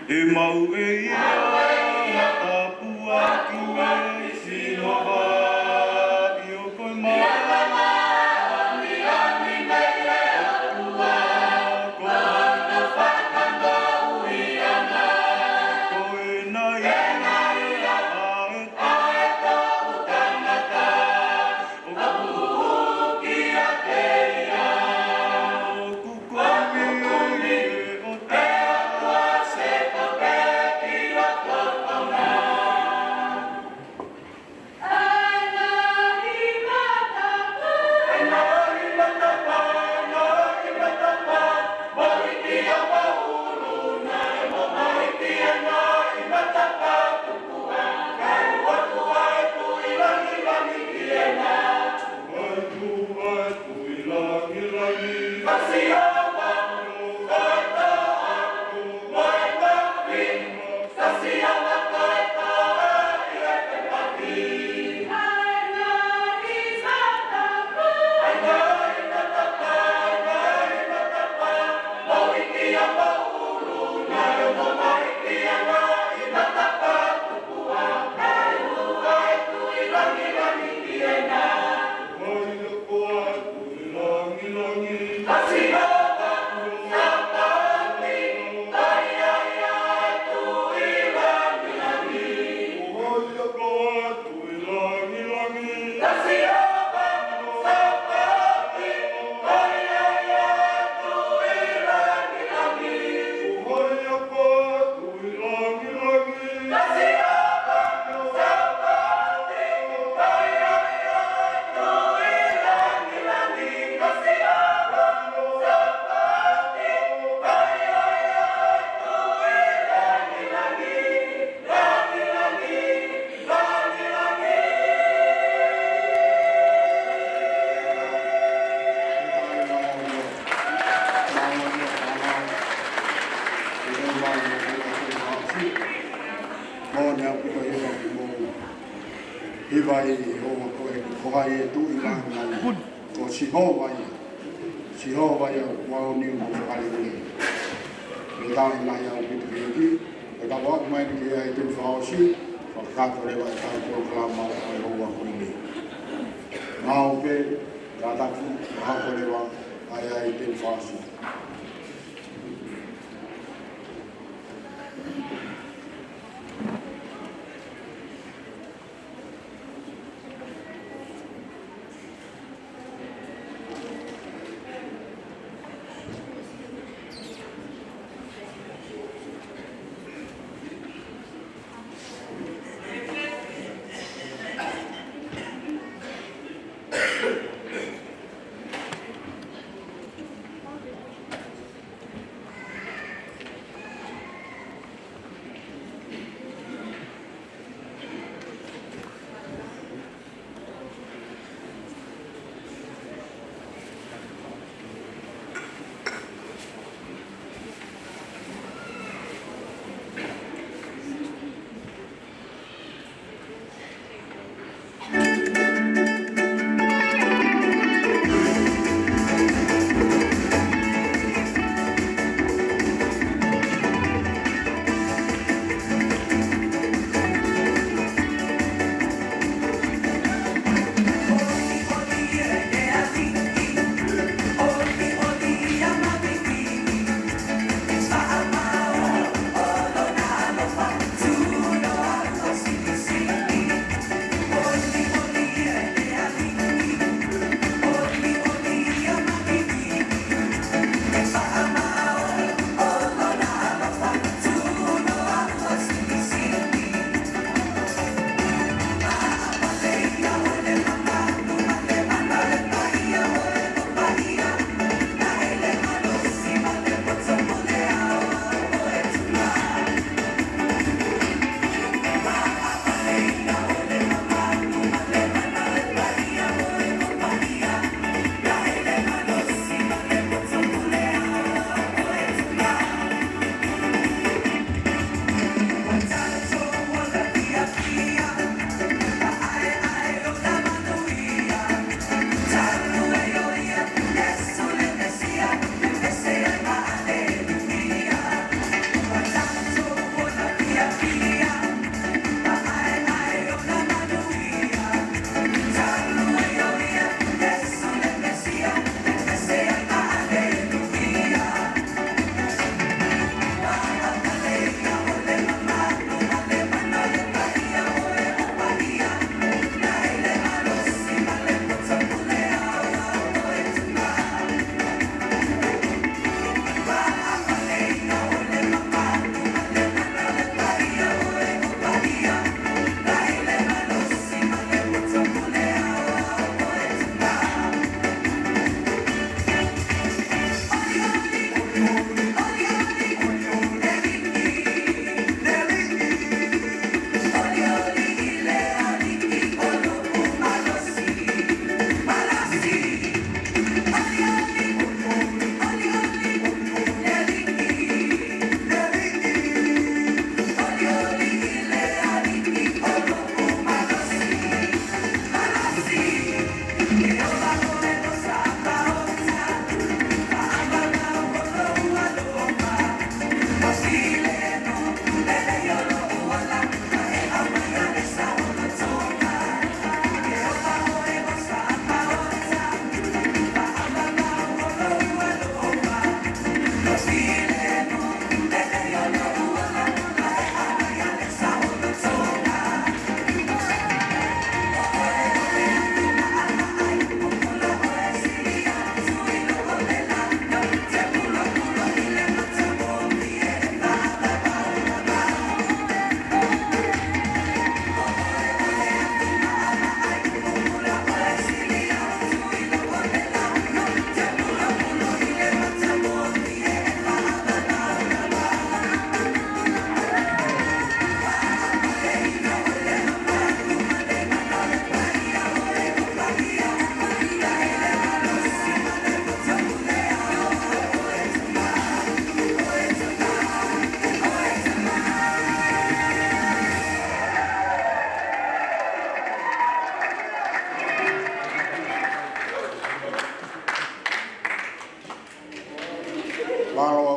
ʻE maʻu ʻe ia ʻa e tāpuaki mei Sihova, ʻio ko e māʻoniʻoni mei he ʻOtua, ko hono fakamoʻui ʻana. Ko ena ia ʻa e toʻutangata ʻoku hū kiate ia. ʻOku kumi ʻe he ʻOtua Sēkope ʻi Vai ʻo ko e ko hai e tuʻi langi. Ko Sihova ia. Sihova ia ʻoku ʻaoniu mo fakalelei. Pea taʻe lahi ʻaupito ki he ʻEiki. Pea ka ʻoku ʻomai ni ki he ʻaiteni fakaʻosi, fakakakato leva ʻetau polokalama ʻo e houa ko eni. Ngāue pē, kātaki, fakakakato leva ʻa e ʻaiteni fakaʻosi.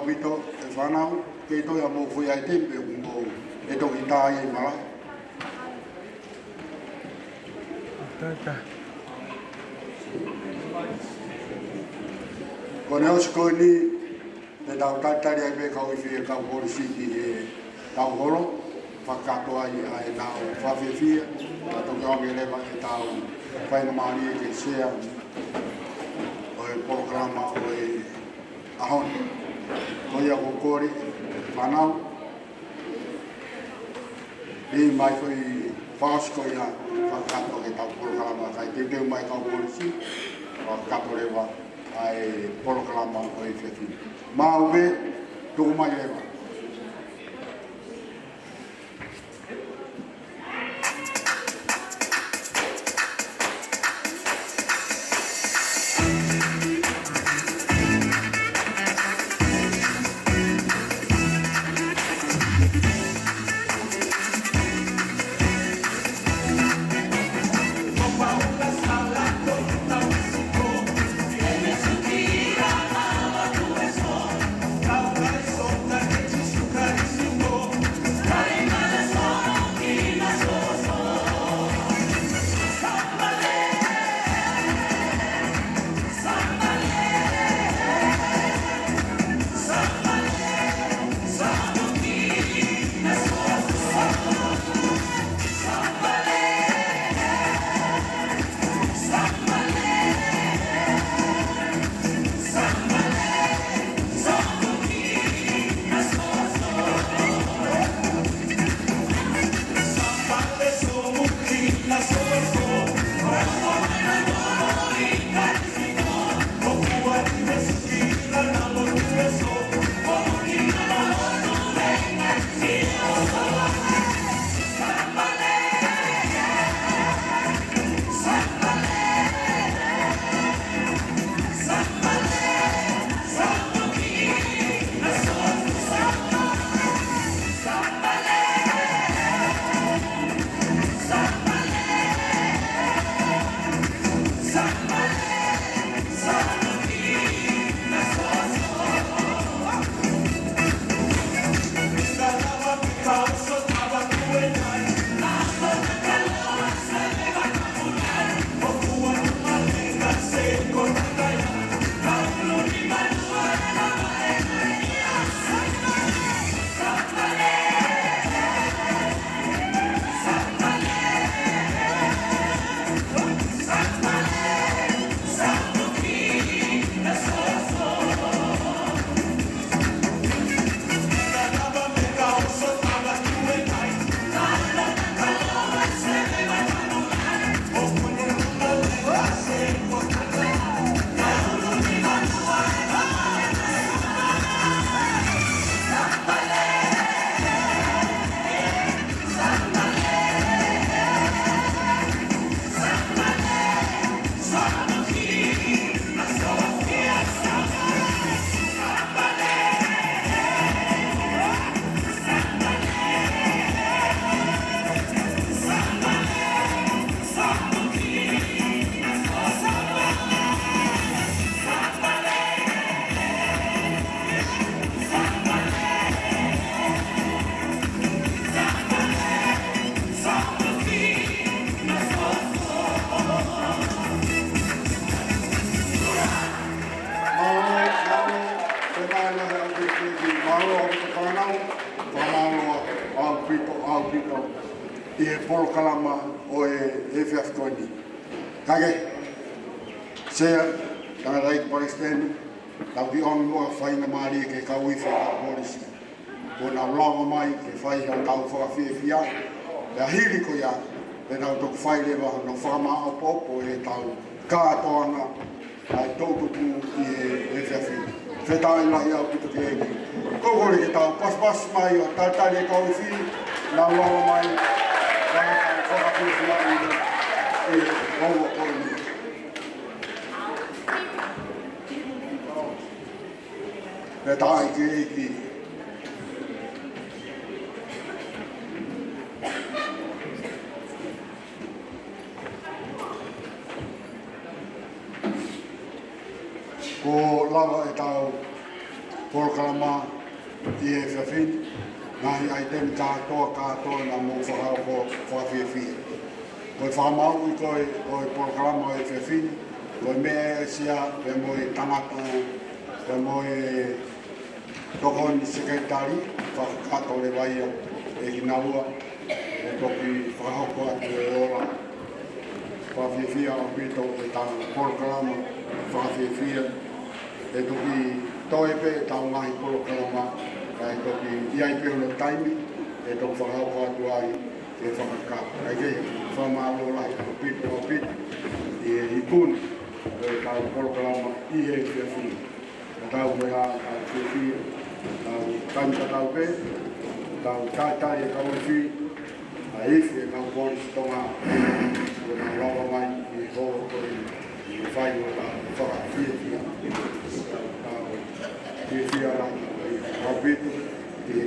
ʻaupito e fānau, ke toe ʻa mou foʻi ʻaitemi pē ʻoku mou ʻe toki tā ai e malaʻe. Ko ʻene ʻosi ko eni, te tau talitali ai pē kau ifi e kau polisi ki heʻetau holo, fakakātoa ai ʻa ʻenau fakafiefia, ka toki ʻoange leva ʻetau faingamālie ki he sea ʻo e polokalama ʻo e ʻaho ni. Ko ia ʻoku ou kole, fānau, ʻomai foʻi fakaʻosi ko ia, fakakātoa ke tau polokalama, kae teuteu mai kau polisi, fakakātoa leva ʻa e polokalama ʻo e efiafi ni. Maʻu pē, tuku mai leva. Mālō, mālō, pea mālō ʻaupito ki he, mālō ʻaupito fānau, fakamālō ʻaupito, ʻaupito ʻi he polokalama ʻo e efiafi ko eni. Kae kehe, Sea, tangataʻeiki palesiteni, tau kiʻi ʻoange muʻa faingamālie ki he kau ifi e kau polisi. Kuo nau lava mai ke fai hotau fakafiefia. Pea hili ko ia, pea nau toki fai leva hono fakamāʻopoʻopo ʻetau kātoanga ʻa e toʻutupu ʻi he efiafi ni. Fakafetaʻi lahi ʻaupito ki he ʻEiki. Ko e kole ke tau pasipasi mai ʻo talitali e kau ifi, nau lava mai, nau fakafiefia ʻi he, ʻi he ʻaho ko eni. Fakafetaʻi ki he ʻEiki. Kuo lava ʻetau Polokalama ʻi he efiafi ni, ngaahi ʻaitemi kātoa, kātoa naʻa mou fakahoko fakafiefia. Ko e fakamaauʻi ko ē ʻo e polokalama ʻo e efiafi ni, ko e meʻa ʻe ʻasia pea mo e tangata, pea mo e tokoni sekelitali, fakakakato leva ia ʻe kinaua, ʻe toki fakahoko atu e ola fakafiefia ʻaupito ʻetau polokalama fakafiefia. ʻE toki toe pē ʻetau ngaahi polokalama, kae toki ʻi ai pē hono taimi ʻe toki fakahoko atu ai e fakakakato. Kae kehe, fakamālō lahi ʻaupito, ʻaupito ʻi he ikuna ʻo ʻetau polokalama ʻi he efiafi ni. Ka tau meʻa, tau fiefia, tau taimi ka tau pē, tau talitali e kau ifi, ʻa e ifi e kau Polisi Tonga, ʻo nau lava mai ʻi he houa ko eni, ʻi he fai ʻo e fakafiefia. Tau fiefia lahi ʻaupito ʻi he,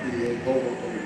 ʻi he houa ko eni.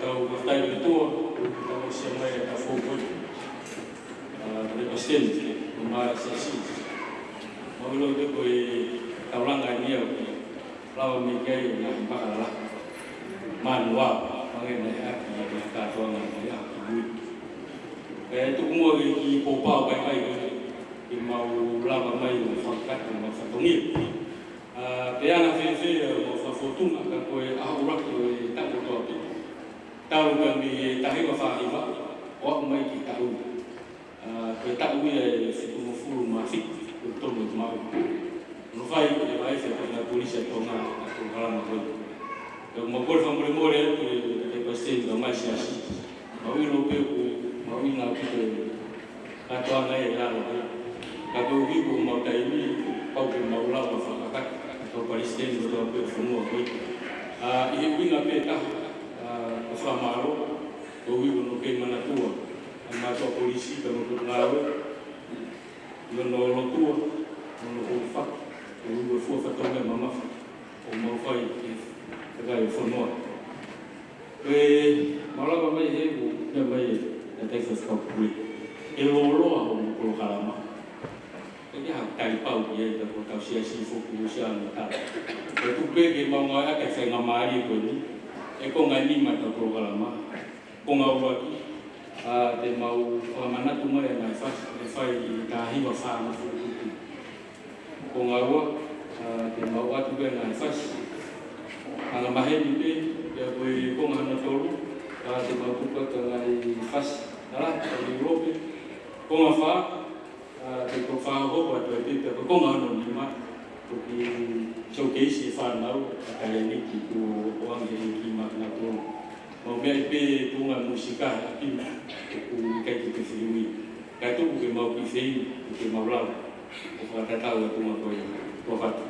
Tau fakafetaʻi ki he ʻOtua, ʻoku tau aʻusia mai ʻa e taʻu foʻou ko eni. ʻA, Palesiteni, ʻo e Siasi. Mau ʻilo pē ko e taulanga eni ʻoku lava mai ki ai ʻa e ngaahi makalala. Manu ʻa, hangē naʻe ʻaki ʻe he kātoanga ʻi he ʻaho ko eni. ʻE tuku muʻa ke kiʻi pōpao pē mai ko ē, ke mau lava mai ʻo fakakakato ʻemau fatongia. ʻA, pea ʻoku fēfē ʻemau fakafōtunga ka ko e ʻaho ʻuluaki ʻo e taʻu kotoa pē. Talu pē mei he taha hiva fā hiva, ʻo aʻu mai ki he taʻu. ʻA, ko e taʻu ia ʻe fitungofulu mā fitu, ʻoku tonu ʻemau. Hono fai ke vaivai ʻe he Kōmisi Polisi ʻa Tonga ʻa e polokalama ko ē. Pea ʻoku mau kole fakamolemole atu ki he Palesiteni kae ʻumaʻā e Siasi. Mau ʻilo pē ʻoku mahuʻinga ʻaupito e kātoanga ʻi lalo pē. Ka koeʻuhi ko ʻemau taimi, pau ke mau lava fakakakato, ʻa e kau Palesiteni kotoa pē ʻo e fonua ko ē. ʻA, ʻi he ʻuhinga pē ʻe taha, ʻa, ko e fakamālō, koeʻuhi ko hono kei manatua ʻa e mātuʻa polisi kae ʻumaʻā e ngāue, ʻi hono lotua, hono hūfaki, koeʻuhi ko e fua fatongia mamafa ʻoku mau fai ki he kakai ʻo e fonua. Pea mau lava mai he ʻoku meʻa mai ʻa e Taʻi Faifekau Pule, ʻe lōloa hoʻomou polokalama. ʻIkai ha taimi pau ki ai, ka ko hotau Siasi foki ʻoku ʻosi ʻalu ʻo tala. Pea tuku pē ke mau ngāueʻaki ʻa e faingamālie ko eni, ʻi he konga nima ʻetau polokalama. Konga ʻuluaki, ʻa, te mau fakamanatu mai ʻa e ngaahi fasi naʻe fai ʻi he taha hiva fāngofulu tupu. Konga ua, ʻa, te mau ʻoatu pē ʻa e ngaahi fasi anga maheni pē, pea ko e konga hono tolu, ʻa, te mau tuku atu ʻa e ngaahi fasi ʻa e lata ʻa ʻIulope. Konga fā, ʻa, te u toki fakahoko atu ai pē, pea ko e konga hono nima, ko e kiʻi showcase ʻa e fānau ʻa Talianiki kuo ʻoange ʻe he ʻEiki Māfimafi. Mau meʻa ai pē tuʻunga mūsika ʻa Pima, ʻoku ʻikai ke ke filiui. Kae tuku ke mau kiʻi feinga, ke mau lau, ʻo fakatatau ʻa e tuʻunga ko ia. Tuʻa ʻofa atu.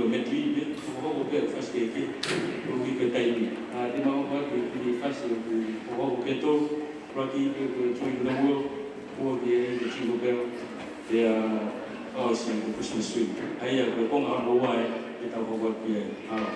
Mei tuʻi pē, hokohoko pē ʻa e fasi kehekehe, ʻoku ʻikai ko e taimi. ʻA, te mau hoko atu ki he fasi ʻoku hokohoko pē tolu, ʻuluaki pē ko e Join the World, ʻuluaki ʻa e Jingle Bell, pea ʻosi ko e Christmas Swing. ʻA ia ko e konga hono ua ē, te tau hoko atu ki ai. Mālō.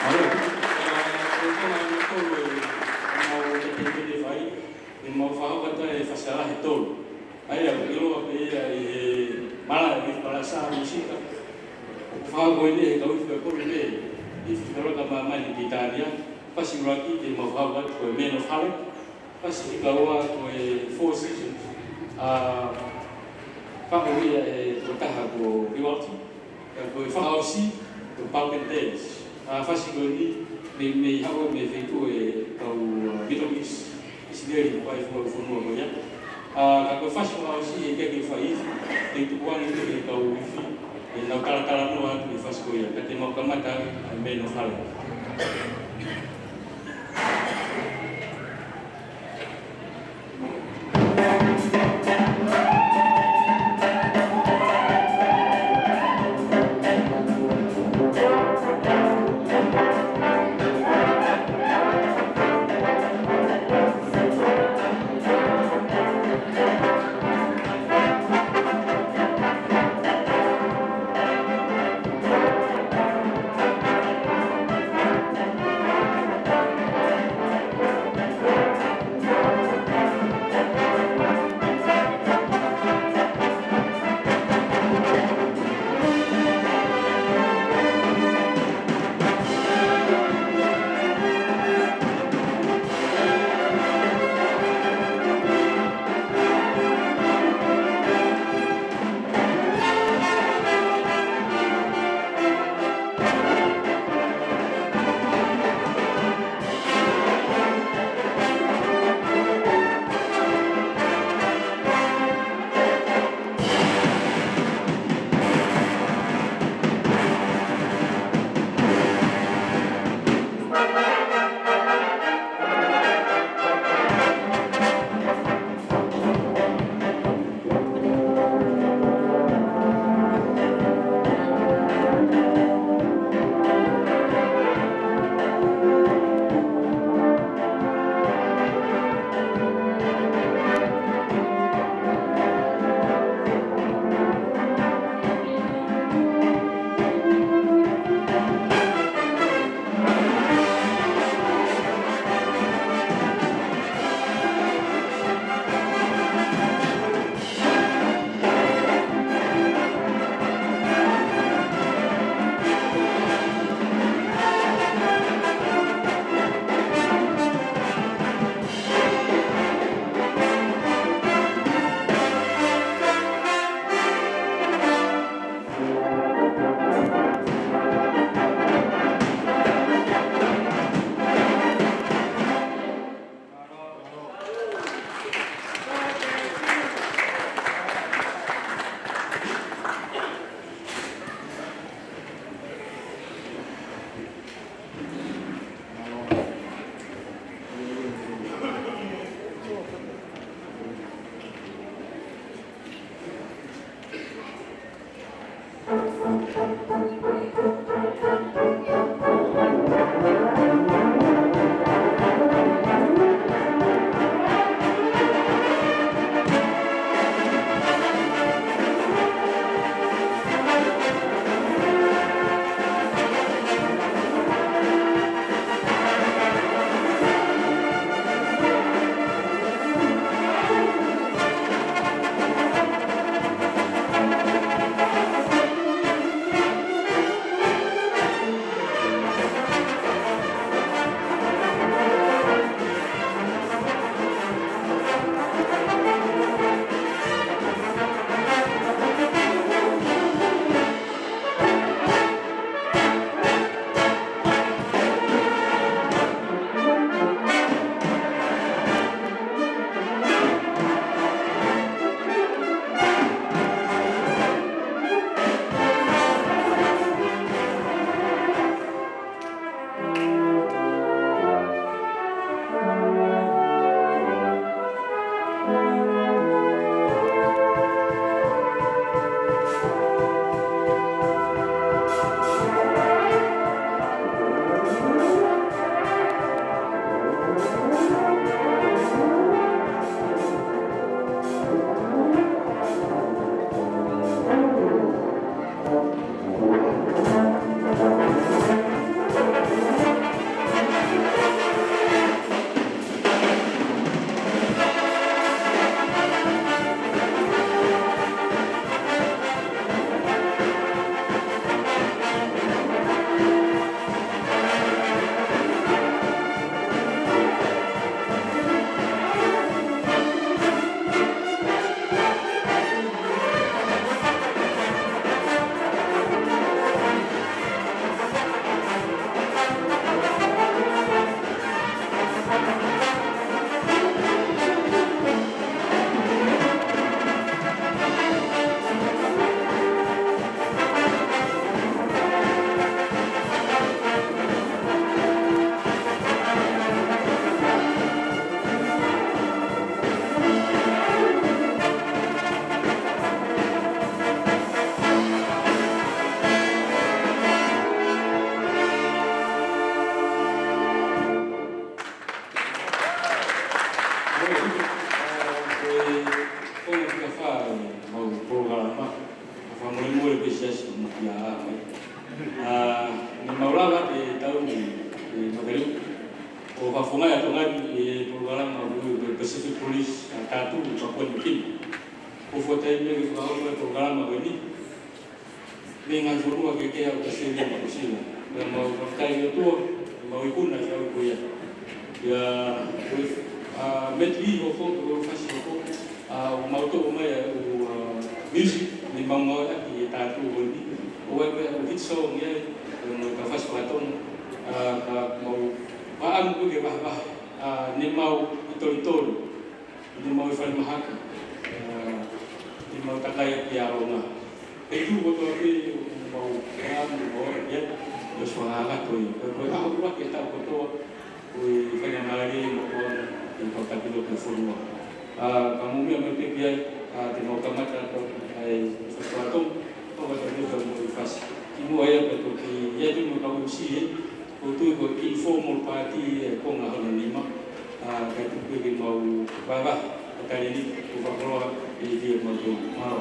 Mālō. Ā, ko e konga hono tolu ē, ʻoku mau teitei fai, ʻoku mau fakahoko atu e fasi lalahi ʻe tolu. ʻA ia, ʻoku ʻiloa pē ia ʻi he malaʻe ʻi Palasa Musika. ʻOku fakahoko eni ʻe he kau ifi ʻa Kolupe, ifi Koloka Māmani ki Italia. Fasi ʻuluaki te mau fakahoko atu ko e Man of Harlech. Fasi fika ua ko e Four Seasons. ʻA, faʻu ia ʻe he tokotaha ko Rivaldi. Ka ko e fakaʻosi ko Balkan Dance. ʻA, fasi ko eni mei, mei haʻu mei he feituʻu ʻa e kau, ʻa, Middle East. Misineli ʻoku ʻi ai e fonua ko ia. ʻA, ka ko e fasi fakaʻosi ʻe ʻikai ke fai ifi, ʻe tuku ange ki he kau ifi, ʻe nau talatalanoa atu e fasi ko ia, ka te mau kamata ʻa e Man of Harlech. ʻA, ko e konga fika fā ʻo ʻemau polokalama, fakamolemole pē siasi mo kia mai. ʻA, ne mau lava ʻetau ni, ʻe Makaliu, ʻo fakafofongaʻi ʻa Tonga ni ʻi he polokalama ʻo e Pacific Police, ʻa, Tattoo ʻi Papua New Guinea. ʻOku fuʻu taimi ke fakahoko e polokalama ko eni mei he ngaahi fonua kehekehe ʻo ʻAositelēlia mo Nuʻusila. Pea mau fakafetaʻi ki he ʻOtua, mau ikuna ki he ʻaho ko ia. Pea, ʻa, medley hoko, ko e fasi hoko, ʻa, ʻo mau toʻo mai ʻa e ʻū, ʻa, music, ne mau ngāueʻaki he tattoo ko eni. ʻO ʻai pē ʻū hit song ia, ʻo mau ka fasi faka-Tonga, ʻa, ka mau fakaʻamu pē ke vahevahe, ʻa, ne mau ʻi Tolitoli, ne mau ʻi Falemahaki, ʻa, ne mau takai ʻi ʻAlonga. He ʻi tuʻu kotoa pē ʻoku mau fakaʻamu, mau ʻalu ki ai, ʻo ʻosi fakahā atu ia. Ko e, ko e ʻaho ʻuluaki ʻo e taʻu kotoa, ko e faingamālie mo e ʻofa ke mau taki loto ki he fonua. ʻA, ka mou meʻa mai pē ki ai, ʻa, te mau kamata atu ʻa e fasi faka-Tonga, ʻo kamata pē ʻa e fasi. Kimuʻa ia pea toki ʻi ai pē mo e kau M C ē, ʻoku ou tui ko e kiʻi formal party ʻe konga hono nima, ʻa, kae tuku pē ke mau vahevahe ʻa e talēniti ʻoku fakakoloa ʻe he kiʻi mau tō. Mālō.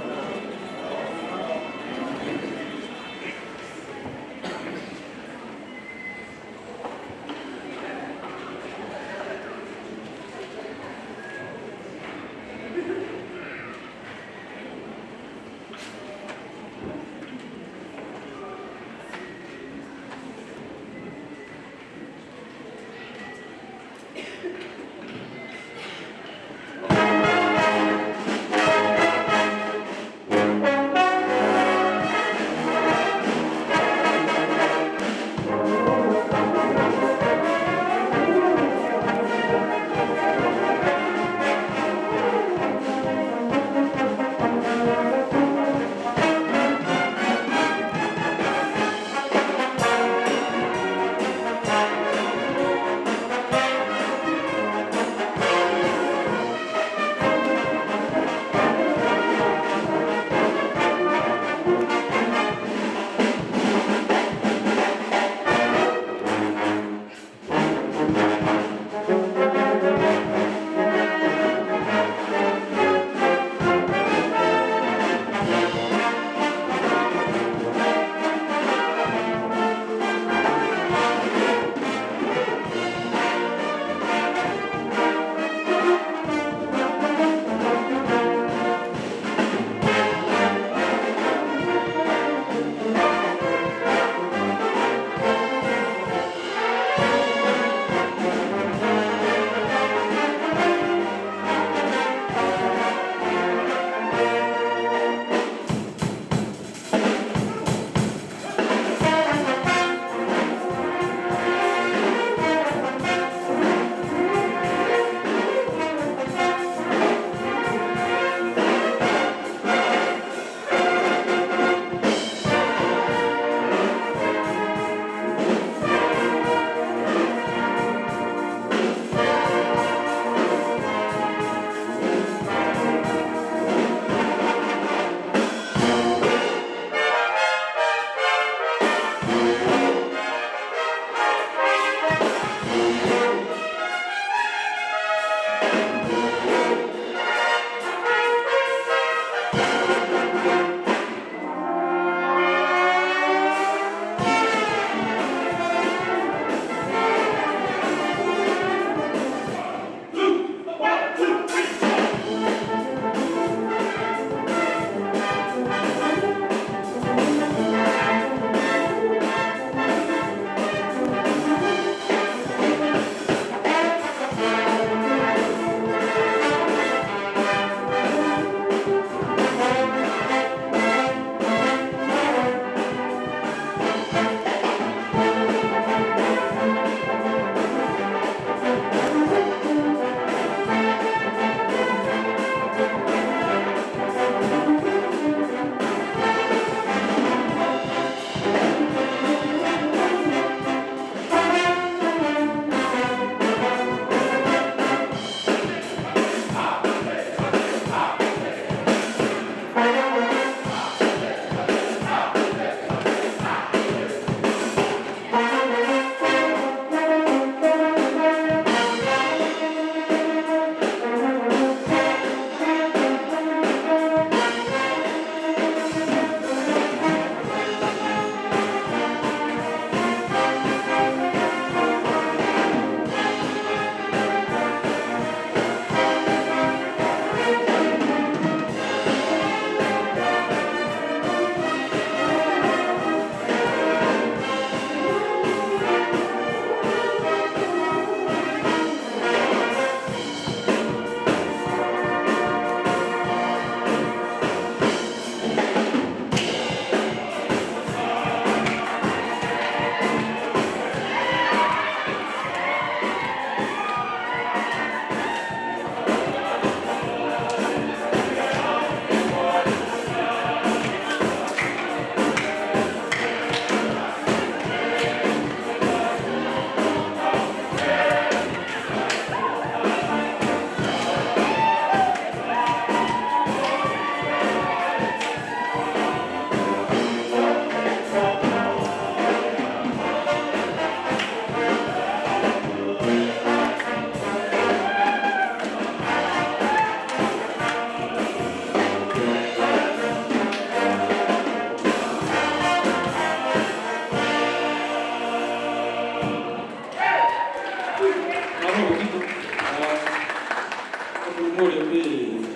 Mole pē,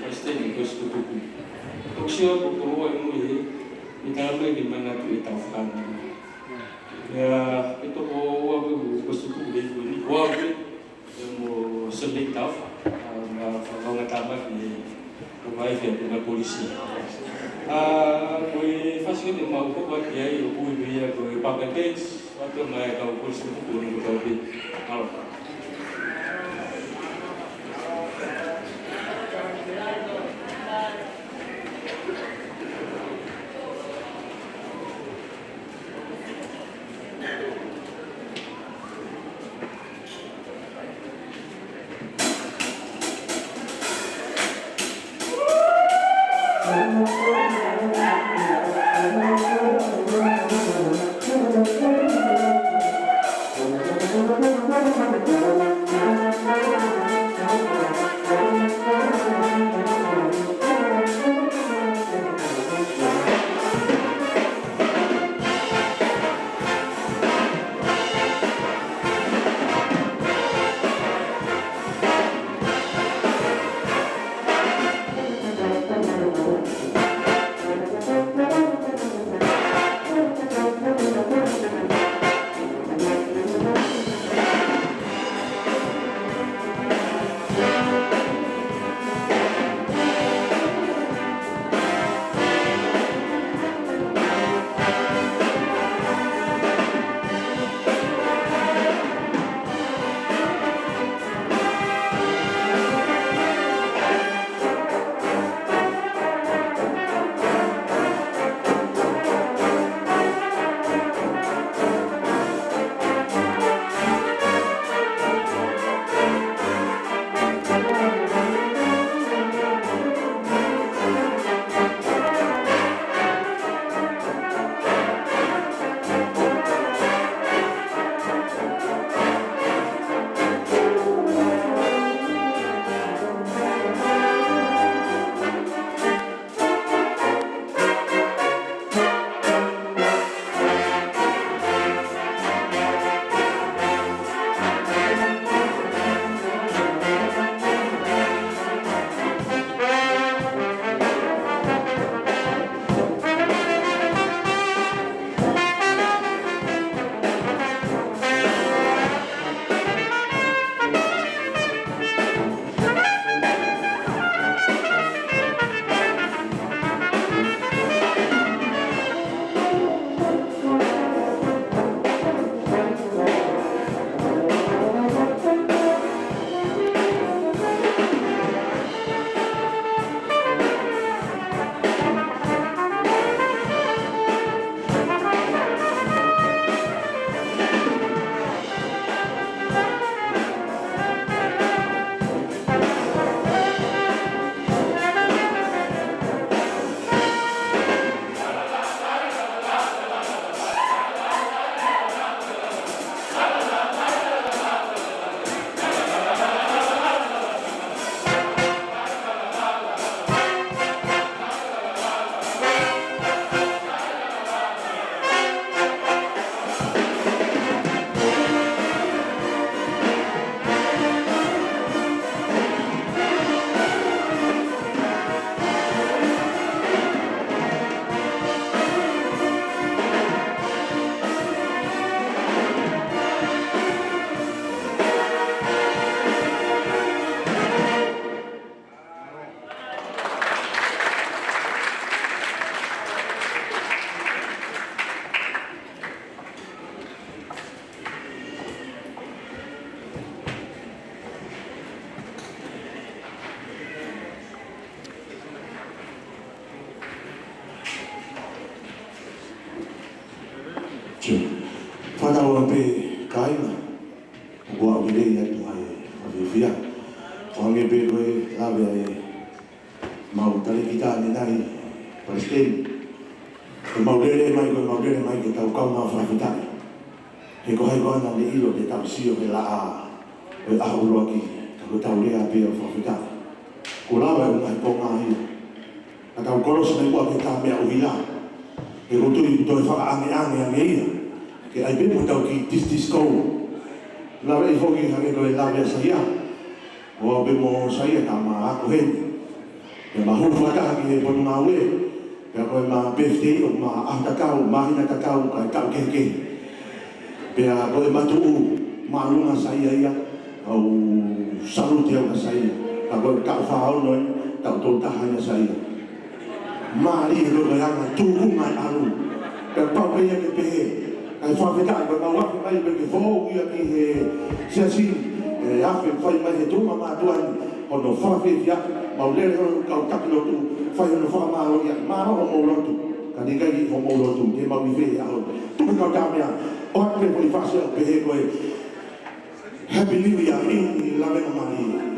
Palesiteni, ko e sikutuku. Toki sio ko e koloa e mui e, ʻe tala mai ke manatu ʻetau fānau. Ia, ʻe toko ua pē ko e sikutuku ʻe ʻi ai ko eni, ko au pē, ʻe mo Selei Taufa, ʻa, ma fakaonga tāmaki ʻe, ko mai fia puna polisi. ʻA, ko e fasi ko eni ʻemau hoko atu ki ai ʻoku ui pē ia ko e Papa Dance, ʻa atu mai kau polisi ko eni ko tau pē. Alo. Sio. Fānau pē kāinga, ʻoku ou lelei atu ai ʻa e fiefia. ʻO hangē pē ko e lave ʻa e mau talēkita ʻanenai, Palesiteni. Ko ʻemau lele mai, ko ʻemau lele mai ke tau kaungā fakafetaʻi. He ko hai koā naʻa ne ʻilo te tau sio he laʻā ʻo e ʻaho ʻuluaki, ka ko ʻetau lea pē ʻo fakafetaʻi. Kuo lava e ngaahi pongipongi ia. Ka tau kolosi mai ʻo ʻai pē ha meʻa ʻuhila. He ʻoku ou tui ʻoku toe fakaʻangeʻange ange ia. Ke ʻai pē mo tau kiʻi disco. Lave ʻi foki hangē ko e lave ʻa Saia. Ko au pē mo Saia naʻa ma ako heni. Pea ma hū fakataha ki he Potungāue. Pea ko ʻema birthday ʻoku ma ʻaho tatau, māhina tatau, kae taʻu kehekehe. Pea ko ʻema tuʻu māʻolunga Saia ia, ʻoku ou salute au kia Saia. Ka ko e taʻu fā ono eni, taʻu tolu taha eni ʻa Saia. Mālie e loto ʻa e anga tuʻunga e ʻalu. Pea pau pē ia ke pehē. Kae fakafetaʻi, pea mau afe mai pē ke foʻou ia ki he siasi, e afe fai mai he tuʻunga mātuʻa ni, hono fakafeʻiloaki, mau lele hono kau taki lotu, fai hono fakamālō ia, mālō hoʻomou lotu, ka naʻe ʻikai hoʻomou lotu, te mau ʻi fē he ʻaho ni. Tuku kau tā meʻa, ʻoatu pē foʻi fasi ʻo pehē ko e Happy New Year, ʻi he lave mālie.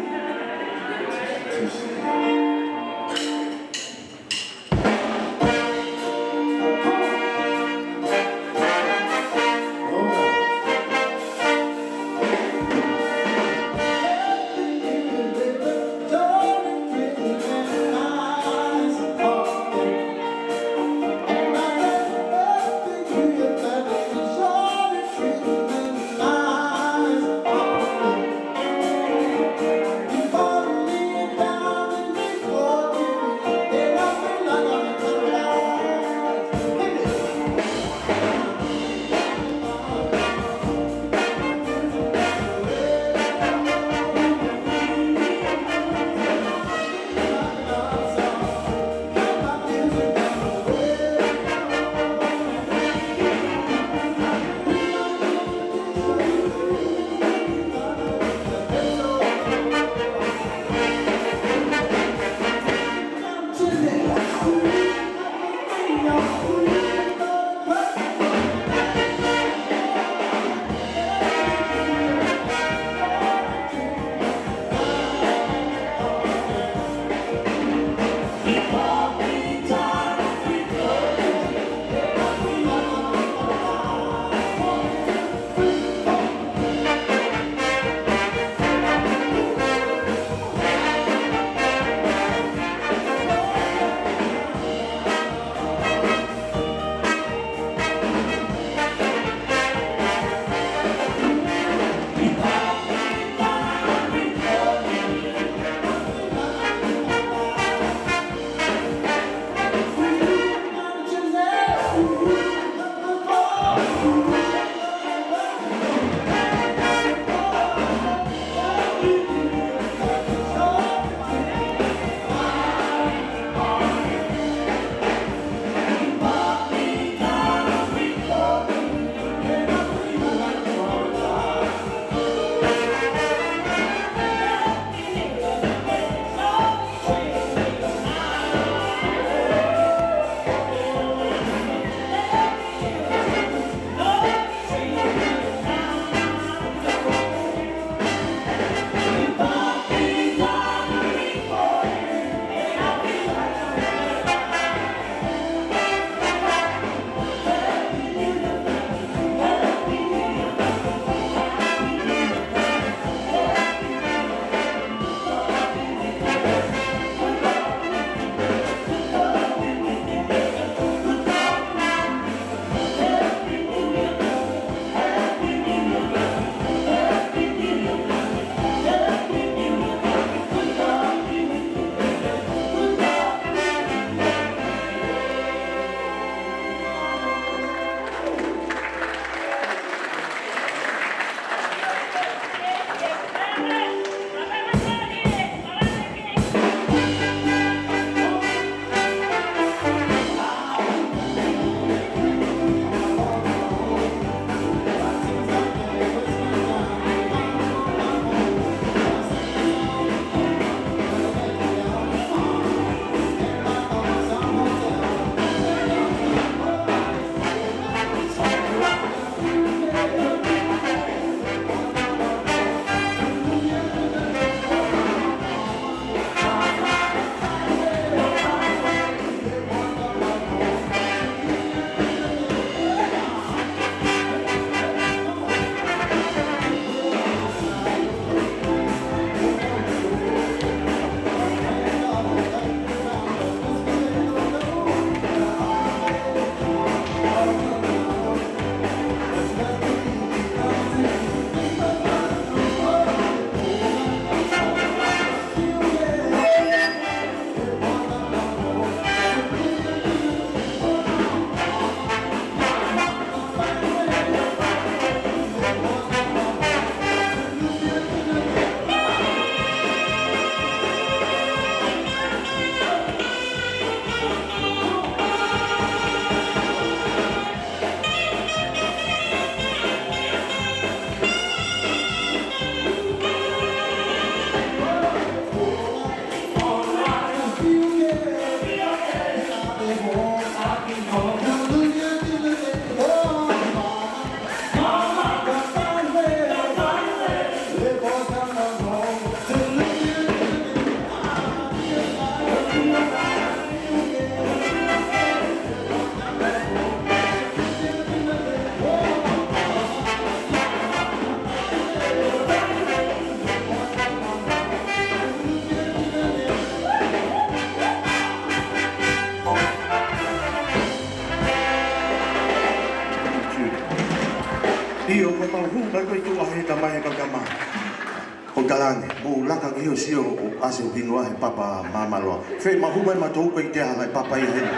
Talange, mou laka ki he sio ʻo ʻasi ʻo hingoa he papa māmāloa. Fei mahu mai ma tau kai te aha ngai papa ia heni.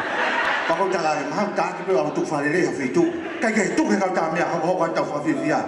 Pako talange, maha taki pē au tuku fale lei ha feituʻu. Kai ke tuku he kau tā meʻa, hoko hoko atu ʻetau fakafiefia.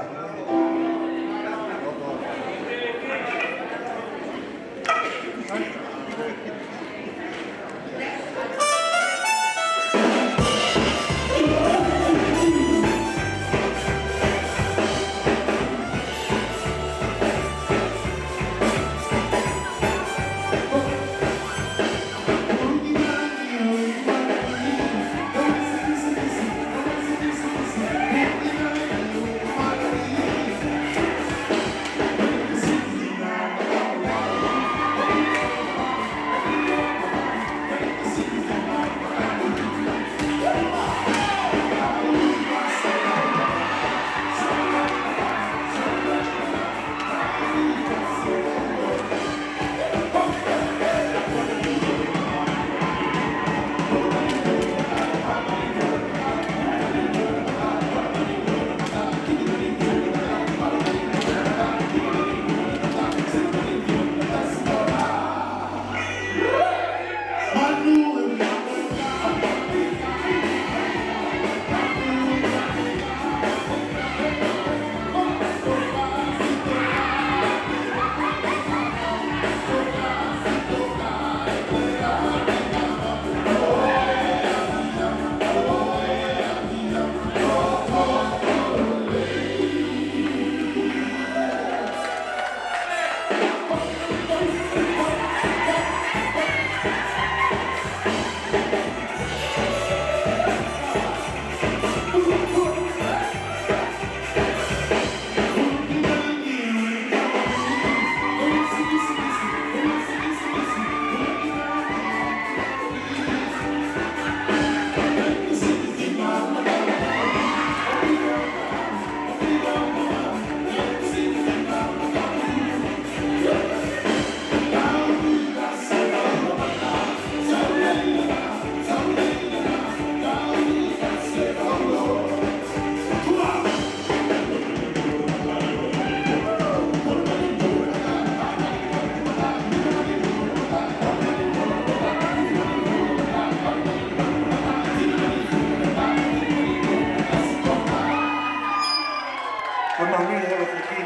Ko e mahuʻinga holo foki,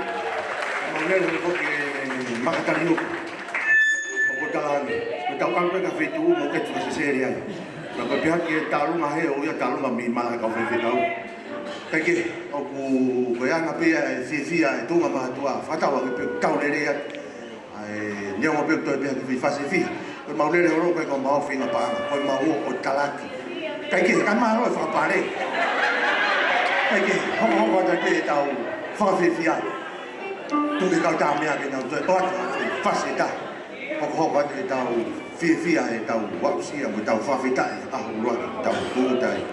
ko e mahuʻinga holo foki e makatali uku. ʻOku ou tala ange, ko ʻetau ʻalu pē ki ha feituʻu, mou kei fakasesele ai. Ka ko e pehē ki he tālunga he ʻo ia tālunga mei malaʻe kau faifekau. Kae kehe, ʻoku, ko e anga pē ia e fiefia e tuʻunga mātuʻa, fakatauange pē ʻoku tau lelei atu. ʻAi, neongo pē ʻoku toe pē ha kiʻi fasi fiha. Ko ʻemau lele holo, ko ʻemau feinga paʻanga, ko ʻemau ō ʻo talaki. Kae kehe, kae mālō e fakapale. Kae kehe, hokohoko atu pē ʻetau fakafiefia. Tuku ke kau tā meʻa ke nau toe ʻoatu ha fasi ʻe taha. Hokohoko atu ʻetau fiefia, ʻetau aʻusia, mo ʻetau fakafetaʻi, ʻaho ʻuluaki ʻetau tūʻuta ai.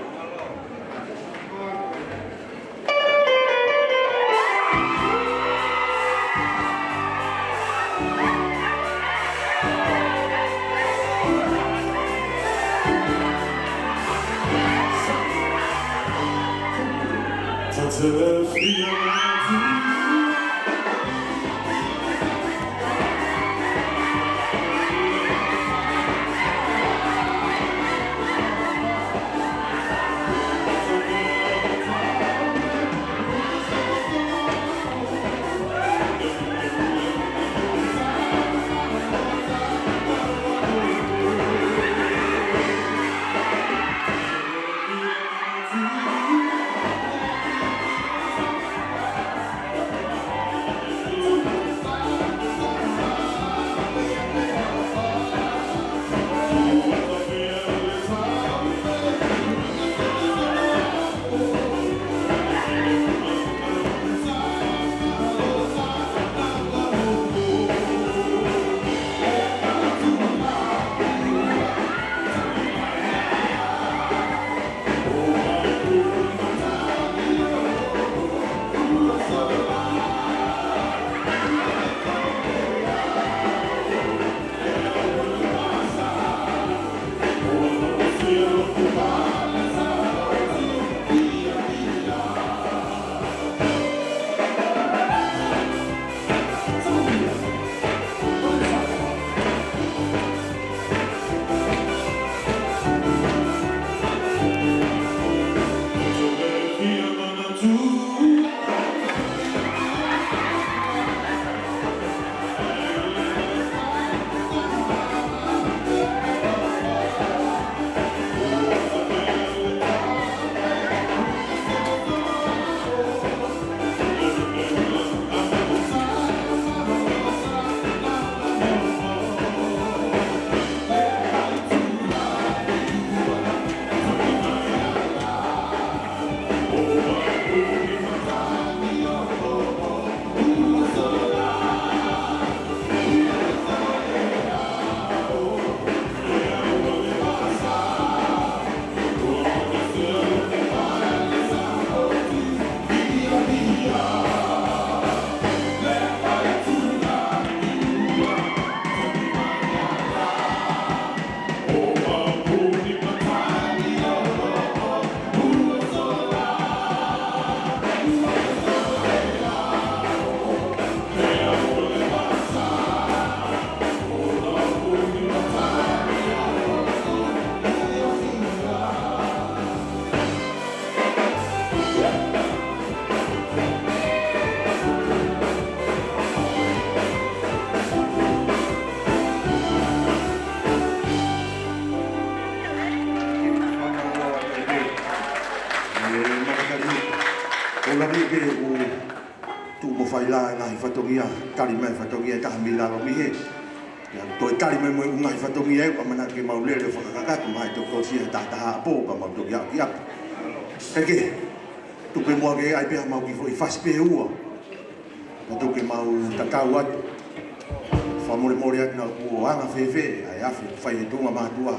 Ke u tuʻu mo fai lā e ngaahi fatongia, tali mai fatongia ʻe taha mei lalo mei hē. Pea toe tali mai mo e ngaahi fatongia ʻe ua, ʻamanaki ke mau lele ʻo fakakakato mai tokosia taha taha ʻapō, pea mau toki aʻu ki ʻapi. Kae kehe, tuku pē muʻa ke ʻai pē haʻamau kiʻi foʻi fasi pē ʻe ua. Pea tuku ke mau tatau atu. Fakamolemole atu naʻa kuo anga fēfē ʻa e afe fai he tuʻunga mātuʻa.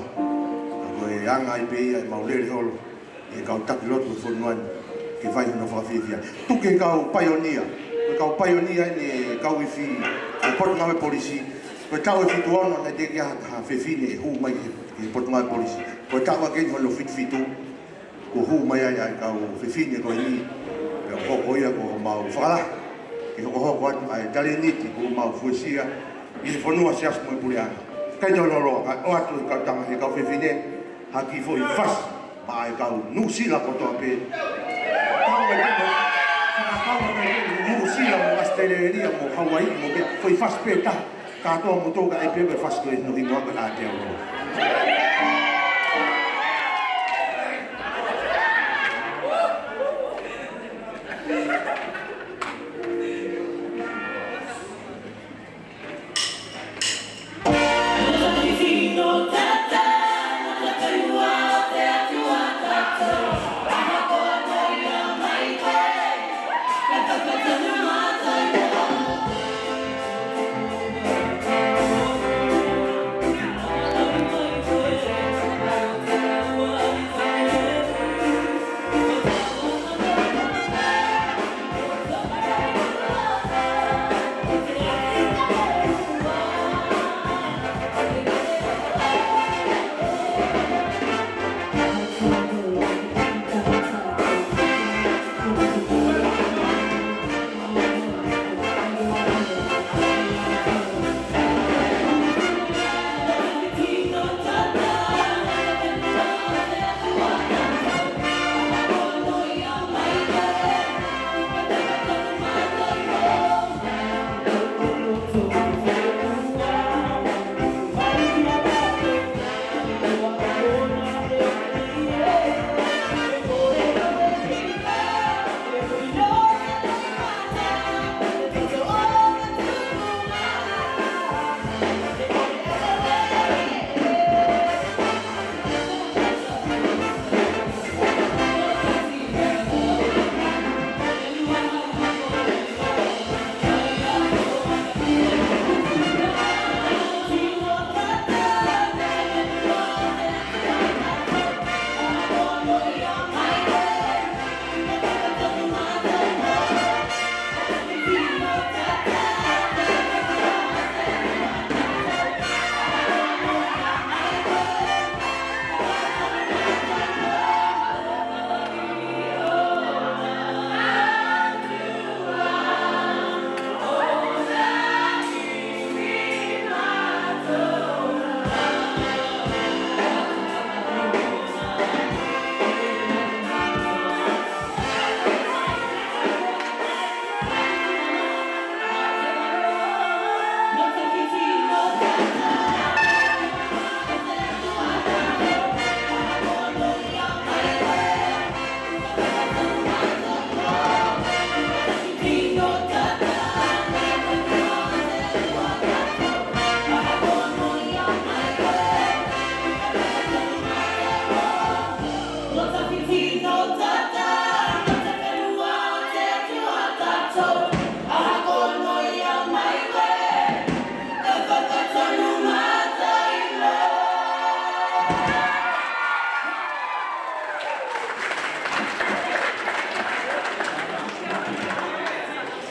Ka ko e anga ai pē ia ʻemau lele holo ʻi he kau taki lotu ʻo e fonua ni ke fai hono fakafiefia. Tuku ki he kau paionia. Ko e kau paionia eni e kau ifi ʻa e Potungāue Polisi. Ko e taʻu ʻe fitu ono naʻe teʻeki ai ha fefine ʻe hū mai ki he, ki he Potungāue Polisi. Ko e taʻu ʻaki eni hono fitu fitu, kuo hū mai ai ʻa e kau fefine ko eni. Pea hoko ia ko homau fakalahi ke hokohoko atu ʻa e talēniti kuo mau fuesia ʻi he fonua, siasi mo e puleʻanga. Kae tō loloa, kae ʻoatu ʻe he kau tangata, ʻe he kau fefine, ha kiʻi foʻi fasi maʻa e kau Nuʻusila kotoa pē. Kau e kau, fakakau e kau Nuʻusila mo ʻAositelēlia mo Hauaiʻi mo e foʻi fasi pē ʻe taha. Kātoa mo tō ka e pē ko e fasi ko e hinohino ʻa e ʻātea ʻo.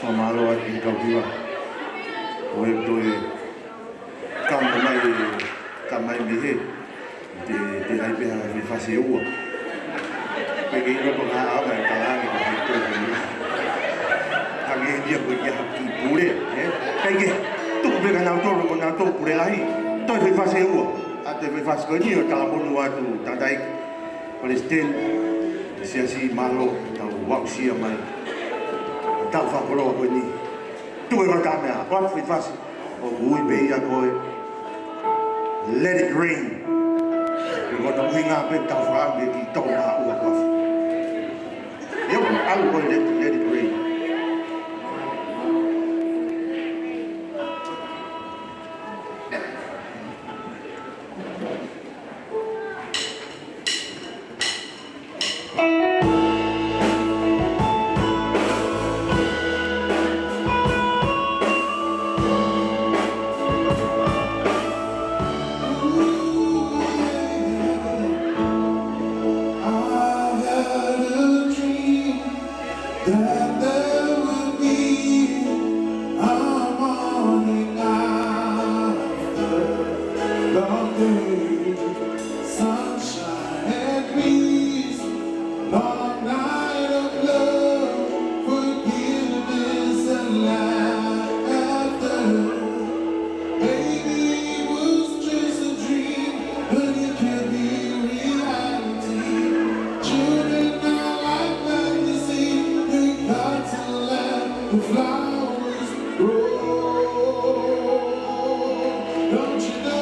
Fakamālō atu ki he kau hiva ʻo e toe kamo mai, ka mai mei hē. Te, te ʻai pē ha foʻi fasi ʻe ua. Pea ke ʻilo ko e hā ʻa e kalaʻanga ko e toe hiva. Hangē ia ko e kiʻi pule, ē? Kae kehe, tuku pē kia nautolu, ko nautolu pule lahi. Toe foʻi fasi ʻe ua. ʻA e toe foʻi fasi ko eni ʻo talamonū atu tangataʻeiki palesiteni ʻo e siasi, mālō ʻetau aʻusia mai ʻetau fakakoloa ko eni. Tuku e kau tama, ko e foʻi fasi ʻoku ui pē ia ko e Let It Rain. Ko hono ʻuhinga pē ʻetau fakaʻamu ki he toko ua ko ē. Ia, ʻalu ko e Let, Let It Rain. Sunshine and peace, a night of love, forgiveness and laughter. Maybe it was just a dream, but it could be reality. Children are like fantasy, they got to let the flowers grow. Don't you know?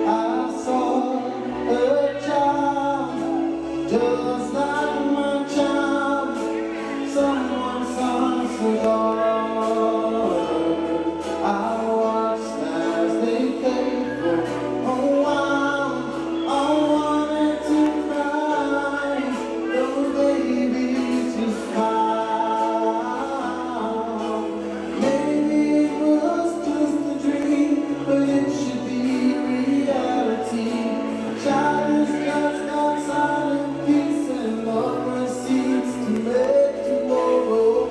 I saw a child, just like my child, someone sung a song. I watched as they played for a while. I wanted to cry. Those babies just smile. Maybe it was just a dream, but it should be reality. Childhood just got silent peace and love receipts to make tomorrow.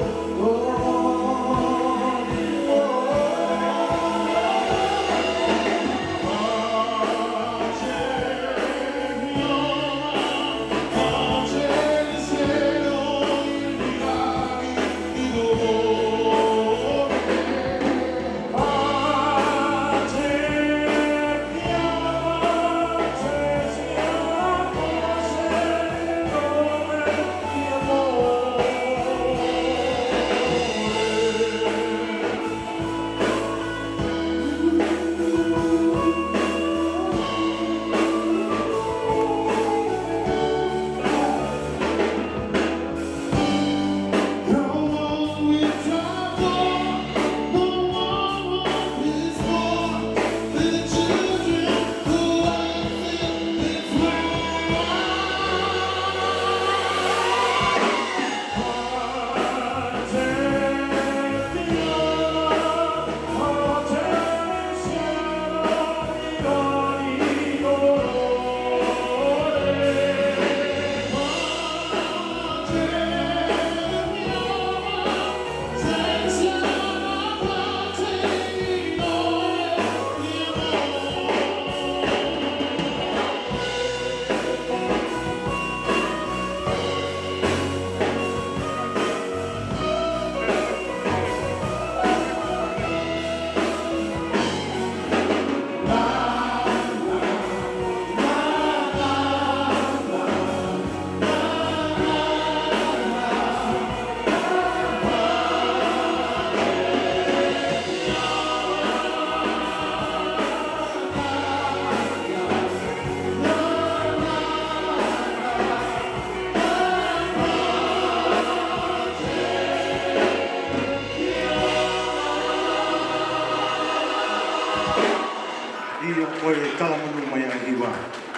ʻIo, ko e talamonū mai ʻa e hiva,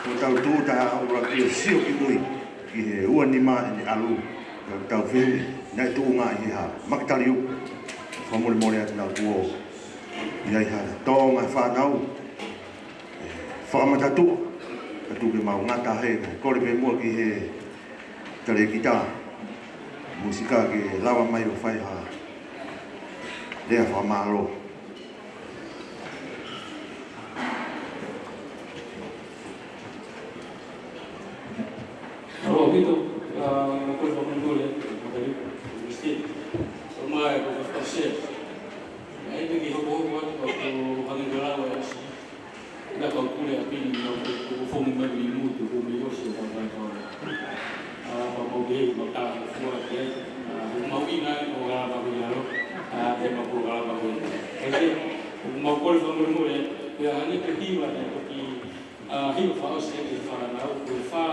ko ʻetau tūʻuta ʻa ʻUluaki ʻo sio ki mui, ki he ua nima ʻene ʻalu, ka tau fehuʻi, naʻe tuʻunga ʻi he hā, Makitaliu, fakamolemole atu naʻa kuo ʻi ai ha tōʻonga fānau, fakamatatuʻa, ka tuku ke mau ngata he, kole pē muʻa ki he talēkita mūsika ke lava mai ʻo fai ha lea fakamālō. Mālō ʻaupito, ʻa, ko e fakamolemole, Makitaliu, Christine. Ko mai, ko e fakamolemole. ʻAi pē ke hokohoko atu ka ko hangē ko e lau ʻa e ʻosi. Naʻa ku kole ʻa Pini, naʻa ku, ku fomu mai ni mu, tu ku me ʻosi, ka, ka, ka. ʻA, pea mau pehē, mau tā, fua, ke, ʻa, mau ʻi ai, ʻo lava ko e ʻalu, ʻa, pea mau ko lava ko e. Ka ke, mau kole fakamolemole, pea hangē ko e hiva, naʻe toki, ʻa, hiva fakaʻosi ʻe he fānau, ko e fā,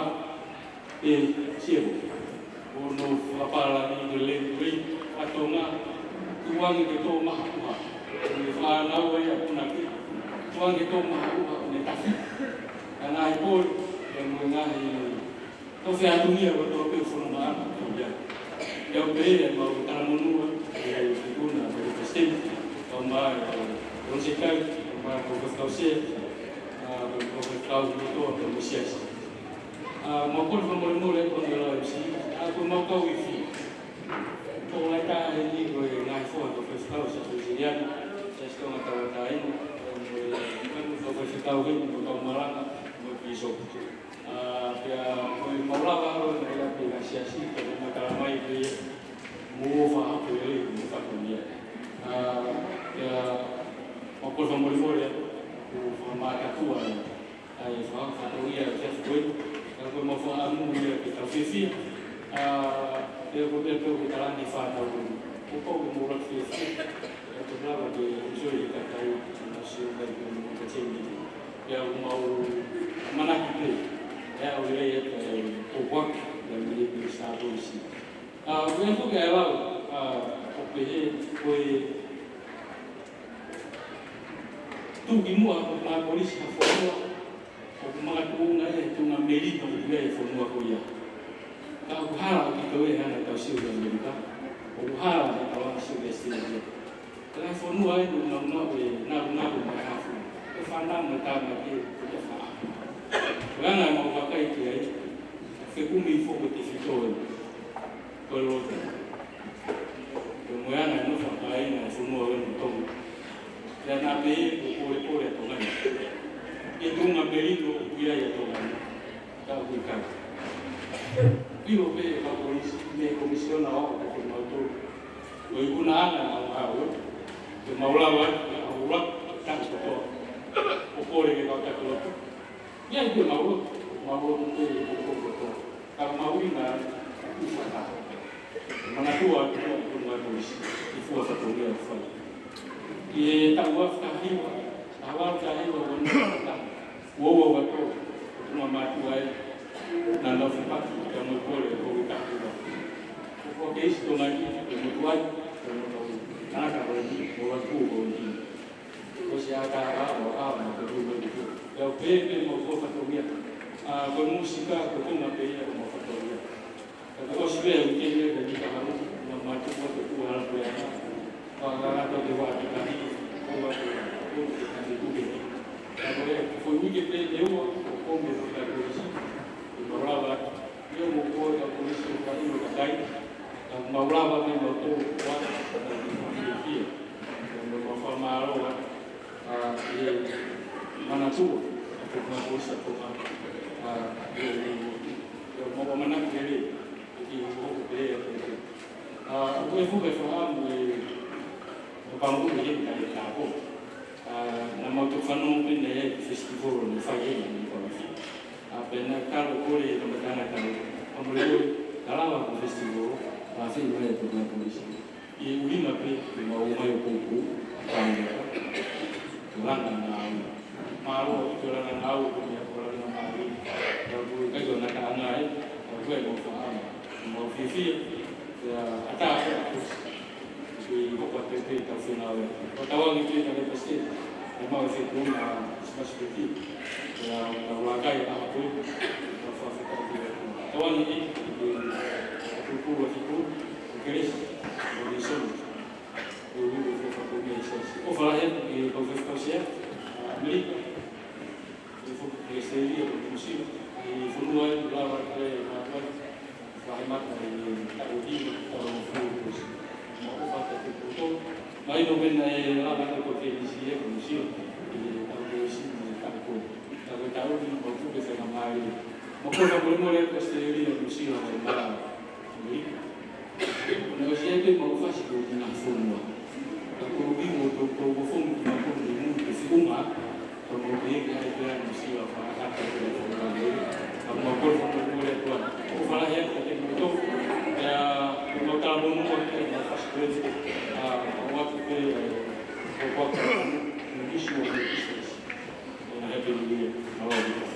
ʻE, sio. ʻO nau fakapālangi ʻi he lēnitulei ʻa Tonga, tukuange ke tō mahaʻuha. ʻE fānau ʻa e apunaki, tukuange ke tō mahaʻuha ʻo ne tafi. ʻA e ngaahi pole, ʻe mo e ngaahi, tau feʻatungia ʻo tō pē fono maama, tau ia. Ia ʻo pehē ʻa e mau talamonū, ʻa e ikuna, ʻa e palesiteni, kau mai, ʻa e kau sekai, kau mai, kau faifekau sea, ʻa e kau faifekau kotoa, kau mai siasi. ʻA, mau kole fakamolemole ʻi he konga lau M C, ʻa, ko mau kau ifi. Ko e taha eni ko e ngaahi foha ko e faifekau Siasi Uēsiliana, Siasi Tonga Tauʻatāina, ʻa, mo e, ʻa, ko e faifekau heni, mo e kau malanga, mo e pīsope. ʻA, pea ko e mau lava ʻo na ia pē ngaahi siasi, ko e mau tala mai pē, mo e faʻa hapo lelei, mo e fatongia. ʻA, pea mau kole fakamolemole, ko e fakamātatua, ʻa e faʻahinga fatongia ʻo e efiafi ko eni, ka ko e mau fakaʻamu ia ke tau fiefia, ʻa, pea ko e meʻa pē ʻoku talaange ʻe he fānau ko eni. Ko e pau ke mou ʻuluaki fiefia, ka ko e lava ke enjoy e kakai, ʻa, sio mai ko e mau entertainment. Pea ʻoku mau ʻamanaki pē, ʻe aʻu lelei atu e pōpoaki, ʻa e meʻa ko e Star Police. ʻA, ko e fuʻu ke lau, ʻa, ʻo pehē, ko e tuʻu ki muʻa ʻo e ngaahi polisi ha fonua, ʻoku makatuʻunga ia he tuʻunga melino ʻoku ʻi ai e fonua ko ia. Ka ʻoku hala ʻaupito ia he anga ʻetau sio ki ʻAmelika, ʻoku hala he ʻetau anga sio ki ʻAositelēlia. Ko e ngaahi fonua ʻoku nau, nau, ʻe, nau, nau mai hafu. Ko e fānau mo e tāmate, ko e faʻa. Ko e anga ʻemau vakai ki ai, fekumi foki ʻa e tefito ē. Ko e lotu. Ko e moʻoni ʻa e nofo ʻa e kāinga ʻo e fonua ʻo Tonga. Pea naʻa pehē ko e polepole ʻa Tonga ni. Ko e tuʻunga melino ʻoku ʻi ai ʻa Tonga ni. Ka ʻoku ʻikai. ʻIlo pē ʻe he kau polisi, mei he komisiona ʻo aʻu kiate kimautolu. Ko e ikunaʻanga ʻo e ngāue. Ke mau lava atu, ke mau lava, taʻu kotoa. ʻO pole ke kau taʻu kotoa. ʻI ai pē mau lotu, mau lotu pē ʻi he ʻokoʻokoto. Ka mau ʻi ai ʻi he fata. Manatua atu ʻa e tuʻunga polisi, ʻi he fua fatongia ʻoku fai. ʻI he taʻu ua afe taha hiva, taha valu taha hiva, ua noa taha, ua ua ua tolu, ʻo tuʻunga mātuʻa ē, naʻa nau fepaki, ka mo e pole, ko e taha hiva. Ko e keisi Tonga ni, ko e motuʻa, ko e motuʻa, naka ko e ni, ko e atu ko e ni. Ko e siʻa ka ka mo ka mo te kui mo te kui. Pea u pē pē mo ko fatongia. ʻA, ko e mūsika, ko e konga pē ia ko e mau fatongia. Ka ko e ʻosi pē ʻa e uike ni ka ni ka haru, na mātou ko te kui hala pē ana. Ka ka ka te wa te kahi, ko wa te wa, ko te kahi kuke. Ka ko e, ko e uike pē te ua, ko ko me ko ka ko si. Ko e mau lava, ia mo ko ka ko si ka ino ka kai. Ka mau lava mai mau tō, ko wa, ka ni ko ki kia. Ka mau fakamālō, ʻa, ʻi he manatua, ʻa, ko e mau sa ko, ʻa, ʻa, ʻi he, ʻi he, ʻi he mau ʻamanaki lelei, ʻi he hoko pē, ʻa, ko e, ʻa, ko e fuka e fakaʻamu e, ʻo pangu e he kai e tāpo. ʻA, naʻa mau toki fanongo pē naʻe ʻi ai e festival naʻe fai heni ʻi Pāmisi. ʻA, pea naʻe kalo kole e kamataʻanga kalo, ʻa mo le ʻoi, ka lava ko e festival, ʻa, fai mai e toki na polisi. ʻI he ʻuhinga pē, ke mau ō mai ʻo poupou, ʻa kāinga, ke langa ngāue. Mālō, ke langa ngāue, ko e meʻa ko e langa ngāue. Ka ko e kai ko e ngataʻanga ē, ka ko e mau fakaʻamu. Mau fiefia, pea ʻatā pē ʻa Kusi. Ke hoko atu pē ʻetau fengāue. Ko e tauange pē ka le pese, ke mau fekuna, Christmas pē ki. Pea tau lākai ʻa Haʻapai, tau fakafetaʻi ki he ʻOtua. Tauange ē, ke, ke tupulu ʻa Fitu, ko Kelesi, ko Nisoni. Ko e ulu ko e fakapomi e siasi. ʻOfa lahi atu ki he kau faifekau sea, ʻa ʻAmelika, ki he foki ki ʻAositelēlia, ko Nuʻusila, ki he fonua ē, lava atu e mātuʻa, vahe mata ʻi he taʻu hiva, taʻu hongofulu kuo ʻosi. Mau ʻofa atu ki he poto. Mahino pē naʻe lava atu ko Kenisi ē, ko Nuʻusila, ʻi he taʻu kuo ʻosi, ʻi he taʻu ko. Ka ko e taʻu ni, mau tuku e faingamālie. Mau kole fakamolemole atu ʻAositelēlia, Nuʻusila, mo e ʻAmelika. Ko ʻene ʻosi ai pē mau fasi ko e ngaahi fonua. Ka ko e ʻuhinga ʻo e tau, tau ʻofongi ki mākou ni mo e feʻunga, ka mau pehē ke ʻai pē ʻa Nuʻusila fakakata ki he fonua ni. Ka mau kole fakamolemole atu ā. ʻOfa lahi atu kiate kimoutolu. Pea ko e mau talamonū atu ki he mau fasi ko eni. ʻA, mau ʻoatu pē, ʻa e, ko e pōpoaki, ʻa e, wish you a Merry Christmas. And a Happy New Year. Mālō.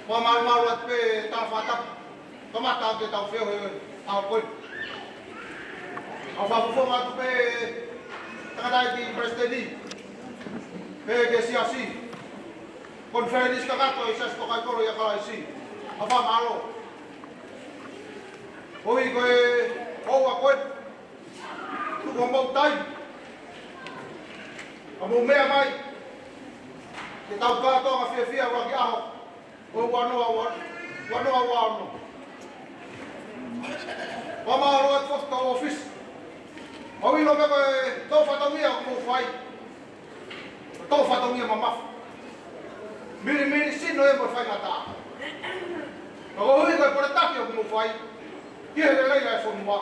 Fakamālō atu pē tala fakatapu. Kamata ʻetau feohi he ʻaho ko ē. ʻOku ou fakafofonga atu pē tangataʻeiki palesiteni, pehē ki he siasi, konifelenisi kakato ʻo e Siasi Tokaikoloi ʻia Kalaisi. Fakamālō. Koeʻuhi ko e houa ko ē, tuku homou taimi ʻo mou meʻa mai ke tau kātoanga fiefia ʻa e ʻaho ʻo e ua noa ua, ua noa ua ono. Fakamālō atu foki ki he ʻōfisi. ʻOku ou ʻilo pē ko e tō fatongia ʻoku mou fai, tō fatongia mamafa. Milimili sino ē mo e faingataʻa. Ka koeʻuhi ko e pole taki ʻoku mou fai ki he lelei ʻa e fonua,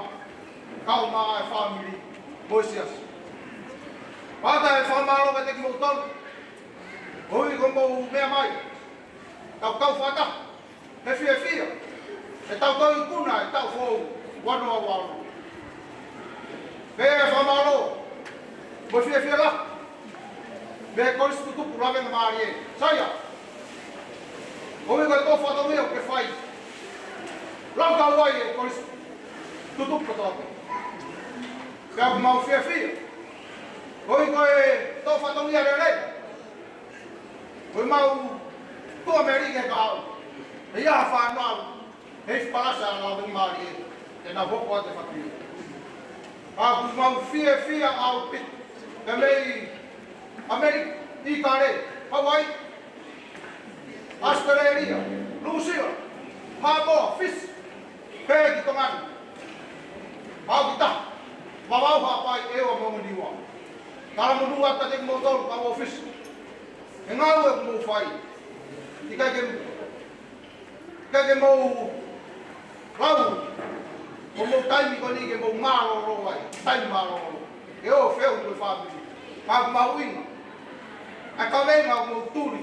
kae ʻumaʻā e fāmili mo e siasi. Pea ʻoku ou fakamālō kiate kimoutolu koeʻuhi ko hoʻomou meʻa mai, tau kau fakataha he fiefia ʻetau tau ikuna ʻi he taʻu foʻou ua noa ua ono. Pea fakamālō mo e fiefia lahi mei he Kolisi Tutupu Lavengamālie, Saia. Koeʻuhi ko e tō fatongia ʻoku ke fai, lau kau ai e Kolisi Tutupu kotoa pē. Pea ʻoku mau fiefia koeʻuhi ko e tō fatongia lelei ʻo ʻemau tuʻamelie kahaʻu. ʻE ʻi ai ha fānau he ifi palasa ʻa Lavengamālie, te nau hoko atu e fatu. Ka ʻoku mau fiefia ʻaupito, pea mei ʻAmelika, ʻIkale, Hauaiʻi, ʻAositelēlia, Nuʻusila, Haʻamoa, Fisi, pehē ki Tonga ni. Aʻu ki tahi, Vavaʻu, Haʻapai, ʻEua mo Niua. Talamonū atu kiate kimoutolu kau ʻōfisi he ngāue ʻoku mou fai. ʻIkai ke, ʻikai ke mou lau homou taimi ko eni ke mou mālōlō ai, taimi mālōlō. Ke ō feohi mo e fāmili. Ka ʻoku mahuʻinga ʻa e kaveinga ʻoku mou tuli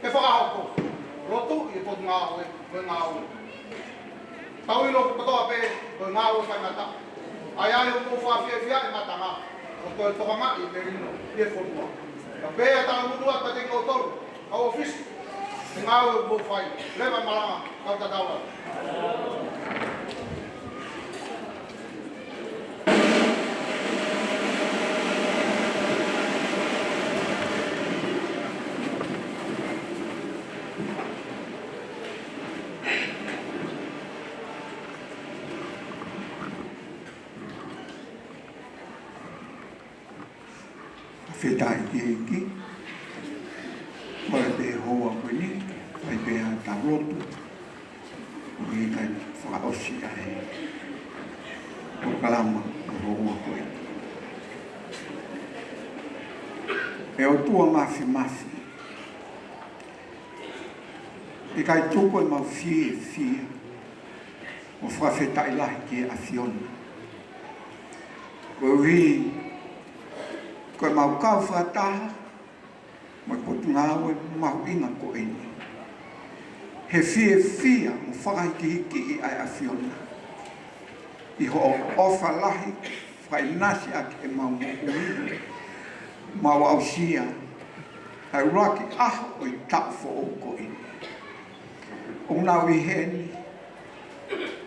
ke fakahoko, lotu ʻi he potungāue, mo e ngāue. Tau ʻilo kotoa pē ko e ngāue faingataʻa. ʻA ia ʻoku mou fakafiefia e matanga ʻo toe tokangaʻi e melino ʻi he fonua. Ka pea talamonū atu kiate kimoutolu kau ʻōfisi he ngāue ʻoku mou fai. Leva e malanga, kau tatau atu. Fakafetaʻi ki he ʻEiki. Kole pē houa ko eni, fai pē ʻetau lotu, ʻo ʻikai fakaʻosi ʻa e polokalama ʻo e houa ko eni. ʻE ʻOtua Māfimafi, ʻikai tuku ʻemau fiefia mo fakafetaʻi lahi ki he ʻAfiona, koeʻuhi ko ʻemau kau fakataha mo e potungāue mahuʻinga ko eni, he fiefia mo fakahikihikiʻi ʻa e ʻAfiona ʻi hoʻo ʻofa lahi fakaʻinasi ʻaki ʻemau moʻui, mau aʻusia ʻa e ʻuluaki ʻaho ʻo e taʻu foʻou ko eni. ʻOku nau ʻi heni,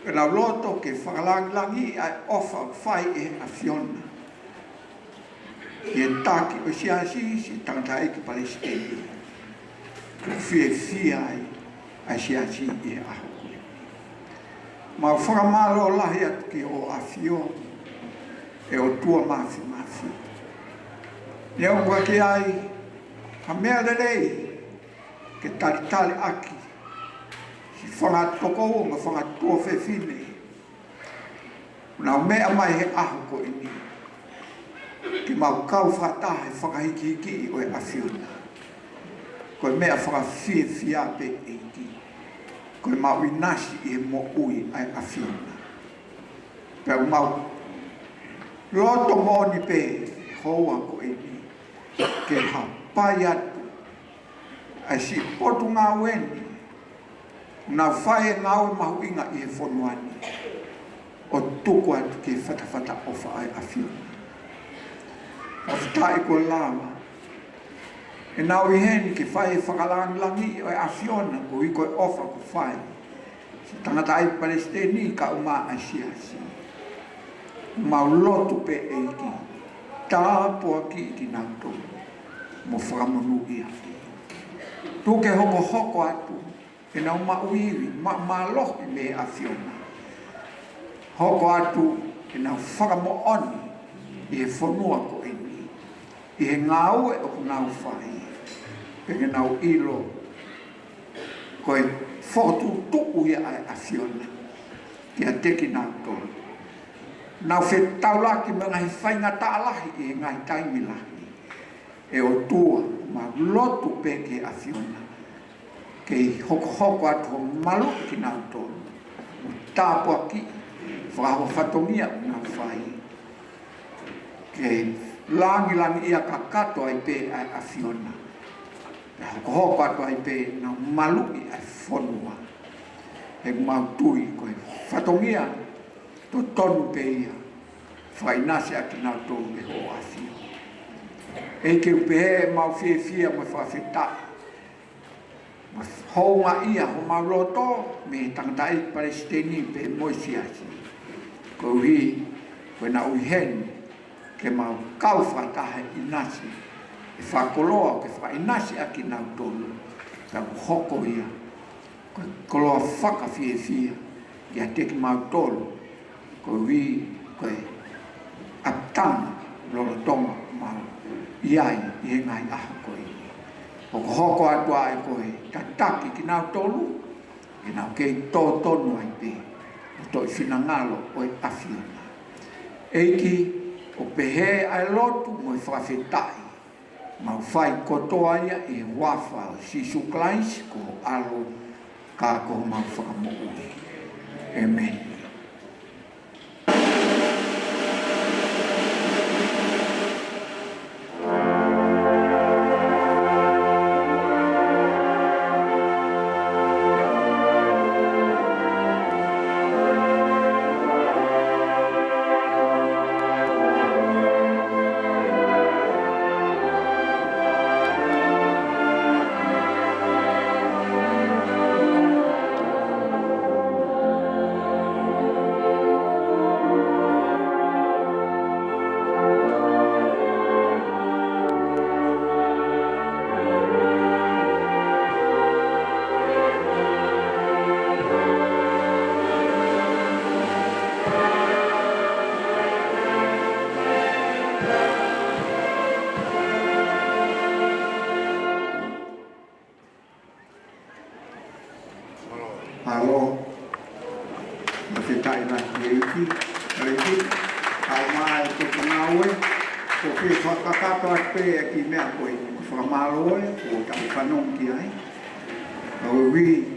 ʻoku nau loto ke fakalangilangiʻi ʻa e ʻofa ʻoku fai ʻe he ʻAfiona ki he taki ʻo e siasi, siʻi tangataʻeiki palesiteni, ke fiefia ai ʻa e siasi ʻi he ʻaho ko eni. Mau fakamālō lahi atu ki hoʻo ʻAfio, ʻe ʻOtua Māfimafi. Neongo ʻoku ʻikai ke ʻi ai ha meʻa lelei ke talitali ʻaki siʻi fanga tokoua mo e fanga tuofefine ʻoku nau meʻa mai he ʻaho ko eni ke mau kau fakataha he fakahikihikiʻi ʻo e ʻAfiona, ko e meʻa fakafiefia pē ʻEiki, ko ʻemau ʻinasi ʻi he moʻui ʻa e ʻAfiona. Pea mau loto moʻoni pē he houa ko eni ke hapai atu ʻa e siʻi potungāue ni, ʻoku nau fai e ngāue mahuʻinga ʻi he fonua ni, ʻo tuku atu ki he fatafata ʻofa ʻa e ʻAfiona. Fakafetaʻi kuo lava ʻEnau ʻi heni ke fai e fakalāngilangiʻi ʻo e ʻAfiona koeʻuhi ko e ʻofa kuo fai. Siʻi tangataʻeiki palesiteni kae ʻumaʻā e siasi. Mau lotu pē ʻEiki, tāpuakiʻi kinautolu mo fakamonūʻia. Tuku ke hokohoko atu ʻenau maʻu ivi, ma-, mālohi mei he ʻAfiona. Hoko atu ʻenau fakamoʻoni ʻi he fonua ko eni, ʻi he ngāue ʻoku nau fai, pea ke nau ʻilo ko e fokotuʻutuʻu ia ʻa e ʻAfiona kiate kinautolu. Nau fetaulaki mo e ngaahi faingataʻa lahi ʻi he ngaahi taimi lahi. ʻE ʻOtua, mau lotu pē ki he ʻAfiona ke hokohoko atu hoʻo maluʻi kinautolu, mo tāpuakiʻi, fakahoko fatongia ʻoku nau fai, ke lāngilangiʻia kakato ai pē ʻa e ʻAfiona, pea hokohoko atu ai pē ʻenau maluʻi ʻa e fonua. He ʻoku mau tui ko e fatongia totonu pē ia, fakaʻinasi ʻa kinautolu ʻe hoʻo ʻAfio. ʻEiki, ʻoku pehē ʻemau fiefia mo e fakafetaʻi, mo e houngaʻia homau loto mei he tangataʻeiki palesiteni pea mo e siasi, koeʻuhi ko ʻenau ʻi heni ke mau kau fakataha ʻinasi, ʻe fakakoloa ke fakaʻinasi ʻa kinautolu, ka ʻoku hoko ia ko e koloa fakafiefia kiate kimautolu, koeʻuhi ko e ʻapitanga lolotonga ʻoku mau ʻi ai ʻi he ngaahi ʻaho ko eni. Hokohoko atu ā ʻe koe, tataki kinautolu ke nau kei totonu ai pē ʻo toʻi finangalo ʻo e ʻAfiona. ʻEiki, ʻoku pehē ʻa e lotu mo e fakafetaʻi, mau fai kotoa ia ʻi he huafa ʻo Sīsū Kalaisi ko ho ʻAlo ka ko homau Fakamoʻui. ʻĒmeni. Mālō. Fakafetaʻi lahi ki he ʻEiki, ʻEiki, kae ʻumaʻā e toki ngāue, ko e fakakakato atu pē e kiʻi meʻa ko ē, ko e fakamālō ē, kuo tau fanongo ki ai. Ka ʻoku ou